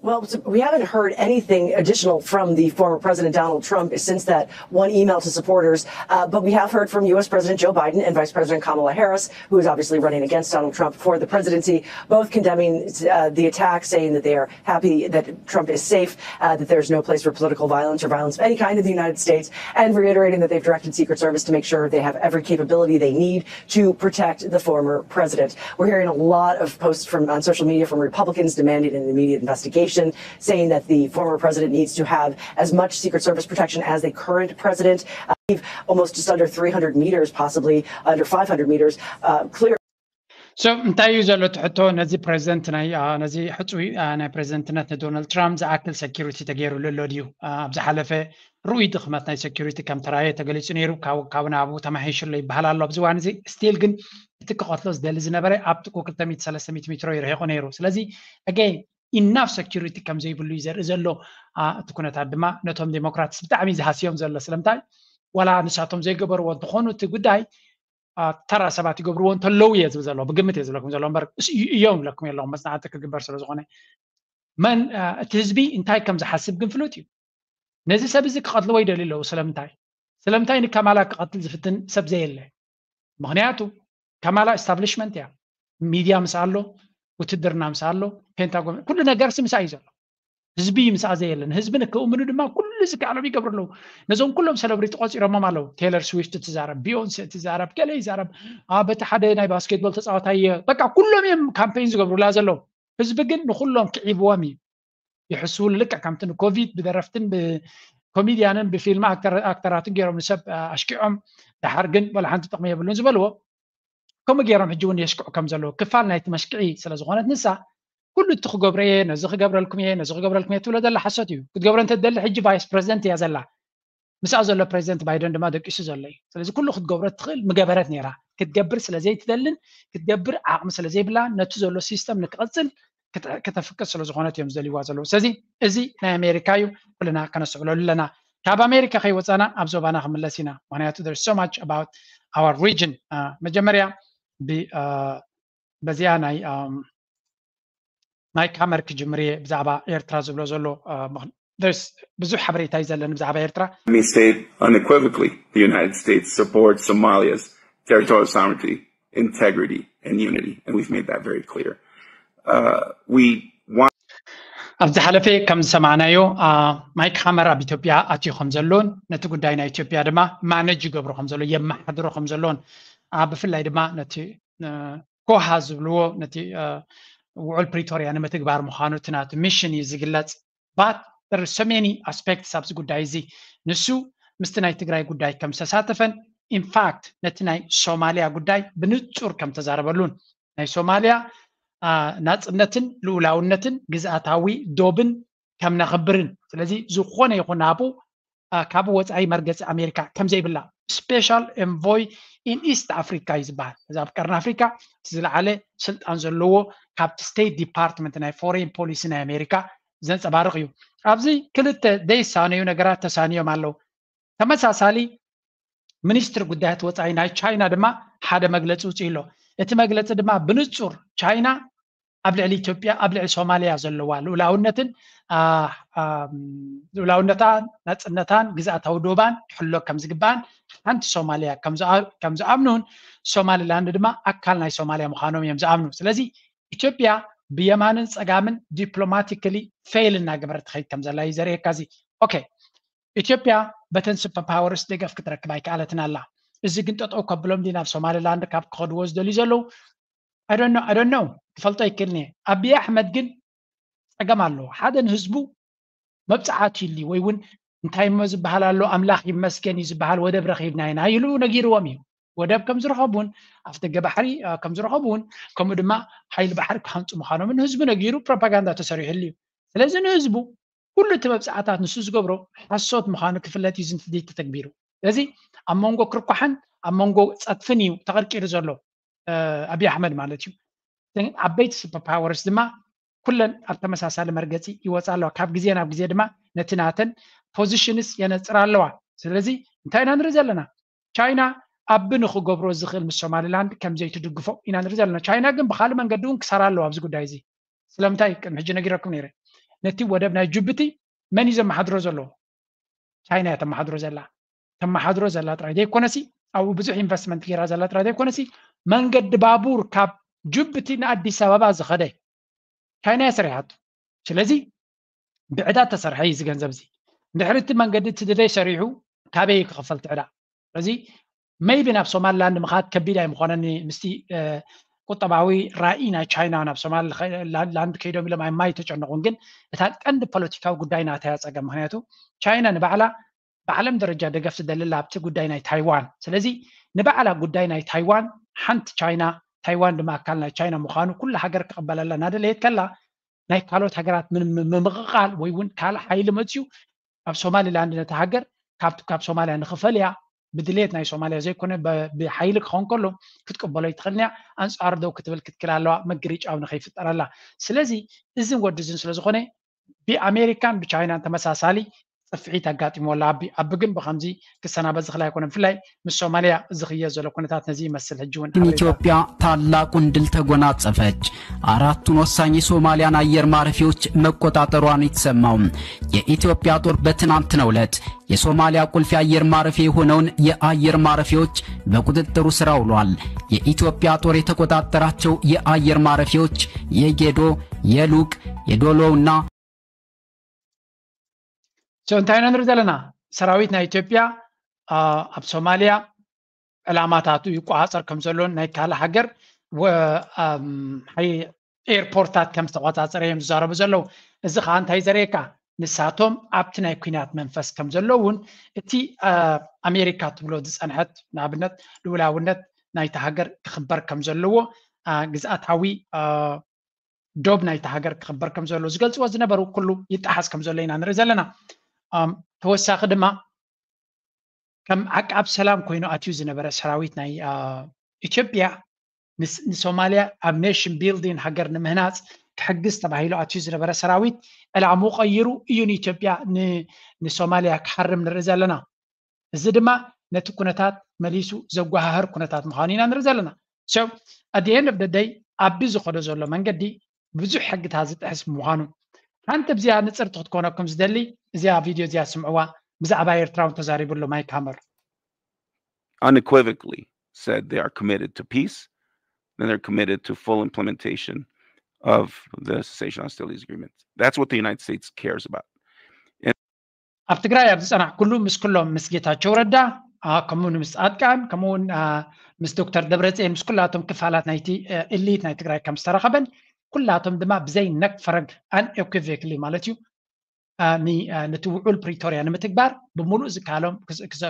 Well, we haven't heard anything additional from the former President Donald Trump since that one email to supporters, uh, but we have heard from U S. President Joe Biden and Vice President Kamala Harris, who is obviously running against Donald Trump for the presidency, both condemning uh, the attack, saying that they are happy that Trump is safe, uh, that there's no place for political violence or violence of any kind in the United States, and reiterating that they've directed Secret Service to make sure they have every capability they need to protect the former president. We're hearing a lot of posts from on social media from Republicans demanding an immediate investigation, saying that the former president needs to have as much Secret Service protection as the current president. almost just under three hundred meters, possibly under five hundred meters, uh, clear. So እንታይ እዩ ዘሎ እቲ ሕቶ? ነዚ ፕሬዚደንት ናይ ነዚ ሕፁይ ናይ ፕሬዚደንትነት ንዶናልድ ትራምፕ ዝኣክል ሰኪሪቲ ተገይሩሉ ኣሎ ድዩ? ኣብ ዝሓለፈ ርኡይ ድኽመት ናይ ሰኪሪቲ ከም ተራየ ተገሊፁ ነይሩ። ካብ ናብኡ ተማሒሽሎ ይበሃል ኣሎ ኣብዚ እዋን እዚ። ስቲል ግን እቲ ክቐትሎ ዝደሊ ዝነበረ ኣብ ጥቁ ክልተ ሚእቲ ሰለስተ ሚእቲ ሜትሮ ይርሕቆ ነይሩ። ስለዚ ኣገይን ኢናፍ ሰኪሪቲ ከም ዘይብሉ እዩ ዘርኢ ዘሎ። እቲ ኩነታት ድማ ነቶም ዴሞክራትስ ብጣዕሚ ዝሃስዮም ዘሎ። ስለምንታይ? ዋላ ንሳቶም ዘይገበርዎ እንተኾኑ እቲ ጉዳይ ተራ ሰባት ይገብርዎ እንተለዉ እየ ዝብል ዘለኹ፣ ብግምት እየ ዝብለኩም ዘለኹ እምበር እዮም ዝብለኩም የለኹ፣ መፅናዕቲ ክግበር ስለ ዝኾነ። መን እቲ ህዝቢ እንታይ ከም ዝሓስብ ግን ፍሉጥ እዩ። ነዚ ሰብ እዚ ክቐትልዎ ይደልዩ ኣለዉ። ስለምንታይ? ስለምንታይ ንካማላ ክቐትል ዝፍትን ሰብ ዘየለ? ምኽንያቱ ካማላ ኤስታብሊሽመንት እያ። ሚድያ ምስኣ ኣሎ፣ ውትድርና ምስኣ ኣሎ፣ ፔንታጎን፣ ኩሉ ነገርሲ ምስኣ እዩ ዘሎ። ህዝቢ ምስኣ ዘየለ፣ ንህዝቢ ንክእምኑ ድማ ኩሉ ዝከኣሎም ይገብሩ ኣለዉ። ነዞም ኩሎም ሰለብሪቲ ቆፂሮሞም ኣለዉ። ቴይለር ስዊፍት ትዛረብ፣ ቢዮንሴ ትዛረብ፣ ገለ ይዛረብ፣ በቲ ሓደ ናይ ባስኬትቦል ተፃዋታይ እየ፣ በቃ ኩሎም እዮም ካምፔን ዝገብሩላ ዘለዉ። ህዝቢ ግን ንኩሎም ክዒብዎም እዩ። ይሕስውሉ ልክዕ ከምቲ ንኮቪድ ብደረፍትን ብኮሚድያንን ብፊልም ኣክተራትን ገይሮም ንሰብ ኣሽኪዖም፣ ደሓር ግን ወላ ሓንቲ ጥቕሚ የብሉን ዝበልዎ ከምኡ ገይሮም ሕጂ እውን የሽክዑ ከም ዘለዉ ክፋል ናይቲ መሽክዒ ስለ ዝኾነት ንሳ ኩሉ እቲ ክገብረ እየ፣ ነዚ ክገብረልኩም እየ፣ ነዚ ክገብረልኩም እየ ትብሎ ዘላ ሓሶት እዩ። ክትገብሮ እንተ ትደሊ ሕጂ ቫይስ ፕሬዚደንት እያ ዘላ። ምስኣ ዘሎ ፕሬዚደንት ባይደን ድማ ደቂሱ ዘሎ እዩ። ስለዚ ኩሉ ክትገብሮ እትኽእል ምገበረት ነይራ። ክትገብር ስለ ዘይትደልን ክትገብር ዓቕሚ ስለ ዘይብላ ነቲ ዘሎ ሲስተም ንክቐፅል ከተፍቅድ ስለ ዝኾነት እዮም ዝደልይዋ ዘለዉ። ስለዚ እዚ ናይ ኣሜሪካ እዩ፣ ኩልና ከነስተውዕለሉ ኣለና። ካብ ኣሜሪካ ከይወፃና ኣብ ዞባና ክምለስ ኢና። ምክንያቱ there's so much about our region። መጀመርያ በዚኣ ናይ ማይክ ሃመር ክጅምር እየ ብዛዕባ ኤርትራ ዝብሎ ዘሎ። ብዙሕ ሓበሬታ እዩ ዘለኒ ብዛዕባ ኤርትራ። Let me state unequivocally, the United States supports Somalia's territorial sovereignty, integrity, and unity, and we've made that very clear. Uh, we want ኣብ ዝሓለፈ ከም ዝሰማዕናዮ ማይክ ሃመር ኣብ ኢትዮጵያ ኣትዩ ከም ዘሎን ነቲ ጉዳይ ናይ ኢትዮጵያ ድማ ማነጅ ይገብሮ ከም ዘሎ የመሓድሮ ከም ዘሎን ብፍላይ ድማ ነቲ ኮሃ ዝብልዎ ነቲ ውዑል ፕሪቶርያ ንምትግባር ምዃኑ እቲ ናቱ ሚሽን እዩ ዝግለጽ። But there are so many aspects ኣብዚ ጉዳይ እዚ። ንሱ ምስቲ ናይ ትግራይ ጉዳይ ከም ዝተሳተፈን ኢንፋክት ነቲ ናይ ሶማሊያ ጉዳይ ብንጹር ከም ተዛረበሉን ናይ ሶማሊያ ናጽነትን ልኡላውነትን ግዝኣታዊ ዶብን ከም ነኽብርን ስለዚ ዝኾነ ይኹን ናብኡ ካብ ወፃኢ መርገፂ ኣሜሪካ ከም ዘይብላ special envoy in East Africa እዩ ዝበሃል። እዚ ኣብ ቀርኒ ኣፍሪካ እቲ ዝለዓለ ስልጣን ዘለዎ ካብቲ ስቴት ዲፓርትመንት ናይ ፎሬን ፖሊሲ ናይ ኣሜሪካ ዘንፀባርቕ እዩ። ኣብዚ ክልተ ዘይሳነዩ ነገራት ተሳንዮም ኣለዉ። ተመሳሳሊ ሚኒስትሪ ጉዳያት ወፃኢ ናይ ቻይና ድማ ሓደ መግለፂ ውፅኡ ኣሎ። እቲ መግለፂ ድማ ብንፁር ቻይና ኣብ ልዕሊ ኢትዮጵያ ኣብ ልዕሊ ሶማሊያ ዘለዋ ልኡላውነትን ልኡላውነታን ናፅነታን ግዝኣታዊ ዶባን ክሕሎ ከም ዝግባእን ሓንቲ ሶማሊያ ከም ዝኣምኑን ሶማሊላንድ ድማ ኣካል ናይ ሶማሊያ ምዃኖም እዮም ዝኣምኑ። ስለዚ ኢትዮጵያ ብየማንን ፀጋምን ዲፕሎማቲካሊ ፌል እናገበረት ትኸይድ ከም ዘላ እዩ ዘርእየካ። እዚ ኦኬ ኢትዮጵያ በተን ሱፐር ፓወርስ ደገፍ ክትረክብ ኣይከኣለትን ኣላ። እዚ ግን ጠጠው ከብሎም ድዩ ናብ ሶማሊላንድ ካብ ክኸድዎ ዝደልዩ ዘለዉ? I don't know ትፈልጦ ይክእልኒ። ኣብይ ኣሕመድ ግን ፀገም ኣለዎ። ሓደ ንህዝቡ መብፅዓት ይሊ ወይ እውን እንታይ እሞ ዝበሃል ኣሎ ኣምላኽ ይመስገን እዩ ዝበሃል ወደብ ረኺብና ኢና ኢሉ ነጊርዎም እዩ። ወደብ ከም ዝረኸቡን ኣፍ ደገ ባሕሪ ከም ዝረኸቡን ከምኡ ድማ ሓይሊ ባሕሪ ክሃንፁ ምዃኖምን ንህዝቡ ነጊሩ ፕሮፓጋንዳ ተሰሪሕሉ እዩ። ስለዚ ንህዝቡ ኩሉ እቲ መብፅዓታት ንሱ ዝገብሮ ሓሶት ምዃኑ ክፍለጥ እዩ ዝንትዲ ተተግቢሩ። ስለዚ ኣብ መንጎ ክርኳሕን ኣብ መንጎ ፀጥፍን እዩ ተቐርቂሩ ዘሎ ኣብይ ኣሕመድ ማለት እዩ። ዓበይቲ ሱፐር ፓወርስ ድማ ኩለን ኣብ ተመሳሳሊ መርገፂ ይወፃ ኣለዋ። ካብ ግዜ ናብ ግዜ ድማ ነቲ ናተን ፖዚሽንስ የነፅራ ኣለዋ። ስለዚ እንታይ ኢና ንርኢ ዘለና? ቻይና ኣብ ንክገብሮ ዝኽእል ምስ ሶማሊላንድ ከም ዘይትድግፎ ኢና ንርኢ ዘለና። ቻይና ግን ብካልእ መንገዲ እውን ክሰራ ኣለዋ ኣብዚ ጉዳይ እዚ። ስለምንታይ ቅድሚ ሕጂ ነጊረኩም ነይረ። ነቲ ወደብ ናይ ጅቡቲ መን እዩ ዘመሓድሮ ዘለዎ? ቻይና እያ ተመሓድሮ ዘላ። ተመሓድሮ ዘላ ጥራይ ዘይኮነሲ ኣብኡ ብዙሕ ኢንቨስትመንት ገይራ ዘላ ጥራይ ዘይኮነሲ መንገዲ ባቡር ካብ ጅቡቲ ንኣዲስ ኣበባ ዝኸደ ቻይና እያ ሰሪሓቱ። ስለዚ ብዕዳ ተሰርሐ እዩ እዚ ገንዘብ እዚ። እንድሕሪ እቲ መንገዲ እቲ ድደይ ሰሪሑ ካበይ ክኸፈል ትዕዳ? ስለዚ ሜይቢ ናብ ሶማሊላንድ ምኻድ ከቢድ ኣይምኾነኒ ምስቲ ቁጠባዊ ራኢ ናይ ቻይና ናብ ሶማሊላንድ ከይዶም ኢሎም ኣይማይ ተጨነቑን። ግን እታ ቀንዲ ፖለቲካዊ ጉዳይ ናታ እያ ፀገም። ምክንያቱ ቻይና ንባዕላ ብዓለም ደረጃ ደገፍ ትደሊ ኣላ ኣብቲ ጉዳይ ናይ ታይዋን። ስለዚ ንባዕላ ጉዳይ ናይ ታይዋን፣ ሓንቲ ቻይና፣ ታይዋን ድማ ኣካል ናይ ቻይና ምዃኑ ኩሉ ሃገር ክቕበለላ እናደለየት ከላ፣ ናይ ካልኦት ሃገራት ምምቕቓል ወይ እውን ካልእ ሓይሊ መፅዩ ኣብ ሶማሊላንድ ነቲ ሃገር ካብ ሶማልያ ንኽፈልያ ብድሌት ናይ ሶማልያ ዘይኮነ ብሓይሊ ክኸውን ከሎ ክትቅበሎ ይትኽእል እያ። ኣንፃር ደው ክትብል ክትክል ኣለዋ፣ ምግርጫው ንኸይፍጠረላ። ስለዚ እዝን ወዲ እዝን ስለዝኾነ ብኣሜሪካን ብቻይናን ተመሳሳሊ ፅፍዒት ኣጋጢሞላ። ኣቢ ግን ብከምዚ ክሰናበት ዝኽእል ኣይኮነን። ብፍላይ ምስ ሶማልያ ዝኽየድ ዘሎ ኩነታት ነዚ ይመስል። ሕጂ እውን ኢትዮጵያ ታላቁን ድል ተጎናጸፈች። አራቱን ወሳኝ የሶማሊያን አየር ማረፊያዎች መቆጣጠሯን የተሰማው የኢትዮጵያ ጦር በትናንትናው ዕለት የሶማሊያ ቁልፍ የአየር ማረፊያ የሆነውን የአየር ማረፊያዎች በቁጥጥሩ ስር አውሏል። የኢትዮጵያ ጦር የተቆጣጠራቸው የአየር ማረፊያዎች የጌዶ፣ የሉቅ፣ የዶሎውና እንታይ ኢና ንርኢ ዘለና? ሰራዊት ናይ ኢትዮጵያ ኣብ ሶማሊያ ዕላማታቱ ይቆፃፀር ከም ዘሎን ናይ ካልእ ሃገር ኤርፖርታት ከም ዝተቆፃፀረ እዮም ዝዛረቡ ዘለዉ። እዚ ከዓ እንታይ ዘርእየካ? ንሳቶም ኣብቲ ናይ ኩናት መንፈስ ከም ዘለውን እቲ ኣሜሪካ ትብሎ ዝፀንሐት ንኣብነት ልኡላውነት ናይቲ ሃገር ክኽበር ከም ዘለዎ ግዝኣታዊ ዶብ ናይቲ ሃገር ክኽበር ከም ዘሎ ዝገልፅዎ ዝነበሩ ኩሉ ይጠሓስ ከም ዘሎ ኢና ንርኢ ዘለና። ተወሳኺ ድማ ከም ዓቃብ ሰላም ኮይኑ ኣትዩ ዝነበረ ሰራዊት ናይ ኢትዮጵያ ንሶማልያ ኣብ ኔሽን ቢልዲን ሃገር ንምህናፅ ክሕግዝ ተባሂሉ ኣትዩ ዝነበረ ሰራዊት ዕላሙ ቀይሩ እዩ ንኢትዮጵያ ንሶማልያ ክሓርም ንርኢ ዘለና። እዚ ድማ ነቲ ኩነታት መሊሱ ዘጓሃህር ኩነታት ምዃኑ ኢና ንርኢ ዘለና። So at the end of the day ኣቢ ዝኸዶ ዘሎ መንገዲ ብዙሕ ሕግታት ዝጥሕስ ምዃኑ ሓንቲ ብዚኣ ንፅርቲ ክትኮነኩም ዝደሊ እዚኣ ቪድዮ እዚኣ ስምዕዋ ብዛዕባ ኤርትራውን ተዛሪቡ ኣሎ ማይክ ሃመር unequivocally said they are committed to peace and they're committed to full implementation of the cessation hostilities agreement. That's what the United States cares about. ኣብ ትግራይ ኣብ ዝፀናሕኩሉ ምስ ኩሎም ምስ ጌታቸው ረዳ ከምኡውን ምስ ፃድቃን ከምኡውን ምስ ዶክተር ደብረፅየን ምስ ኩላቶም ክፋላት ናይቲ ኢሊት ናይ ትግራይ ከም ዝተረኸበን ኩላቶም ድማ ብዘይ ነክ ፈረግ unequivocally ማለት እዩ ነቲ ውዑል ፕሪቶርያ ንምትግባር ብምሉእ ዝከኣሎም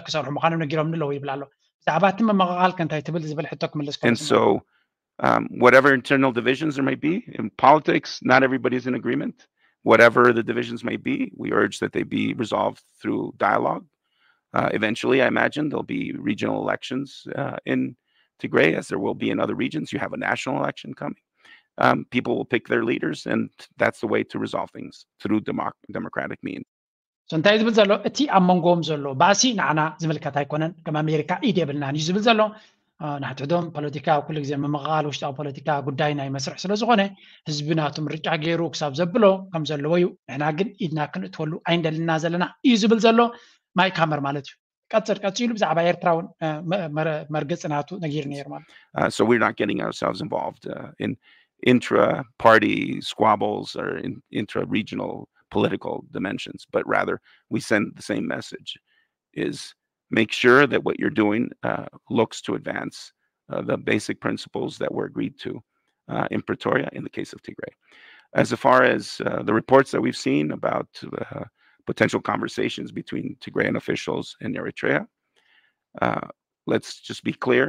ክሰርሑ ምዃኖም ነጊሮም ኣለዉ ይብል ኣሎ። ብዛዕባ እቲ ምምቕቓል ከ እንታይ ትብል ዝብል ሕቶ ክምልስ And so um, whatever internal divisions there might be in politics, not everybody's in agreement. Whatever the divisions might be, we urge that they be resolved through dialogue. Uh, eventually, I imagine there'll be regional elections uh, in Tigray, as there will be in other regions. You have a national election coming. Um, people will pick their leaders, and that's the way to resolve things through democ- democratic means. እንታይ ዝብል ዘሎ እቲ ኣብ መንጎም ዘሎ ባእሲ ንዓና ዝምልከት ኣይኮነን፣ ከም ኣሜሪካ ኢድ የብልናን እዩ ዝብል ዘሎ። ንሕትሕዶም ፖለቲካ ኩሉ ግዜ ምምቕቓል ውሽጣዊ ፖለቲካ ጉዳይ ናይ መስርሕ ስለ ዝኾነ ህዝቢ ናቱ ምርጫ ገይሩ ክሳብ ዘብሎ ከም ዘለዎ እዩ። ንሕና ግን ኢድና ክንእትወሉ ኣይንደልና ዘለና እዩ ዝብል ዘሎ ማይክ ሃመር ማለት እዩ። ቀፅል ቀፂሉ ብዛዕባ ኤርትራ እውን መርገፂ ናቱ ነጊሩ ነይሩ ማለት Uh, so we're not getting ourselves involved uh, in intra-party squabbles or in intra-regional political dimensions, but rather we send the same message: is make sure that what you're doing uh, looks to advance uh, the basic principles that were agreed to uh, in Pretoria in the case of Tigray. As far as uh, the reports that we've seen about uh, potential conversations between Tigrayan officials and Eritrea, uh, let's just be clear.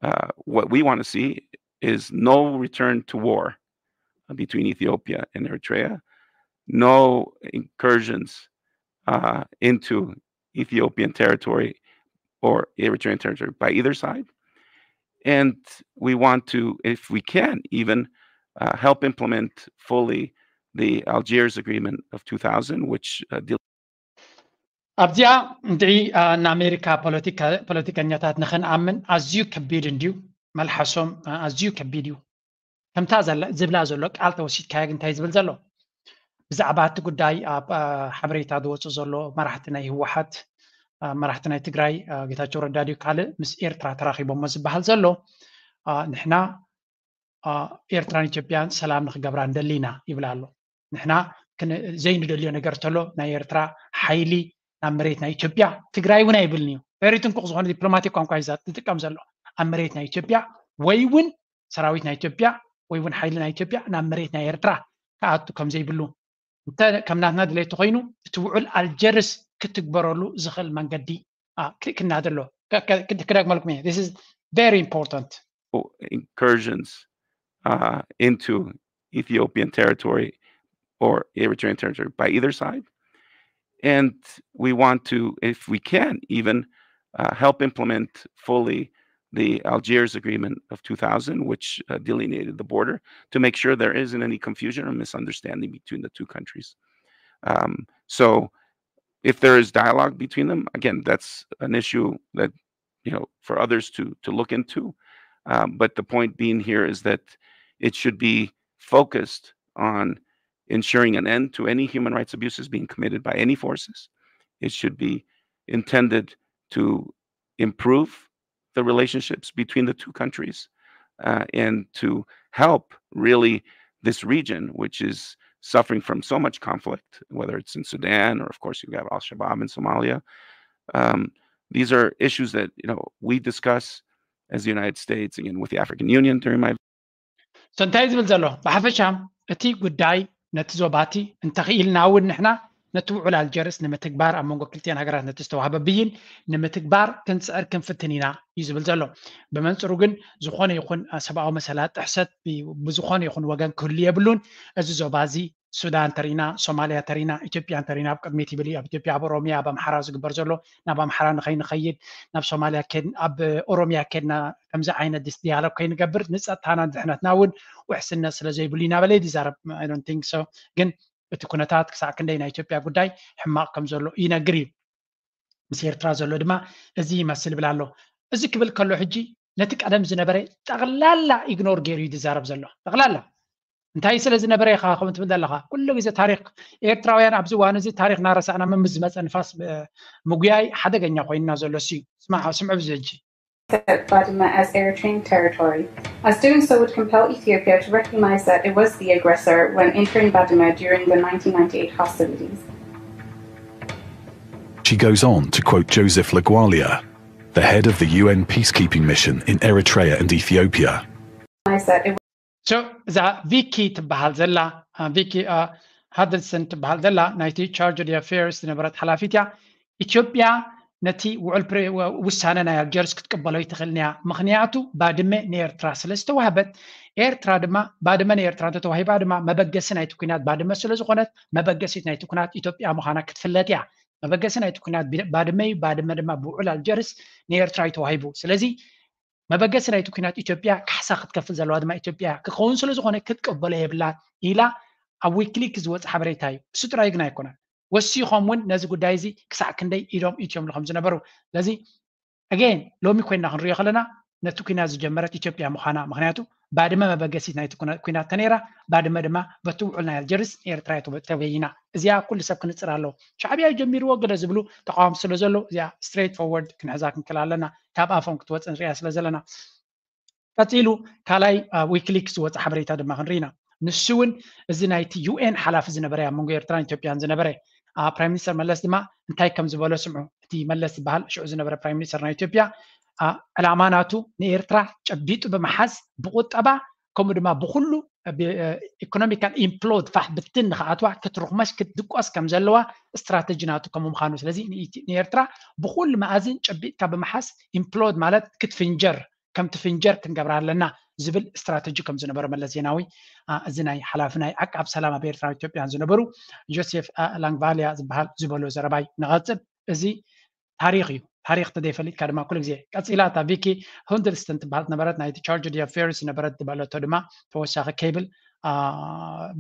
Uh, what we want to see is no return to war between Ethiopia and Eritrea, no incursions uh, into Ethiopian territory or Eritrean territory by either side. And we want to, if we can, even uh, help implement fully the Algiers Agreement of two thousand, which uh, deals ኣብዚኣ እንድዒ ንኣሜሪካ ፖለቲከኛታት ንኽንኣምን ኣዝዩ ከቢድ እንድዩ መልሓሶም ኣዝዩ ከቢድ እዩ። ከምታ ዝብላ ዘሎ ቃል ተወሲድካዮ እንታይ ዝብል ዘሎ ብዛዕባ እቲ ጉዳይ ኣብ ሓበሬታ ዝወፁ ዘሎ መራሕቲ ናይ ህወሓት መራሕቲ ናይ ትግራይ ጌታቸው ረዳ ድዩ ካልእ ምስ ኤርትራ ተራኺቦሞ ዝበሃል ዘሎ ንሕና ኤርትራን ኢትዮጵያን ሰላም ንክገብራ እንደሊና ይብል ኣሎ። ንሕና ዘይንደልዮ ነገር ተሎ ናይ ኤርትራ ሓይሊ ናብ መሬት ናይ ኢትዮጵያ ትግራይ እውን ኣይብልን እዩ። very ጥንቁቕ ዝኾነ ዲፕሎማቲክ ቋንቋ እዩ ዝጥቀም ዘሎ። ኣብ መሬት ናይ ኢትዮጵያ ወይ እውን ሰራዊት ናይ ኢትዮጵያ ወይ እውን ሓይሊ ናይ ኢትዮጵያ ናብ መሬት ናይ ኤርትራ ክኣቱ ከም ዘይብሉ እንተ ከም ናትና ድሌት ተኮይኑ እቲ ውዑል ኣልጀርስ ክትግበረሉ ዝኽእል መንገዲ ክናደ ኣሎ። ክደግመልኩም እየ። This is very important. Incursions uh, into Ethiopian territory or Eritrean territory by either side. And we want to, if we can, even uh, help implement fully the Algiers Agreement of two thousand, which uh, delineated the border, to make sure there isn't any confusion or misunderstanding between the two countries. Um, so if there is dialogue between them, again, that's an issue that, you know, for others to to look into. Um, but the point being here is that it should be focused on ensuring an end to any human rights abuses being committed by any forces. It should be intended to improve the relationships between the two countries uh, and to help really this region, which is suffering from so much conflict, whether it's in Sudan or, of course, you have Al Shabaab in Somalia. Um, these are issues that, you know, we discuss as the United States, again, with the African Union during my So እንታይ ዝብል ዘሎ ብሓፈሻ እቲ ጉዳይ ነቲ ዞባቲ እንተኽኢልና እውን ንሕና ነቲ ውዑል ኣልጀርስ ንምትግባር ኣብ መንጎ ክልቲኣን ሃገራት ነቲ ዝተዋህበ ብይን ንምትግባር ክንፅዕር ክንፍትን ኢና እዩ ዝብል ዘሎ። ብመንፅሩ ግን ዝኾነ ይኹን ሰብኣዊ መሰላት ጥሕሰት ብዝኾነ ይኹን ወገን ክህሉ የብሉን። እዚ ዞባ እዚ ሱዳን ተሪና፣ ሶማልያ ተሪና፣ ኢትዮጵያን ተሪና ኣብ ቅድሚት ይብል እዩ። ኣብ ኢትዮጵያ ኣብ ኦሮሚያ ኣብ ኣምሓራ ዝግበር ዘሎ ናብ ኣምሓራ ንኸይንኸይድ ናብ ሶማልያ ኣብ ኦሮሚያ ከድና ከምዚ ዓይነት ዲያሎግ ከይንገብር ንፀጥታናን ድሕነትና እውን ውሕስነት ስለ ዘይብሉ እናበለ ይዛረብ። I don't think so። ግን እቲ ኩነታት ክሳዕ ክንደይ ናይ ኢትዮጵያ ጉዳይ ሕማቕ ከም ዘሎ ይነግር እዩ። ምስ ኤርትራ ዘሎ ድማ እዚ ይመስል ይብል ኣሎ። እዚ ክብል ከሎ ሕጂ ነቲ ቀደም ዝነበረ ጠቕላላ ኢግኖር ገይሩ እዩ ዝዛረብ ዘሎ። ጠቕላላ እንታይ ስለ ዝነበረ ኢኻ ከምኡ ትብል ዘለኻ? ኩሉ ግዜ ታሪክ ኤርትራውያን ኣብዚ እዋን እዚ ታሪክ እናረሳዕና ምምስ ዝመፀ ንፋስ ምጉያይ ሓደገኛ ኮይንና ዘሎ ሲ ስምዑ ብዚ ሕጂ Badme as Eritrean territory, as doing so would compel Ethiopia to recognize that it was the aggressor when entering Badme during the nineteen ninety-eight hostilities. She goes on to quote Joseph Lagwalia, the head of the U N peacekeeping mission in Eritrea and Ethiopia. Recognize that it So እዛ ቪኪ ትበሃል ዘላ ቪኪ ሃድልሰን ትበሃል ዘላ ናይቲ ቻርጅ ዲ ኣፌርስ ዝነበረት ሓላፊት እያ። ኢትዮጵያ ነቲ ውዕል ውሳነ ናይ ኣልጀርስ ክትቅበሎ ይትኽእልን እያ፣ ምኽንያቱ ባድመ ንኤርትራ ስለ ዝተዋህበት። ኤርትራ ድማ ባድመ ንኤርትራ እንተተዋሂባ ድማ መበገሲ ናይቲ ኩናት ባድመ ስለ ዝኾነት መበገሲት ናይቲ ኩናት ኢትዮጵያ ምዃና ክትፍለጥ እያ። መበገሲ ናይቲ ኩናት ባድመ እዩ። ባድመ ድማ ብውዕል ኣልጀርስ ንኤርትራ እዩ ተዋሂቡ። ስለዚ መበገሲ ናይቲ ኩናት ኢትዮጵያ ካሕሳ ክትከፍል ዘለዋ ድማ ኢትዮጵያ ክኸውን ስለ ዝኾነ ክትቀበሎ የብላ ኢላ ኣብ ዊክሊክ ዝወፀ ሓበሬታ እዩ። እሱ ጥራይ ግን ኣይኮነን። ወሲኾም እውን ነዚ ጉዳይ እዚ ክሳዕ ክንደይ ኢዶም ኢትዮም ከም ዝነበሩ ስለዚ ኣጌን ሎሚ ኮይና ክንሪኦ ከለና ነቲ ኩናት ዝጀመረት ኢትዮጵያ ምዃና፣ ምክንያቱ ባድመ መበገሲት ናይቲ ኩናት ተነይራ፣ ባድመ ድማ በቲ ውዕል ናይ ኣልጀርስ ኤርትራ ተበይና። እዚኣ ኩሉ ሰብ ክንፅር ኣለዎ። ሻዕብያ ጀሚርዎ ገለ ዝብሉ ተቃዋሚ ስለ ዘሎ እዚኣ ስትሬት ፎርወርድ ክንሕዛ ክንክል ኣለና። ካብ ኣፎም ክትወፅእ ንሪኣ ስለ ዘለና ቀፂሉ ካልኣይ ኣብ ዊክሊክስ ዝወፀ ሓበሬታ ድማ ክንርኢ ኢና። ንሱ እውን እዚ ናይቲ ዩኤን ሓላፊ ዝነበረ ኣብ መንጎ ኤርትራን ኢትዮጵያን ዝነበረ ፕራይም ሚኒስተር መለስ ድማ እንታይ ከም ዝበሎ ስምዑ። እቲ መለስ ዝበሃል ሽዑ ዝነበረ ፕራይም ሚኒስተር ናይ ኢትዮጵያ ዕላማ ናቱ ንኤርትራ ጨቢጡ ብምሓዝ ብቁጠባ ከምኡ ድማ ብኩሉ ኢኮኖሚካል ኢምፕሎድ ፋሕ ብትን ንክኣትዋ ክትርኽመሽ ክትድቆስ ከም ዘለዋ ስትራተጂ ናቱ ከም ምዃኑ ስለዚ ንኤርትራ ብኩሉ መኣዝን ጨቢጥካ ብምሓዝ ኢምፕሎድ ማለት ክትፍንጀር ከምቲ ፍንጀር ክንገብራ ኣለና ዝብል ስትራተጂ ከም ዝነበረ መለስ ዜናዊ እዚ ናይ ሓላፊ ናይ ዓቃብ ሰላም ኣብ ኤርትራን ኢትዮጵያን ዝነበሩ ጆሴፍ ላንግቫሊያ ዝበሃል ዝበሎ ዘረባይ ንቐጽል። እዚ ታሪክ እዩ። ታሪክ ተዘይፈሊጥካ ድማ ኩሉ ግዜ ቀፂላ እታ ቪኪ ሁንደልስተን ትበሃል ነበረት ናይቲ ቻርጅ ዲ ኣፌርስ ነበረት ዝበለቶ ድማ ተወሳኺ ኬብል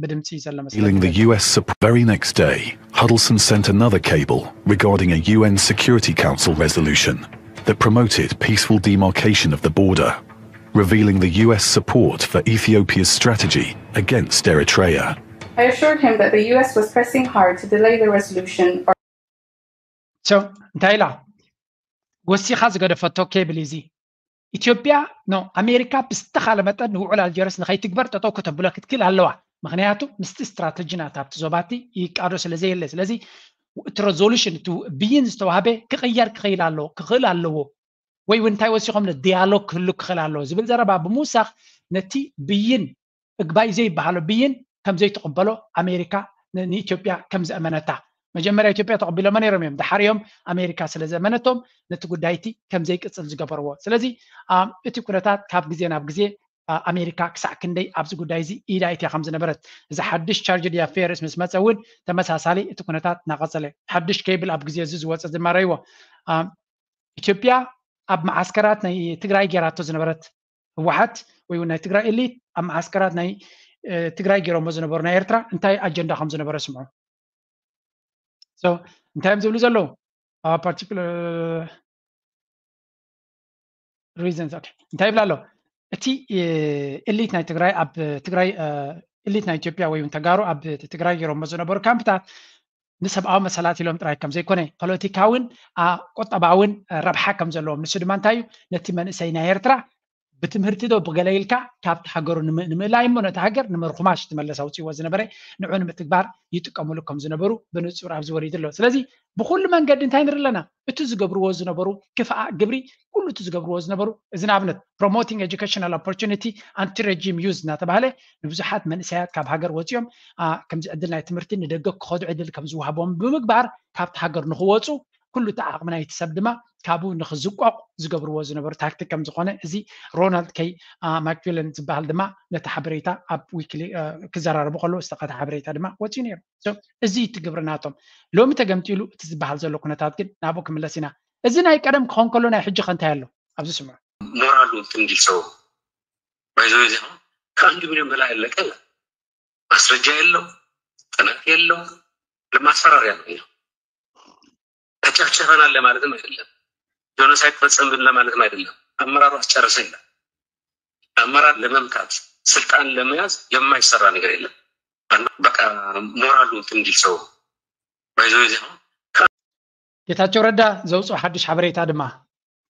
ብድምፂ እዩ ዘሎ Revealing the U S Supreme very next day, Huddleston sent another cable regarding a U N Security Council resolution that promoted peaceful demarcation of the border, revealing the U S support for Ethiopia's strategy against Eritrea. I assured him that the U S was pressing hard to delay the resolution or So እንታይ ኢላ ወሲኻ ዝገደፈቶ ኬብል እዚ ኢትዮጵያ ኖ ኣሜሪካ ብዝተኻለ መጠን ንውዕል ኣልጀርስ ንኸይትግበር ጠጠው ከተብሎ ክትክእል ኣለዋ። ምክንያቱ ምስቲ ስትራተጂ ናታ ኣብቲ ዞባቲ ይቃዶ ስለ ዘየለ ስለዚ እቲ ሬዞሉሽን እቲ ብይን ዝተዋህበ ክቕየር ክኽእል ኣለዎ ክኽእል ኣለዎ ወይ እውን እንታይ ወሲኾም ዲያሎግ ክህሉ ክኽእል ኣለዎ ዝብል ዘረባ ብምውሳኽ ነቲ ብይን እግባይ ዘይበሃሎ ብይን ከም ዘይትቕበሎ ኣሜሪካ ንኢትዮጵያ ከም ዘእመነታ። መጀመርያ ኢትዮጵያ ተቐቢሎማ ነይሮም እዮም። ድሓር እዮም ኣሜሪካ ስለ ዘእመነቶም ነቲ ጉዳይ እቲ ከም ዘይቅጽል ዝገበርዎ። ስለዚ እቲ ኩነታት ካብ ግዜ ናብ ግዜ ኣሜሪካ ክሳዕ ክንደይ ኣብዚ ጉዳይ እዚ ኢዳ ኢትያ ከም ዝነበረት፣ እዚ ሓድሽ ቻርጅድ ኣፌርስ ምስ መፀ እውን ተመሳሳሊ እቲ ኩነታት እናቐፀለ። ሓድሽ ኬብል ኣብ ግዜ እዚ ዝወፀ ዝማረይዎ። ኢትዮጵያ ኣብ መዓስከራት ናይ ትግራይ ጌራቶ ዝነበረት ህወሓት ወይ እውን ናይ ትግራይ ኤሊት ኣብ መዓስከራት ናይ ትግራይ ጌሮሞ ዝነበሩ ናይ ኤርትራ እንታይ ኣጀንዳ ከም ዝነበረ ስምዑ። እንታይ እዮም ዝብሉ ዘለዉ? Particular reasons። እንታይ ይብላ ኣሎ? እቲ ኤሊት ናይ ትግራይ ኣብ ትግራይ ኤሊት ናይ ኢትዮጵያ ወይ እውን ተጋሩ ኣብ ትግራይ ጌሮሞ ዝነበሩ ካምፕታት ንሰብኣዊ መሰላት ኢሎም ጥራይ ከም ዘይኮነ፣ ፖለቲካውን ቁጠባውን ረብሓ ከም ዘለዎም፣ ንሱ ድማ እንታይ እዩ? ነቲ መንእሰይ ናይ ኤርትራ ብትምህርቲ ዶ ብገለ ኢልካ ካብቲ ሃገሩ ንምእላይ እሞ ነቲ ሃገር ንምርኹማሽ ዝመለስ ኣውፅዎ ዝነበረ ንዑ ንምትግባር ይጥቀምሉ ከም ዝነበሩ ብንፁር ኣብዚ ወሪዱ ኣሎ። ስለዚ ብኩሉ መንገዲ እንታይ ንርኢ ኣለና? እቲ ዝገብርዎ ዝነበሩ ክፍኣ ግብሪ፣ ኩሉ እቲ ዝገብርዎ ዝነበሩ፣ እዚ ንኣብነት promoting educational opportunity anti regime use እናተባህለ ንብዙሓት መንእሰያት ካብ ሃገር ወፂኦም ከምዚ ዕድል ናይ ትምህርቲ ንደገ ክኸዱ ዕድል ከም ዝወሃቦም ብምግባር ካብቲ ሃገር ንክወፁ ኩሉ እቲ ዓቕሚ ናይቲ ሰብ ድማ ካብኡ ንክዝቋቕ ዝገብርዎ ዝነበሩ ታክቲክ ከም ዝኾነ እዚ ሮናልድ ከይ ማክፊለን ዝበሃል ድማ ነቲ ሓበሬታ ኣብ ዊክሊ ክዘራረቡ ከለዉ ዝተኸተ ሓበሬታ ድማ ወፂኡ ነይሩ። እዚ እቲ ግብሪ ናቶም ሎሚ ተገምጢሉ እቲ ዝበሃል ዘሎ ኩነታት ግን ናብኡ ክምለስ ኢና። እዚ ናይ ቀደም ክኾን ከሎ ናይ ሕጂ ከ እንታይ ኣሎ? ኣብዚ ስምዑ። ሞራሉ እንትን እንዲል ሰው ባይዞ ዜማ ከአንድ ሚሊዮን በላይ ያለቀ ማስረጃ የለው፣ ጥናት የለው፣ ለማስፈራሪያ ነው። ተጨፍጭፈናል ለማለትም አይደለም፣ ጆኖሳይድ ፈጸምን ለማለትም አይደለም። አመራሩ አስጨረሰ ይላል። አመራር ለመምታት ስልጣን ለመያዝ የማይሰራ ነገር የለም። በቃ ሞራሉ እንትን እንዲል ሰው ባይዞ ዜማ ጌታቸው ረዳ ዘውፅኦ ሓዱሽ ሓበሬታ ድማ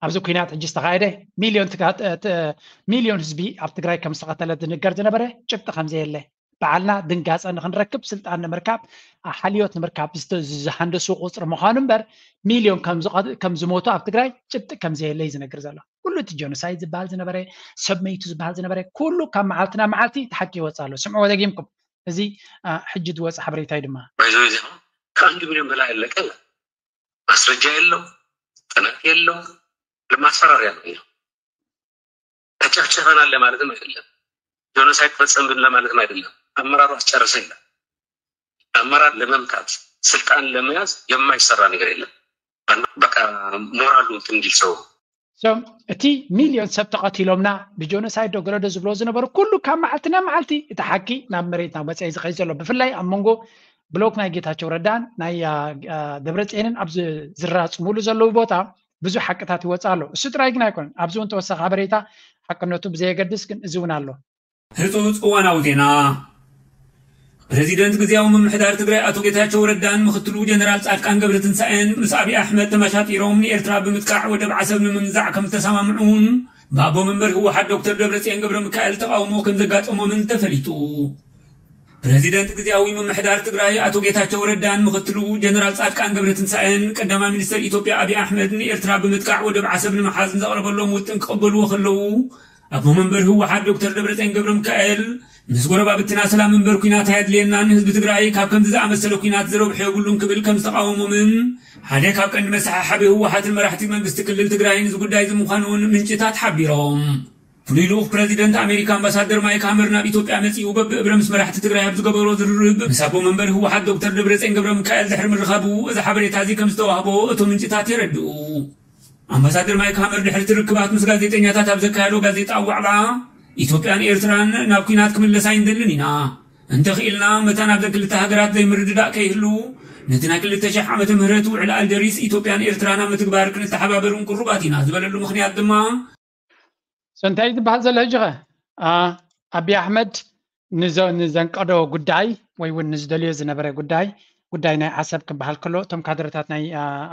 ኣብዚ ኩናት ሕጂ ዝተኻየደ ሚሊዮን ትጋ- ት- ት- ሚሊዮን ህዝቢ ኣብ ትግራይ ከም ዝተቐተለ ዝንገር ዝነበረ ጭብጢ ከም ዘየለ በዓልና ድንጋፀ ንክንረክብ ስልጣን ንምርካብ ሓልዮት ንምርካብ ዝተ- ዝሃንደሱ ቁፅሪ ምዃኑ እምበር ሚሊዮን ከም ዝቐ- ከም ዝሞቱ ኣብ ትግራይ ጭብጢ ከም ዘየለ እዩ ዝነግር ዘሎ። ኩሉ እቲ ጀኖሳይድ ዝበሃል ዝነበረ ሰብ መይቱ ዝበሃል ዝነበረ ኩሉ ካብ መዓልቲ ናብ መዓልቲ ተሓቂ ይወፅእ ኣሎ። ስምዕዎ ደጊምኩም እዚ ሕጂ ዝወፀ ሓበሬታ እዩ ድማ ባይዞ ዜማ ከአንድ ሚሊዮን በላይ ያለቀ ማስረጃ የለው፣ ጥናት የለው፣ ለማስፈራሪያ ነው። ተጨፍጭፈናል ለማለትም አይደለም፣ ጆኖሳይድ ፈጸምን ለማለትም አይደለም። አመራሩ አስጨረሰ ይላል። አመራር ለመምታት ስልጣን ለመያዝ የማይሰራ ነገር የለም። በቃ ሞራሉ እንትን እንዲል ሰው So እቲ ሚልዮን ሰብ ተቐቲሎምና ብጆኖሳይድ ዶ ገለ ዶ ዝብሎ ዝነበሩ ኩሉ ካብ መዓልቲ ናብ መዓልቲ እቲ ሓቂ ናብ መሬት ናብ ወፃኢ ዝኸይድ ዘሎ ብፍላይ ኣብ መንጎ ብሎክ ናይ ጌታቸው ረዳን ናይ ደብረፅየንን ኣብ ዝራፅሙሉ ዘለዉ ቦታ ብዙሕ ሓቅታት ይወፅእ ኣሎ። እሱ ጥራይ ግን ኣይኮነን። ኣብዚ እውን ተወሳኺ ሓበሬታ ሓቅነቱ ብዘየገድስ ግን እዚ እውን ኣሎ። ህፁፅ እዋናዊ ዜና። ፕረዚደንት ግዜያዊ ምምሕዳር ትግራይ ኣቶ ጌታቸው ረዳን ምክትሉ ጀነራል ፃድቃን ገብረትንሳኤን ምስ ኣብይ ኣሕመድ ተመሻጢሮም ንኤርትራ ብምጥቃዕ ወደብ ዓሰብ ንምንዛዕ ከም ዝተሰማምዑን ብኣቦ መንበር ህወሓት ዶክተር ደብረፅዮን ገብረ ሚካኤል ተቃውሞ ከም ዘጋጠሞምን ተፈሊጡ። ፕረዚደንት ግዜያዊ ምምሕዳር ትግራይ ኣቶ ጌታቸው ረዳን ምክትሉ ጀነራል ፃድቃን ገብረትንሳኤን ቀዳማይ ሚኒስተር ኢትዮጵያ ኣብይ ኣሕመድ ንኤርትራ ብምጥቃዕ ወደብ ዓሰብ ንምሓዝ ንዘቕረበሎም ውጥን ክቕበልዎ ከለዉ ኣቦ መንበር ህወሓት ዶክተር ደብረፅዮን ገብረ ሚካኤል ምስ ጎረባብትና ሰላም እምበር ኲናት ኣየድልየናን ህዝቢ ትግራይ ካብ ከምዚ ዝኣመሰለ ኲናት ዝረብሖ የብሉን ክብል ከም ዝተቃወሞምን ሓደ ካብ ቀንዲ መሰሓሓቢ ህወሓትን መራሕቲ መንግስቲ ክልል ትግራይን እዚ ጉዳይ እዚ ምዃኑ እውን ምንጭታት ሓቢሮም። ፍሉይ ልኡኽ ፕረዚደንት ኣሜሪካ ኣምባሳደር ማይክ ሃመር ናብ ኢትዮጵያ መፂኡ በብእብረ ምስ መራሕቲ ትግራይ ኣብ ዝገበሮ ዝርርብ ምስ ኣቦ መንበር ህወሓት ዶክተር ደብረፅዮን ገብረ ሚካኤል ድሕሪ ምርኻቡ እዚ ሓበሬታ እዚ ከም ዝተዋህቦ እቶም ምንጭታት የረድኡ። ኣምባሳደር ማይክ ሃመር ድሕሪ እቲ ርክባት ምስ ጋዜጠኛታት ኣብ ዘካየዶ ጋዜጣዊ ዋዕላ ኢትዮጵያን ኤርትራን ናብ ኲናት ክምለሳ ኣይንደልን ኢና። እንተኽኢልና መታን ኣብዘን ክልተ ሃገራት ዘይምርድዳእ ከይህሉ ነቲ ናይ ክልተ ሺሕ ዓመተ ምህረት ውዕል ኣልጀሪስ ኢትዮጵያን ኤርትራን ኣብ ምትግባር ክንተሓባበር እውን ቅሩባት ኢና ዝበለሉ ምኽንያት ድማ So እንታይ ዝበሃል ዘሎ ሕጂ ኸ ኣብይ ኣሕመድ ንዘንቀዶ ጉዳይ ወይ እውን ንዝደልዮ ዝነበረ ጉዳይ ጉዳይ ናይ ዓሰብ ክበሃል ከሎ እቶም ካድረታት ናይ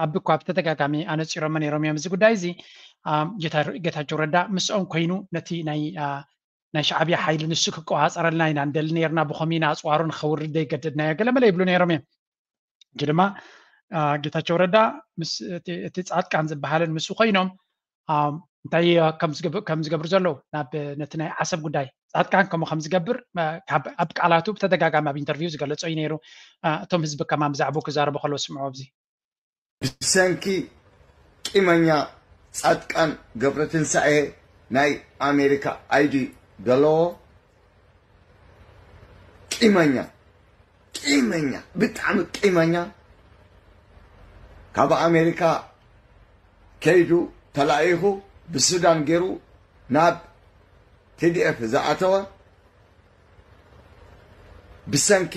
ኣቢ እኳ ብተደጋጋሚ ኣነፂሮሞ ነይሮም እዮም። እዚ ጉዳይ እዚ ጌታቸው ረዳ ምስኦም ኮይኑ ነቲ ናይ ናይ ሻዕብያ ሓይሊ ንሱ ክቆፃፀረልና ኢና ንደሊ ነርና ብኸምኡ ኢና ኣፅዋሩ ንኸውርድ ዘይገደድናዮ ገለመለ ይብሉ ነይሮም እዮም። ሕጂ ድማ ጌታቸው ረዳ እቲ ፃድቃን ዝበሃልን ምስ ኮይኖም እንታይ ከም ዝገብሩ ዘለዉ ናብ ነቲ ናይ ዓሰብ ጉዳይ ፃድቃን ከምኡ ከም ዝገብር ኣብ ቃላቱ ብተደጋጋሚ ኣብ ኢንተርቪው ዝገለጾ እዩ ነይሩ። እቶም ህዝቢ ከማን ብዛዕባኡ ክዛረቡ ከለዉ ስምዑ። ኣብዚ ብሰንኪ ቂመኛ ፃድቃን ገብረትንሳኤ ናይ ኣሜሪካ ኣይዲ ዘለዎ ቂመኛ ቂመኛ ብጣዕሚ ቂመኛ ካብ ኣሜሪካ ከይዱ ተላኢኹ ብሱዳን ገይሩ ናብ ቲዲኤፍ ዝኣተወ ብሰንኪ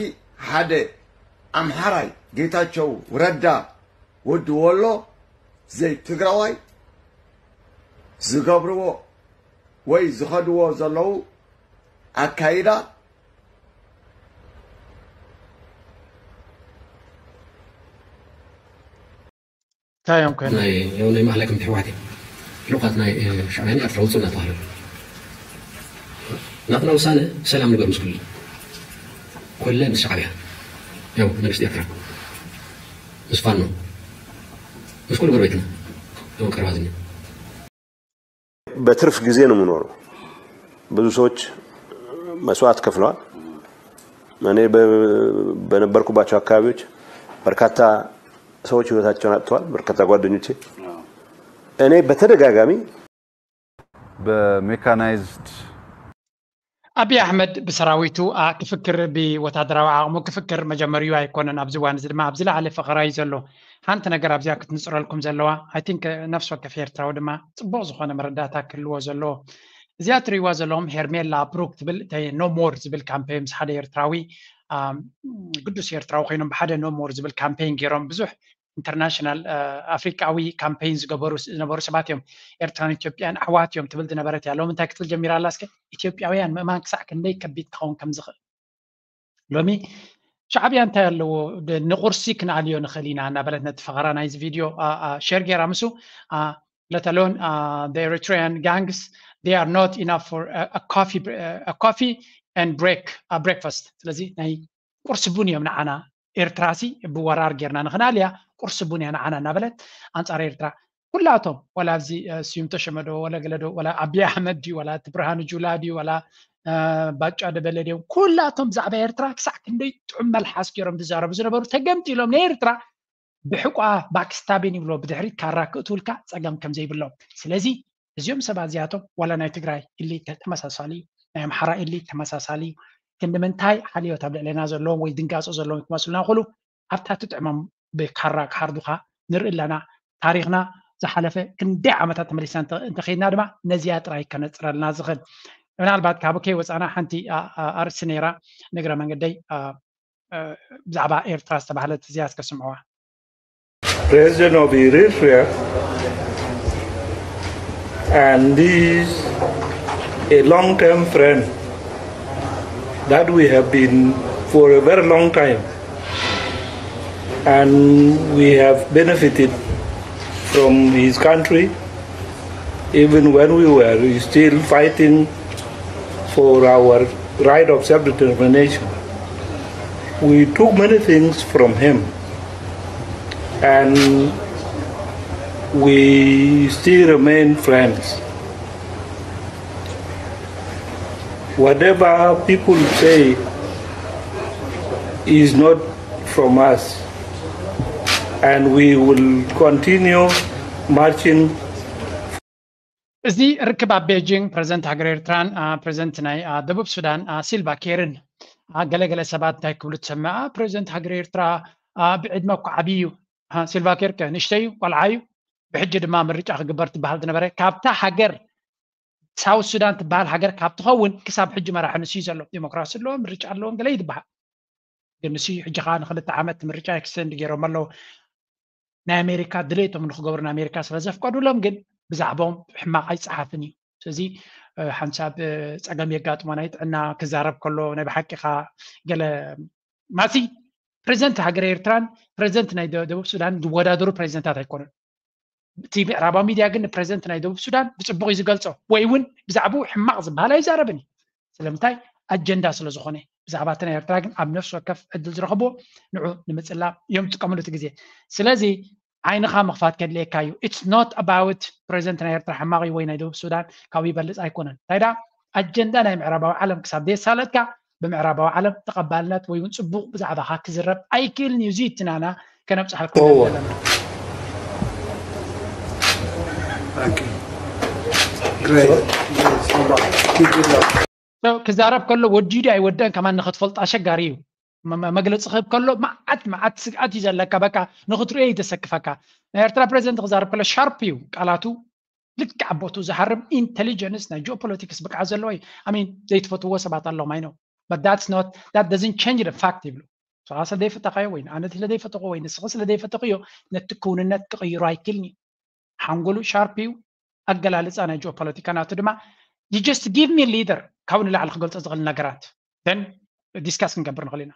ሓደ ኣምሓራይ ጌታቸው ረዳ ወዲ ወሎ ዘይ ትግራዋይ ዝገብርዎ ወይ ዝኸድዎ ዘለዉ ኣካይዳ እንታይ እዮም ኮይኖም? ናይ ናይ ማእከላይ ኮሚቴ ህወሓት እዮም። ልኡኻት ናይ ሻዕብያን ኤርትራ ውፅእ እናተባህለ ናትና ውሳነ ሰላም ንበር ምስ ኩሉ ኮለ ምስ ሻዕብያ ያው መንግስቲ ኤርትራ ምስ ፋኖ ምስ ኩሉ ጎረቤትና ያው ቀረባ ዝኒ በትርፍ ጊዜ ነው የምኖረው። ብዙ ሰዎች መስዋዕት ከፍለዋል። እኔ በነበርኩባቸው አካባቢዎች በርካታ ሰዎች ህይወታቸውን አጥተዋል። በርካታ ጓደኞቼ እኔ በተደጋጋሚ በሜካናይዝድ ኣብይ ኣሕመድ ብሰራዊቱ ክፍክር ብወታደራዊ ዓቕሙ ክፍክር መጀመሪዩ ኣይኮነን። ኣብዚ እዋን እዚ ድማ ኣብ ዝለዓለ ፈኸራ እዩ ዘሎ። ሓንቲ ነገር ኣብዚኣ ክትንፅረልኩም ዘለዋ I think ነፍሲ ወከፍ ኤርትራዊ ድማ ፅቡቕ ዝኾነ መረዳእታ ክህልዎ ዘለዎ እዚኣ ትሪእዋ ዘለኹም ሄርሜላ ብሩክ ትብል no more ዝብል ካምፔን ምስ ሓደ ኤርትራዊ ግዱስ ኤርትራዊ ኮይኖም ብሓደ no more ዝብል ካምፔን ገይሮም ብዙሕ ኢንተርናሽናል ኣፍሪቃዊ ካምፔን ዝገበሩ ዝነበሩ ሰባት እዮም። ኤርትራን ኢትዮጵያን ኣሕዋት እዮም ትብል ዝነበረት እያ። ሎሚ እንታይ ክትብል ጀሚራ ኣላ? እስከ ኢትዮጵያውያን ምእማን ክሳዕ ክንደይ ከቢድ ክኸውን ከም ዝኽእል ሎሚ ሻዕብያ እንታይ ኣለዎ ንቁርሲ ክንኣልዮ ንኽእል ኢና እናበለት ነቲ ፈኸራ ናይዚ ቪድዮ ሸር ገይራ ምስ let alone the Eritrean gangs they are not enough for a coffee a coffee and break a breakfast ስለዚ ናይ ቁርሲ ቡን እዮም ንዓና ኤርትራሲ ብወራር ጌርና ንኽናልያ ቁርሲ ቡን እያ ንዓና እናበለት ኣንጻር ኤርትራ ኩላቶም ወላ ኣብዚ ስዩም ተሸመዶ ወላ ገለዶ ወላ ኣብይ ኣሕመድ ድዩ ወላ እቲ ብርሃኑ ጁላ ድዩ ወላ ባጫ ደበለ ድዮም ኩላቶም ብዛዕባ ኤርትራ ክሳዕ ክንደይ ጥዑም መልሓስ ገይሮም ዝዛረቡ ዝነበሩ ተገምጢሎም ንኤርትራ ብሕቋ ባክስታቢን ይብሎ ብድሕሪት ካራ ክእትውልካ ፀገም ከም ዘይብሎም ስለዚ እዚኦም ሰባት እዚኣቶም ዋላ ናይ ትግራይ ኢሊት ተመሳሳሊ እዩ ናይ ኣምሓራ ኢሊት ተመሳሳሊ እዩ ክንዲ ምንታይ ሓልዮት ኣብ ልዕለና ዘለዎም ወይ ድንጋፆ ዘለዎም ክመስሉና ክሉ ኣብታ ትጥዕሞም ብካራ ክሓርዱኻ ንርኢ ኣለና ታሪኽና ዝሓለፈ ክንደይ ዓመታት ተመሊስና እንተኸይድና ድማ ነዚኣ ጥራይ ከነፅረልና ዝኽእል ምናልባት ካብ ከይ ወፃና ሓንቲ ኣርእስቲ ነይራ ንግረ መንገደይ ብዛዕባ ኤርትራ ዝተባህለት እዚኣ እስከ ስምዕዋ President of Eritrea and is a long-term friend that we have been for a very long time and we have benefited from his country even when we were still fighting for our right of self-determination. We took many things from him and we still remain friends. Whatever people say is not from us and we will continue marching እዚ ርክብ ኣብ ቤጂንግ ፕረዚደንት ሃገር ኤርትራን ፕረዚደንት ናይ ደቡብ ሱዳን ሲልቫ ኬርን ገለገለ ሰባት እንታይ ክብሉ ትሰምዕ ፕረዚደንት ሃገር ኤርትራ ብዕድመ እኮ ዓብዪ እዩ ሲልቫ ኬር ከ ንእሽተይ እዩ ቆልዓ እዩ ብሕጂ ድማ ምርጫ ክግበር ትበሃል ዝነበረ ካብታ ሃገር ሳውት ሱዳን ትበሃል ሃገር ካብ ትኸውን ክሳብ ሕጂ መራሒ ንሱ እዩ ዘሎ ዲሞክራሲ ኣለዎ ምርጫ ኣለዎም ገለ ይትበሃል ግን ንሱ ሕጂ ከዓ ንክልተ ዓመት ምርጫ ኤክስተንድ ገይሮም ኣለዉ ናይ ኣሜሪካ ድሌቶም ንክገብሩ ንኣሜሪካ ስለ ዘፍቀዱሎም ግን ብዛዕባኦም ሕማቕ ኣይፀሓፍን እዩ ስለዚ ሓንሳብ ፀገም የጋጥሞ ናይ ጥዕና ክዛረብ ከሎ ናይ ብሓቂኻ ገለ ማሲ ፕሬዚደንት ሃገር ኤርትራን ፕሬዚደንት ናይ ደቡብ ሱዳን ዝወዳደሩ ፕሬዚደንታት ኣይኮኑን እቲ ምዕራባዊ ሚድያ ግን ንፕሬዚደንት ናይ ደቡብ ሱዳን ብፅቡቅ እዩ ዝገልፆ ወይ እውን ብዛዕባኡ ሕማቅ ዝበሃል ኣይዛረብን እዩ ስለምንታይ ኣጀንዳ ስለዝኾነ ብዛዕባ እቲ ናይ ኤርትራ ግን ኣብ ነፍሲ ወከፍ ዕድል ዝረኸብዎ ንዑ ንምፅላም እዮም ዝጥቀምሉ እቲ ግዜ ስለዚ ዓይንኻ ምኽፋት ከድልየካ እዩ። It's not about ፕሬዚደንት ናይ ኤርትራ ሕማቕ እዩ ወይ ናይ ደቡብ ሱዳን ካብኡ ይበልፅ ኣይኮነን። እንታይ ደኣ ኣጀንዳ ናይ ምዕራባዊ ዓለም ክሳብ ዘየሳለጥካ ብምዕራባዊ ዓለም ተቐባልነት ወይ እውን ፅቡቕ ብዛዕባኻ ክዝረብ ኣይክእልን እዩ። እዚ ትናና ከነብፅሓልኩም ዘለና ክዛረብ ከሎ ወዲዱ ኣይወደን ከማን ንክትፈልጦ ኣሸጋሪ እዩ። መግለፂ ክህብ ከሎ መዓት መዓት ስግኣት እዩ ዘለካ። በቃ ንክትሪኦ እዩ ተሰክፈካ። ናይ ኤርትራ ፕሬዚደንት ክዛረብ ከሎ ሻርፕ እዩ ቃላቱ። ልክዕ ኣቦቱ ዝሃርም ኢንቴሊጀንስ ናይ ጂኦፖለቲክስ ብቅዓት ዘለዎ እዩ። ኣሚን ዘይትፈትዎ ሰባት ኣለዎም ኣይነው but that's not that doesn't change the fact ይብሉ። ንስኻ ስለ ዘይፈተኻዮ ወይ ኣነ ስለ ዘይፈተኹ ወይ ንስኺ ስለ ዘይፈተኽዮ ነቲ ክውንነት ክቕይሮ ኣይክልኒ። ሓንጎሉ ሻርፕ እዩ። ኣገላልፃ ናይ ጂኦፖለቲካ ናቱ ድማ you just give me leader ካብኡ ንላዕሊ ክገልፆ ዝኽእል ነገራት then ዲስካስ ክንገብር ንኽእል ኢና።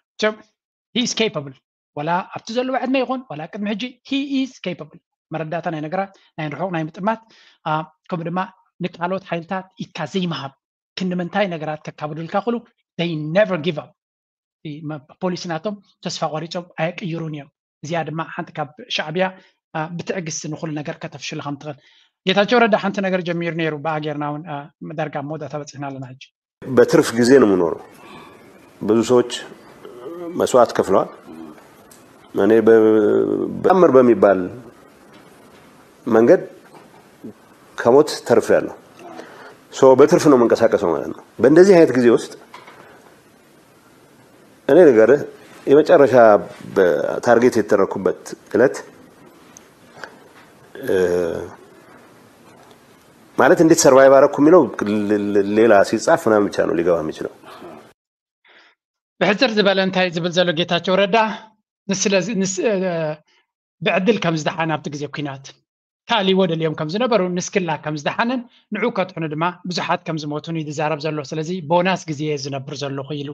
He is capable ወላ ኣብቲ ዘለዎ ዕድመ ይኹን ወላ ቅድሚ ሕጂ he is capable መረዳእታ ናይ ነገራት ናይ ርሑቕ ናይ ምጥማት ከምኡ ድማ ንካልኦት ሓይልታት ኢድካ ዘይምሃብ ክንዲ ምንታይ ነገራት ከካብዱልካ ክሉ they never give up። ፖሊሲ ናቶም ተስፋ ቆሪፆም ኣየቅይሩን እዮም። እዚኣ ድማ ሓንቲ ካብ ሻዕብያ ብትዕግስቲ ንኩሉ ነገር ከተፍሽሉ ከም ትኽእል ጌታቸው ረዳ ሓንቲ ነገር ጀሚሩ ነይሩ ብኣ ጌርና እውን ዳርጋ መወዳእታ በፂሕና ኣለና ሕጂ። በትርፍ ጊዜ ነው የምኖረው። ብዙ ሰዎች መስዋዕት ከፍለዋል። እኔ በአምር በሚባል መንገድ ከሞት ተርፌያለሁ። So በትርፍ ነው የምንቀሳቀሰው ማለት ነው። በእንደዚህ አይነት ጊዜ ውስጥ እኔ ልንገርህ የመጨረሻ ታርጌት የተደረኩበት እለት ማለት እንዴት ሰርቫይቭ አደረኩ የሚለው ሌላ ሲጻፍ ምናምን ብቻ ነው ሊገባ የሚችለው። ብሕጽር ዝበለ እንታይ ዝብል ዘሎ ጌታቸው ረዳ ብዕድል ከም ዝደሓን ኣብቲ ግዜ ኲናት ተኣልይዎ ደልዮም ከም ዝነበሩ ንስክላ ከም ዝደሓንን ንዑ ከጥሕኑ ድማ ብዙሓት ከም ዝሞቱን እዩ ዝዛረብ ዘሎ። ስለዚ ቦናስ ግዜ እየ ዝነብር ዘለኹ ኢሉ።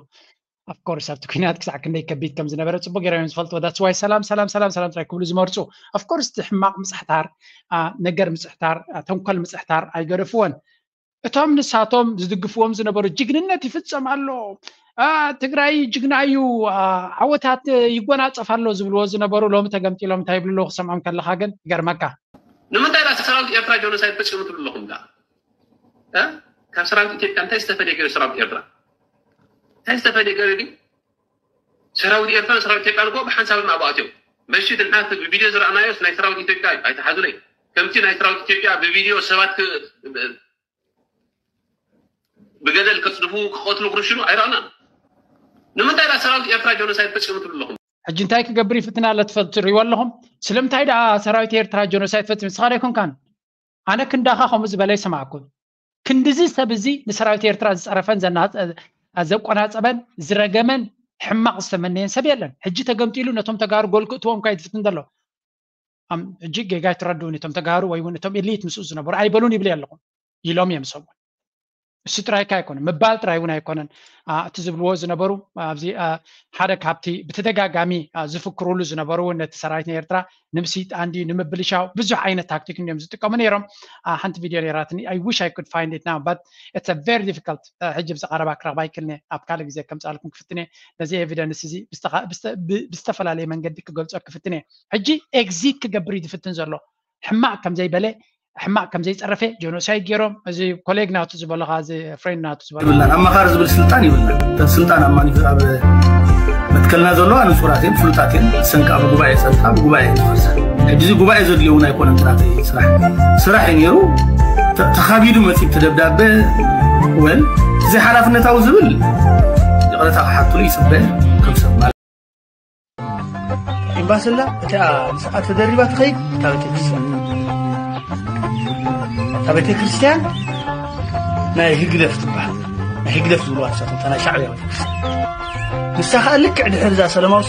ኣፍኮርስ ኣብቲ ኲናት ክሳዕ ክንደይ ከቢድ ከም ዝነበረ ፅቡቅ ገይሮም እዮም ዝፈልጥዎ። That's why ሰላም ሰላም ሰላም ሰላም ጥራይ ክብሉ ዝመርፁ። ኣፍኮርስ እቲ ሕማቅ ምፅሕታር፣ ነገር ምፅሕታር፣ ተንኮል ምፅሕታር ኣይገደፍዎን። እቶም ንሳቶም ዝድግፍዎም ዝነበሩ ጅግንነት ይፍፀም ኣሎ፣ ትግራይ ጅግና እዩ፣ ዓወታት ይጎናፀፍ ኣሎ ዝብልዎ ዝነበሩ ሎሚ ተገምጢሎም እንታይ ይብሉ ኣለዉ ክሰምዖም ከለካ ግን ይገርመካ። ንምንታይ ዳ ሰራዊት ኤርትራ ጀኖሳይድ ፈፂሙ ትብሉ ኣለኹም ዳ? ካብ ሰራዊት ኢትዮጵያ እንታይ ዝተፈለየ ገይሩ ሰራዊት ኤርትራ? እንታይ ዝተፈለየ ገይሩ ድዩ? ሰራዊት ኤርትራን ሰራዊት ኢትዮጵያን እኮ ብሓንሳብ ናብኡ ኣትዮም። በሺ ድንሓት ብቪድዮ ዝረኣናዮስ ናይ ሰራዊት ኢትዮጵያ እዩ፣ ኣይትሓዙለይ። ከምቲ ናይ ሰራዊት ኢትዮጵያ ብቪድዮ ሰባት ብገደል ከፅድፉ ክቐትሉ ክርሽኑ ኣይረኣናን። ንምንታይ ዳ ሰራዊት ኤርትራ ጀኖሳይድ ፈፂሙ ትብሉ ኣለኹም? ሕጂ እንታይ ክገብር ይፍትን ኣሎ ትፈልጡ ትሪእዎ ኣለኹም። ስለምንታይ ደኣ ሰራዊት ኤርትራ ጀኖሳይድ ፈፂሙ? ንስኻ ዶ ኣይኮንካን? ኣነ ክንዳኻ ከምኡ ዝበለ ይሰማዕኩ። ክንድዚ ሰብ እዚ ንሰራዊት ኤርትራ ዝፀረፈን ዘቆናፀበን ዝረገመን ሕማቕ ዝተመነየን ሰብ የለን። ሕጂ ተገምጢሉ ነቶም ተጋሩ ጎል ክእትዎም እኳ እዩ ዝፍትን ዘሎ። ሕጂ ጌጋ ኣይትረድኡኒ፣ እቶም ተጋሩ ወይ እውን እቶም ኢሊት ምስኡ ዝነበሩ ኣይበሉን ይብል ኣለኹም ኢሎም እዮም ሰብኡን። እሱ ጥራይካ ኣይኮነን፣ ምባል ጥራይ እውን ኣይኮነን። እቲ ዝብልዎ ዝነበሩ ኣብዚ ሓደ ካብቲ ብተደጋጋሚ ዝፍክሩሉ ዝነበሩ እውን ነቲ ሰራዊት ናይ ኤርትራ ንምስይጣን ድዩ ንምብልሻው ብዙሕ ዓይነት ታክቲክ እዮም ዝጥቀሙ ነይሮም። ሓንቲ ቪድዮ ነይራትኒ፣ I wish I could find it now but it's a very difficult። ሕጂ ብዚ ቀረባ ክረኽባ ኣይክእልን እየ፣ ኣብ ካልእ ግዜ ከምፅኣልኩም ክፍትን እየ። ነዚ ኤቪደንስ እዚ ብዝተፈላለየ መንገዲ ክገልፆ ክፍትን እየ። ሕጂ ኤግዚት ክገብር እዩ ዝፍትን ዘሎ። ሕማቕ ከም ዘይበለ ሕማቕ ከም ዘይፀረፈ ጀኖሳይድ ገይሮም እዚ ኮሌግ ናቱ ዝበለኻ እዚ ፍሬንድ ናቱ ዝበለኻ ይብልናን ኣማኻሪ ዝብል ስልጣን ይብልናን። እተን ስልጣን ኣብ ማኒ ኣብ መትከልና ዘለዋ ንጹራት እየን፣ ፍሉጣት እየን። ሰንካ ብጉባኤ ጸንካ ብጉባኤ እየን ዝፈርሳ። ሕጂ እዚ ጉባኤ ዘድልዮ እውን ኣይኮነን እቲ ናተይ ስራሕ። ስራሕ እዩ ነይሩ። ተ- ተኻቢዱ መጺእ እቲ ደብዳበ ወል ዘይሓላፍነታዊ ዝብል ይቕረታ ክሓትሉ ይጽበ ከም ሰብ ማለት። ኤምባስላ እቲኣ ምስኣ ተደሪባ ትኸይድ እታ ቤተክርስትያን እታ ቤተክርስትያን ናይ ህግደፍ ትበሃል ናይ ህግደፍ ዝብልዋ ንሳቶም እታ ናይ ሻዕብያ ቤተክርስትያን ንሳ ከዓ ልክዕ ድሕር እዛ ሰለማዊ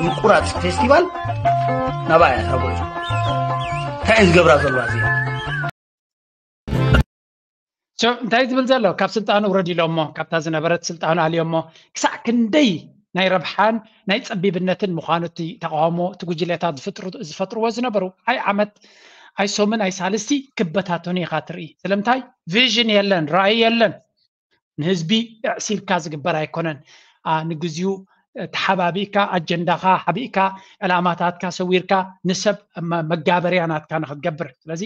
ምቁራፅ ፌስቲቫል ናብኣ እያ እታ ጉዕዞ እንታይ እየን ዝገብራ ዘለዋ እዚኣ እንታይ ዝብል ዘሎ ካብ ስልጣኑ ውረድ ኢሎሞ ካብታ ዝነበረት ስልጣኑ ኣልዮሞ ክሳዕ ክንደይ ናይ ረብሓን ናይ ፀቢብነትን ምዃኑ እቲ ተቃውሞ እቲ ጉጅለታት ዝፈጥርዎ ዝነበሩ ኣይ ዓመት ኣይ ሶምን ኣይ ሳልስቲ ክበታተኑ ኢኻ ትርኢ። ስለምንታይ ቪዥን የለን፣ ራእይ የለን። ንህዝቢ ኣዕሲልካ ዝግበር ኣይኮነን። ንግዚኡ ተሓባቢእካ ኣጀንዳኻ ሓቢእካ ዕላማታትካ ሰዊርካ ንሰብ መጋበርያ ናትካ ንክትገብር። ስለዚ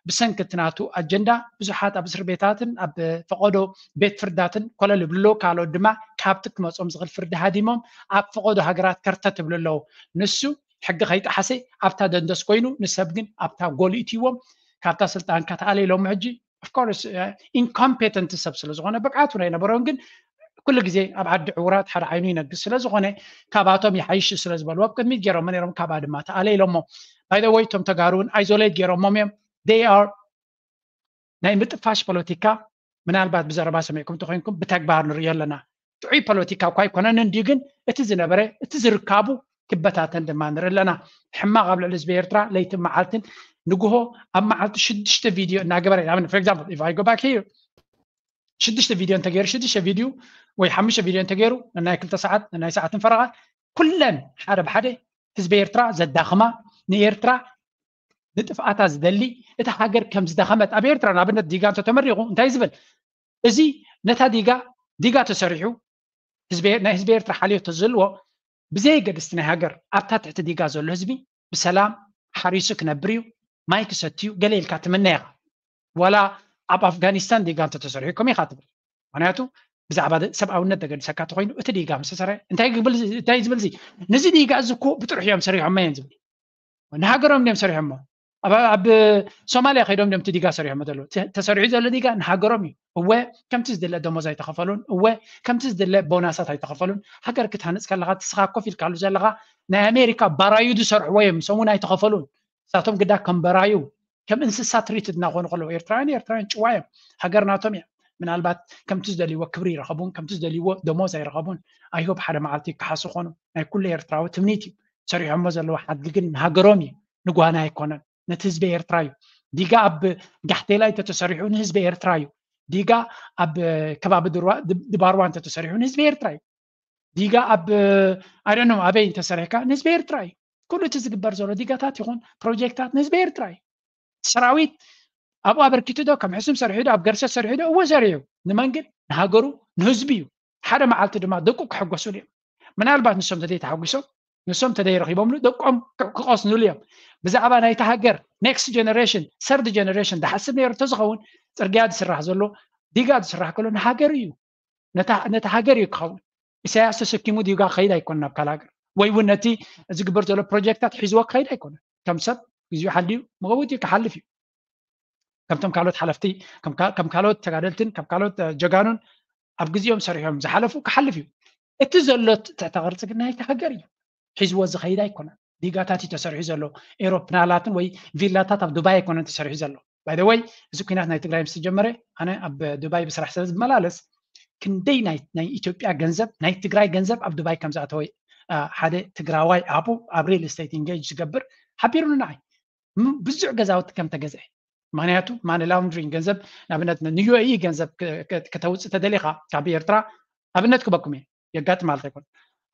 ብሰንኪ እቲ ናቱ ኣጀንዳ ብዙሓት ኣብ እስር ቤታትን ኣብ ፈቐዶ ቤት ፍርዳትን ኮለል ይብሉ ኣለዉ። ካልኦት ድማ ካብቲ ክመጾም ዝኽእል ፍርዲ ሃዲሞም ኣብ ፈቐዶ ሃገራት ከርተት ይብሉ ኣለዉ። ንሱ ሕጊ ከይጠሓሰ ኣብታ ደንደስ ኮይኑ ንሰብ ግን ኣብታ ጎል እትይዎም ካብታ ስልጣንካ ተኣለይሎም ሕጂ of course incompetent ሰብ ስለ ዝኾነ ብቅዓት እውን ኣይነበሮን። ግን ኩሉ ግዜ ኣብ ዓዲ ዕውራት ሓደ ዓይኑ ይነግስ ስለ ዝኾነ ካብኣቶም ይሓይሽ ስለ ዝበልዎ ኣብ ቅድሚት ገይሮሞ ነይሮም። ካብኣ ድማ ተኣለይሎሞ። By the way እቶም ተጋሩ እውን isolate ገይሮሞም እዮም። They are ናይ ምጥፋሽ ፖለቲካ ምናልባት ብዘረባ ሰሚዕኩም ተኮይንኩም ብተግባር ንርእዮ ኣለና። ጥዑይ ፖለቲካ እኳ ኣይኮነን እንድዩ፣ ግን እቲ ዝነበረ እቲ ዝርካቡ ክበታተን ድማ ንርኢ ኣለና። ሕማቕ ኣብ ልዕሊ ህዝቢ ኤርትራ ለይትን መዓልትን ንግሆ ኣብ መዓልቲ ሽዱሽተ ቪድዮ እናገበረ ንኣብነት for example if I go back here ሽዱሽተ ቪድዮ እንተገይሩ ሽዱሽተ ቪድዮ ወይ ሓሙሽተ ቪድዮ እንተገይሩ ናይ ክልተ ሰዓት ናይ ሰዓትን ፈረቓ ኩለን ሓደ ብሓደ ህዝቢ ኤርትራ ዘዳኽማ ንኤርትራ ንጥፍኣታ ዝደሊ እታ ሃገር ከም ዝደኸመት ኣብ ኤርትራ ንኣብነት ዲጋ እንተተመሪቑ እንታይ ዝብል እዚ ነታ ዲጋ ዲጋ ተሰሪሑ ናይ ህዝቢ ኤርትራ ሓልዮት ተዝህልዎ ብዘየገድስቲ ናይ ሃገር ኣብታ ትሕቲ ዲጋ ዘሎ ህዝቢ ብሰላም ሓሪሱ ክነብር እዩ፣ ማይ ክሰትዩ ገለ ኢልካ ትምነ ኢኻ። ዋላ ኣብ ኣፍጋኒስታን ዲጋ እንተተሰሪሑ ከም ኢኻ ትብል። ምክንያቱ ብዛዕባ ሰብኣውነት ዘገድሰካ ተኮይኑ እቲ ዲጋ ምስ ተሰርሐ እንታይ ዝብል እዚ ነዚ ዲጋ እዚ እኮ ብጥርሑ እዮም ሰሪሖሞ እዮም ዝብል። ንሃገሮም ድዮም ሰሪሖሞ? ኣብ ሶማልያ ከይዶም ድዮም እቲ ዲጋ ሰሪሖሞ ዘለዉ? ተሰሪሑ ዘሎ ዲጋ ንሃገሮም እዩ። እወ ከምቲ ዝድለ ደሞዝ ኣይተኸፈሉን። እወ ከምቲ ዝድለ ቦናሳት ኣይተኸፈሉን። ሃገር ክትሃንፅ ከለኻ ንስኻ ኮፍ ኢልካሉ ዘለኻ ናይ ኣሜሪካ ባራዩ ዝሰርሕዎ እዮም። ሰሙን ኣይተኸፈሉን። ንሳቶም ግዳ ከም በራዩ ከም እንስሳ ትሪት እናኾኑ ከለዉ ኤርትራውያን ኤርትራውያን ጭዋ እዮም። ሃገር ናቶም እያ። ምናልባት ከምቲ ዝደልይዎ ክብሪ ይረኸቡን ከምቲ ዝደልይዎ ደሞዝ ኣይረኸቡን። I hope ሓደ መዓልቲ ይከሓሱ ኾኑ። ናይ ኩሉ ኤርትራዊ ትምኒት እዩ። ሰሪሖሞ ዘለዉ ሓድጊ ግን ንሃገሮም እዩ፣ ንጓና ኣይኮነን፣ ነቲ ህዝቢ ኤርትራ እዩ። ዲጋ ኣብ ጋሕቴላይ ተተሰሪሑ ንህዝቢ ኤርትራ እዩ። ዲጋ ኣብ ከባቢ ድባርዋ እንተተሰሪሑ ንህዝቢ ኤርትራ እዩ። ዲጋ ኣብ I don't know ኣበይ እንተሰሪሕካ ንህዝቢ ኤርትራ እዩ። ኩሉ እቲ ዝግበር ዘሎ ዲጋታት ይኹን ፕሮጀክታት ንህዝቢ ኤርትራ እዩ። ሰራዊት ኣብኡ ኣበርኪቱ ዶ ከም ሕሱም ሰሪሑ ዶ ኣብ ገርሰ ሰሪሑ ዶ እወ ሰሪሑ። ንመን ግን ንሃገሩ ንህዝቢ እዩ። ሓደ መዓልቲ ድማ ደቁ ክሕጎሱሉ እዮም። ምናልባት ንሶም ተደይ ተሓጒሶም ንሶም ተደይ ረኺቦምሉ ደቆም ክቐስኑሉ እዮም። ብዛዕባ ናይቲ ሃገር next generation third generation ዝሓስብ ነይሩ እንተዝኸውን ጽርግያ ዝስራሕ ዘሎ ዲጋ ዝስራሕ ከሎ ንሃገር እዩ። ነቲ ሃገር እዩ ክኸውን። ኢሳያስ ተሰኪሙ ዲጋ ክኸይድ ኣይኮነ ናብ ካልእ ሃገር ወይ እውን ነቲ ዝግበር ዘሎ ፕሮጀክታት ሒዝዎ ክኸይድ ኣይኮነ። ከም ሰብ ግዜኡ ሓልዩ መውት እዩ ክሓልፍ እዩ። ከምቶም ካልኦት ሓለፍቲ ከም ካልኦት ተጋደልትን ከም ካልኦት ጀጋኑን ኣብ ግዜኦም ሰሪሖም ዝሓለፉ ክሓልፍ እዩ። እቲ ዘሎ ትሕተ ቅርፂ ግን ናይቲ ሃገር እዩ ሒዝዎ ዝኸይድ ኣይኮነን። ዲጋታት እዩ ተሰሪሑ ዘሎ። ኤሮፕላናትን ወይ ቪላታት ኣብ ዱባይ ኣይኮነን ተሰሪሑ ዘሎ። By the way እዚ ኩናት ናይ ትግራይ ምስ ተጀመረ ኣነ ኣብ ዱባይ ብስራሕ ስለ ዝመላለስ ክንደይ ናይ ኢትዮጵያ ገንዘብ ናይ ትግራይ ገንዘብ ኣብ ዱባይ ከም ዝኣተወ ሓደ ትግራዋይ ኣቡ ኣብ real estate engage ዝገብር ሓቢሩኒ ንዓይ። ብዙሕ ገዛውቲ ከም ተገዝአ ምክንያቱ money laundering ገንዘብ ንኣብነት ን UAE ገንዘብ ከተውፅእ ተደሊኻ ካብ ኤርትራ ኣብነት ክበኩም እየ የጋጥም ማለት ኣይኮን።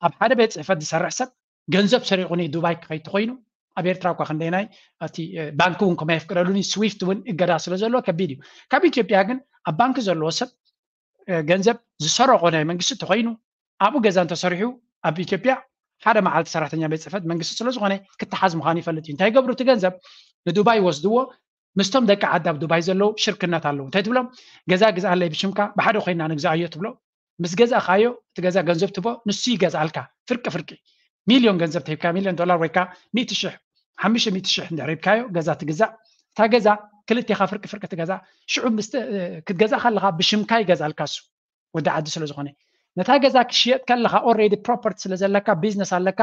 ኣብ ሓደ ቤት ፅሕፈት ዝሰርሕ ሰብ ገንዘብ ሰሪቑኒ ዱባይ ክኸይድ ተኮይኑ ኣብ ኤርትራ እኳ ክንደይናይ እቲ ባንክ እውን ከማይ የፍቅደሉኒ ስዊፍት እውን እገዳ ስለ ዘለዎ ከቢድ እዩ። ካብ ኢትዮጵያ ግን ኣብ ባንክ ዘለዎ ሰብ ገንዘብ ዝሰረቆ ናይ መንግስቲ ተኮይኑ ኣብኡ ገዛ እንተሰሪሑ ኣብ ኢትዮጵያ ሓደ መዓልቲ ሰራሕተኛ ቤት ፅሕፈት መንግስቲ ስለዝኮነ ክተሓዝ ምዃኑ ይፈልጥ እዩ። እንታይ ገብሩ እቲ ገንዘብ ንዱባይ ይወስድዎ ምስቶም ደቂ ዓዲ ኣብ ዱባይ ዘለዉ ሽርክነት ኣለዉ እንታይ ትብሎም ገዛ ግዝኣለይ ብሽምካ ብሓደ ኮይና ንግዛኣዮ ትብሎ ምስ ገዛእካዮ እቲ ገዛ ገንዘብ ትቦ ንሱ ይገዝኣልካ ፍርቂ ፍርቂ ሚልዮን ገንዘብ ተሂብካ ሚልዮን ዶላር ወይካ ሚእቲ ሽሕ ሓሙሽተ ሚእቲ ሽሕ እንድሕር ሂብካዮ ገዛ ትግዛእ እታ ገዛ ክልቴኻ ፍርቂ ፍርቂ ትገዛ ሽዑ ክትገዛ ከለካ ብሽምካ ይገዝኣልካ እሱ ወዲ ዓዲ ስለ ዝኾነ ነታ ገዛ ክሽየጥ ከለኻ already property ስለ ዘለካ business ኣለካ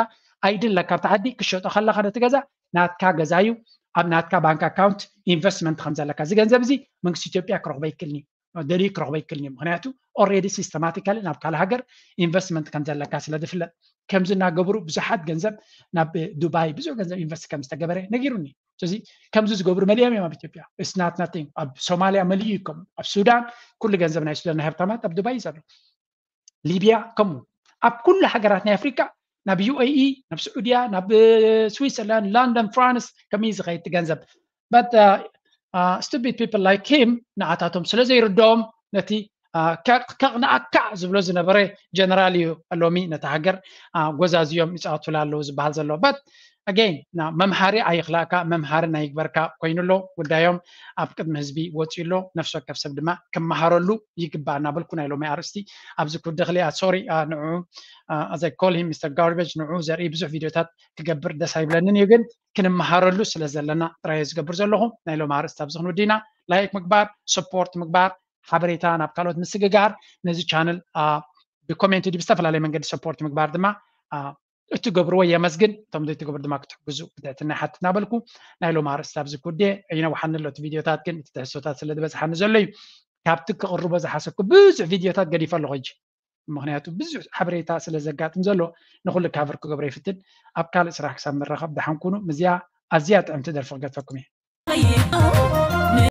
ID ኣለካ ኣብቲ ዓዲ ክሸጦ ከለኻ ነቲ ገዛ ናትካ ገዛ እዩ ኣብ ናትካ ባንክ ኣካውንት ኢንቨስትመንት ከም ዘለካ እዚ ገንዘብ እዚ መንግስቲ ኢትዮጵያ ክረኽቦ ይክልኒ ደልዩ ክረኽቦ ይክልኒ ምክንያቱ already systematically ናብ ካልእ ሃገር ኢንቨስትመንት ከም ዘለካ ስለ ዝፍለጥ ከምዚ እናገብሩ ብዙሓት ገንዘብ ናብ ዱባይ ብዙሕ ገንዘብ ኢንቨስት ከም ዝተገበረ ነጊሩኒ ስለዚ ከምዚ ዝገብሩ መሊኦም እዮም ኣብ ኢትዮጵያ it's not nothing ኣብ ሶማልያ መሊኡ እዩ ከም ኣብ ሱዳን ኩሉ ገንዘብ ናይ ሱዳን ናይ ሃብታማት ኣብ ዱባይ እዩ ዘሎ ሊብያ ከምኡ ኣብ ኩሉ ሃገራት ናይ ኣፍሪካ ናብ UAE ናብ ስዑድያ ናብ ስዊትዘርላንድ ለንደን ፍራንስ ከመይ ዝኸይድ ገንዘብ but stupid people like him ንዓታቶም ስለ ዘይርድኦም ነቲ ከቕንኣካ ዝብሎ ዝነበረ ጀነራል እዩ ሎሚ ነታ ሃገር ጎዛዝዮም ይፃወቱላ ኣለዉ ዝበሃል ዘሎ። በት ኣገይን መምሃሪ ኣይኽላእካ፣ መምሃሪ ናይ ይግበርካ ኮይኑ ኣሎ። ጉዳዮም ኣብ ቅድሚ ህዝቢ ወፂኡ ኣሎ። ነፍሲ ወከፍ ሰብ ድማ ክመሃረሉ ይግባእ እናበልኩ ናይ ሎሚ ኣርእስቲ ኣብዚ ክውደኽልያ። ሶሪ ንዑ ኣዘ ኮል ሂም ሚስተር ጋርቤጅ ንዑ ዘርኢ ብዙሕ ቪዲዮታት ክገብር ደስ ኣይብለንን እዩ፣ ግን ክንመሃረሉ ስለ ዘለና ጥራይ ዝገብር ዘለኹ። ናይ ሎም ኣርእስቲ ኣብዚ ክንውዲና ላይክ ምግባር፣ ሰፖርት ምግባር፣ ሓበሬታ ናብ ካልኦት ምስግጋር፣ ነዚ ቻነል ብኮሜንት ዲ ብዝተፈላለየ መንገዲ ሰፖርት ምግባር ድማ እትገብርዎ የመስግን። እቶም ዘይትገብሩ ድማ ክትሕግዙ ብትሕትና ሓትት እናበልኩ ናይ ሎም ኣርእስቲ ኣብዚ ክውድየ። ይነውሓኒ ኣሎ እቲ ቪዲዮታት፣ ግን እቲ ትሕዝቶታት ስለ ዝበዝሓኒ ዘሎ እዩ ካብቲ ክቕርቦ ዝሓሰብኩ ብዙሕ ቪዲዮታት ገዲፈ ኣለኹ ሕጂ። ምክንያቱ ብዙሕ ሓበሬታ ስለ ዘጋጥም ዘሎ ንኩሉ ካቨር ክገብሮ ይፍትን። ኣብ ካልእ ስራሕ ክሳብ ንራኸብ ደሓን ኩኑ። ምዚኣ ኣዝያ ጥዕምቲ ደርፊ ክገድፈኩም እየ።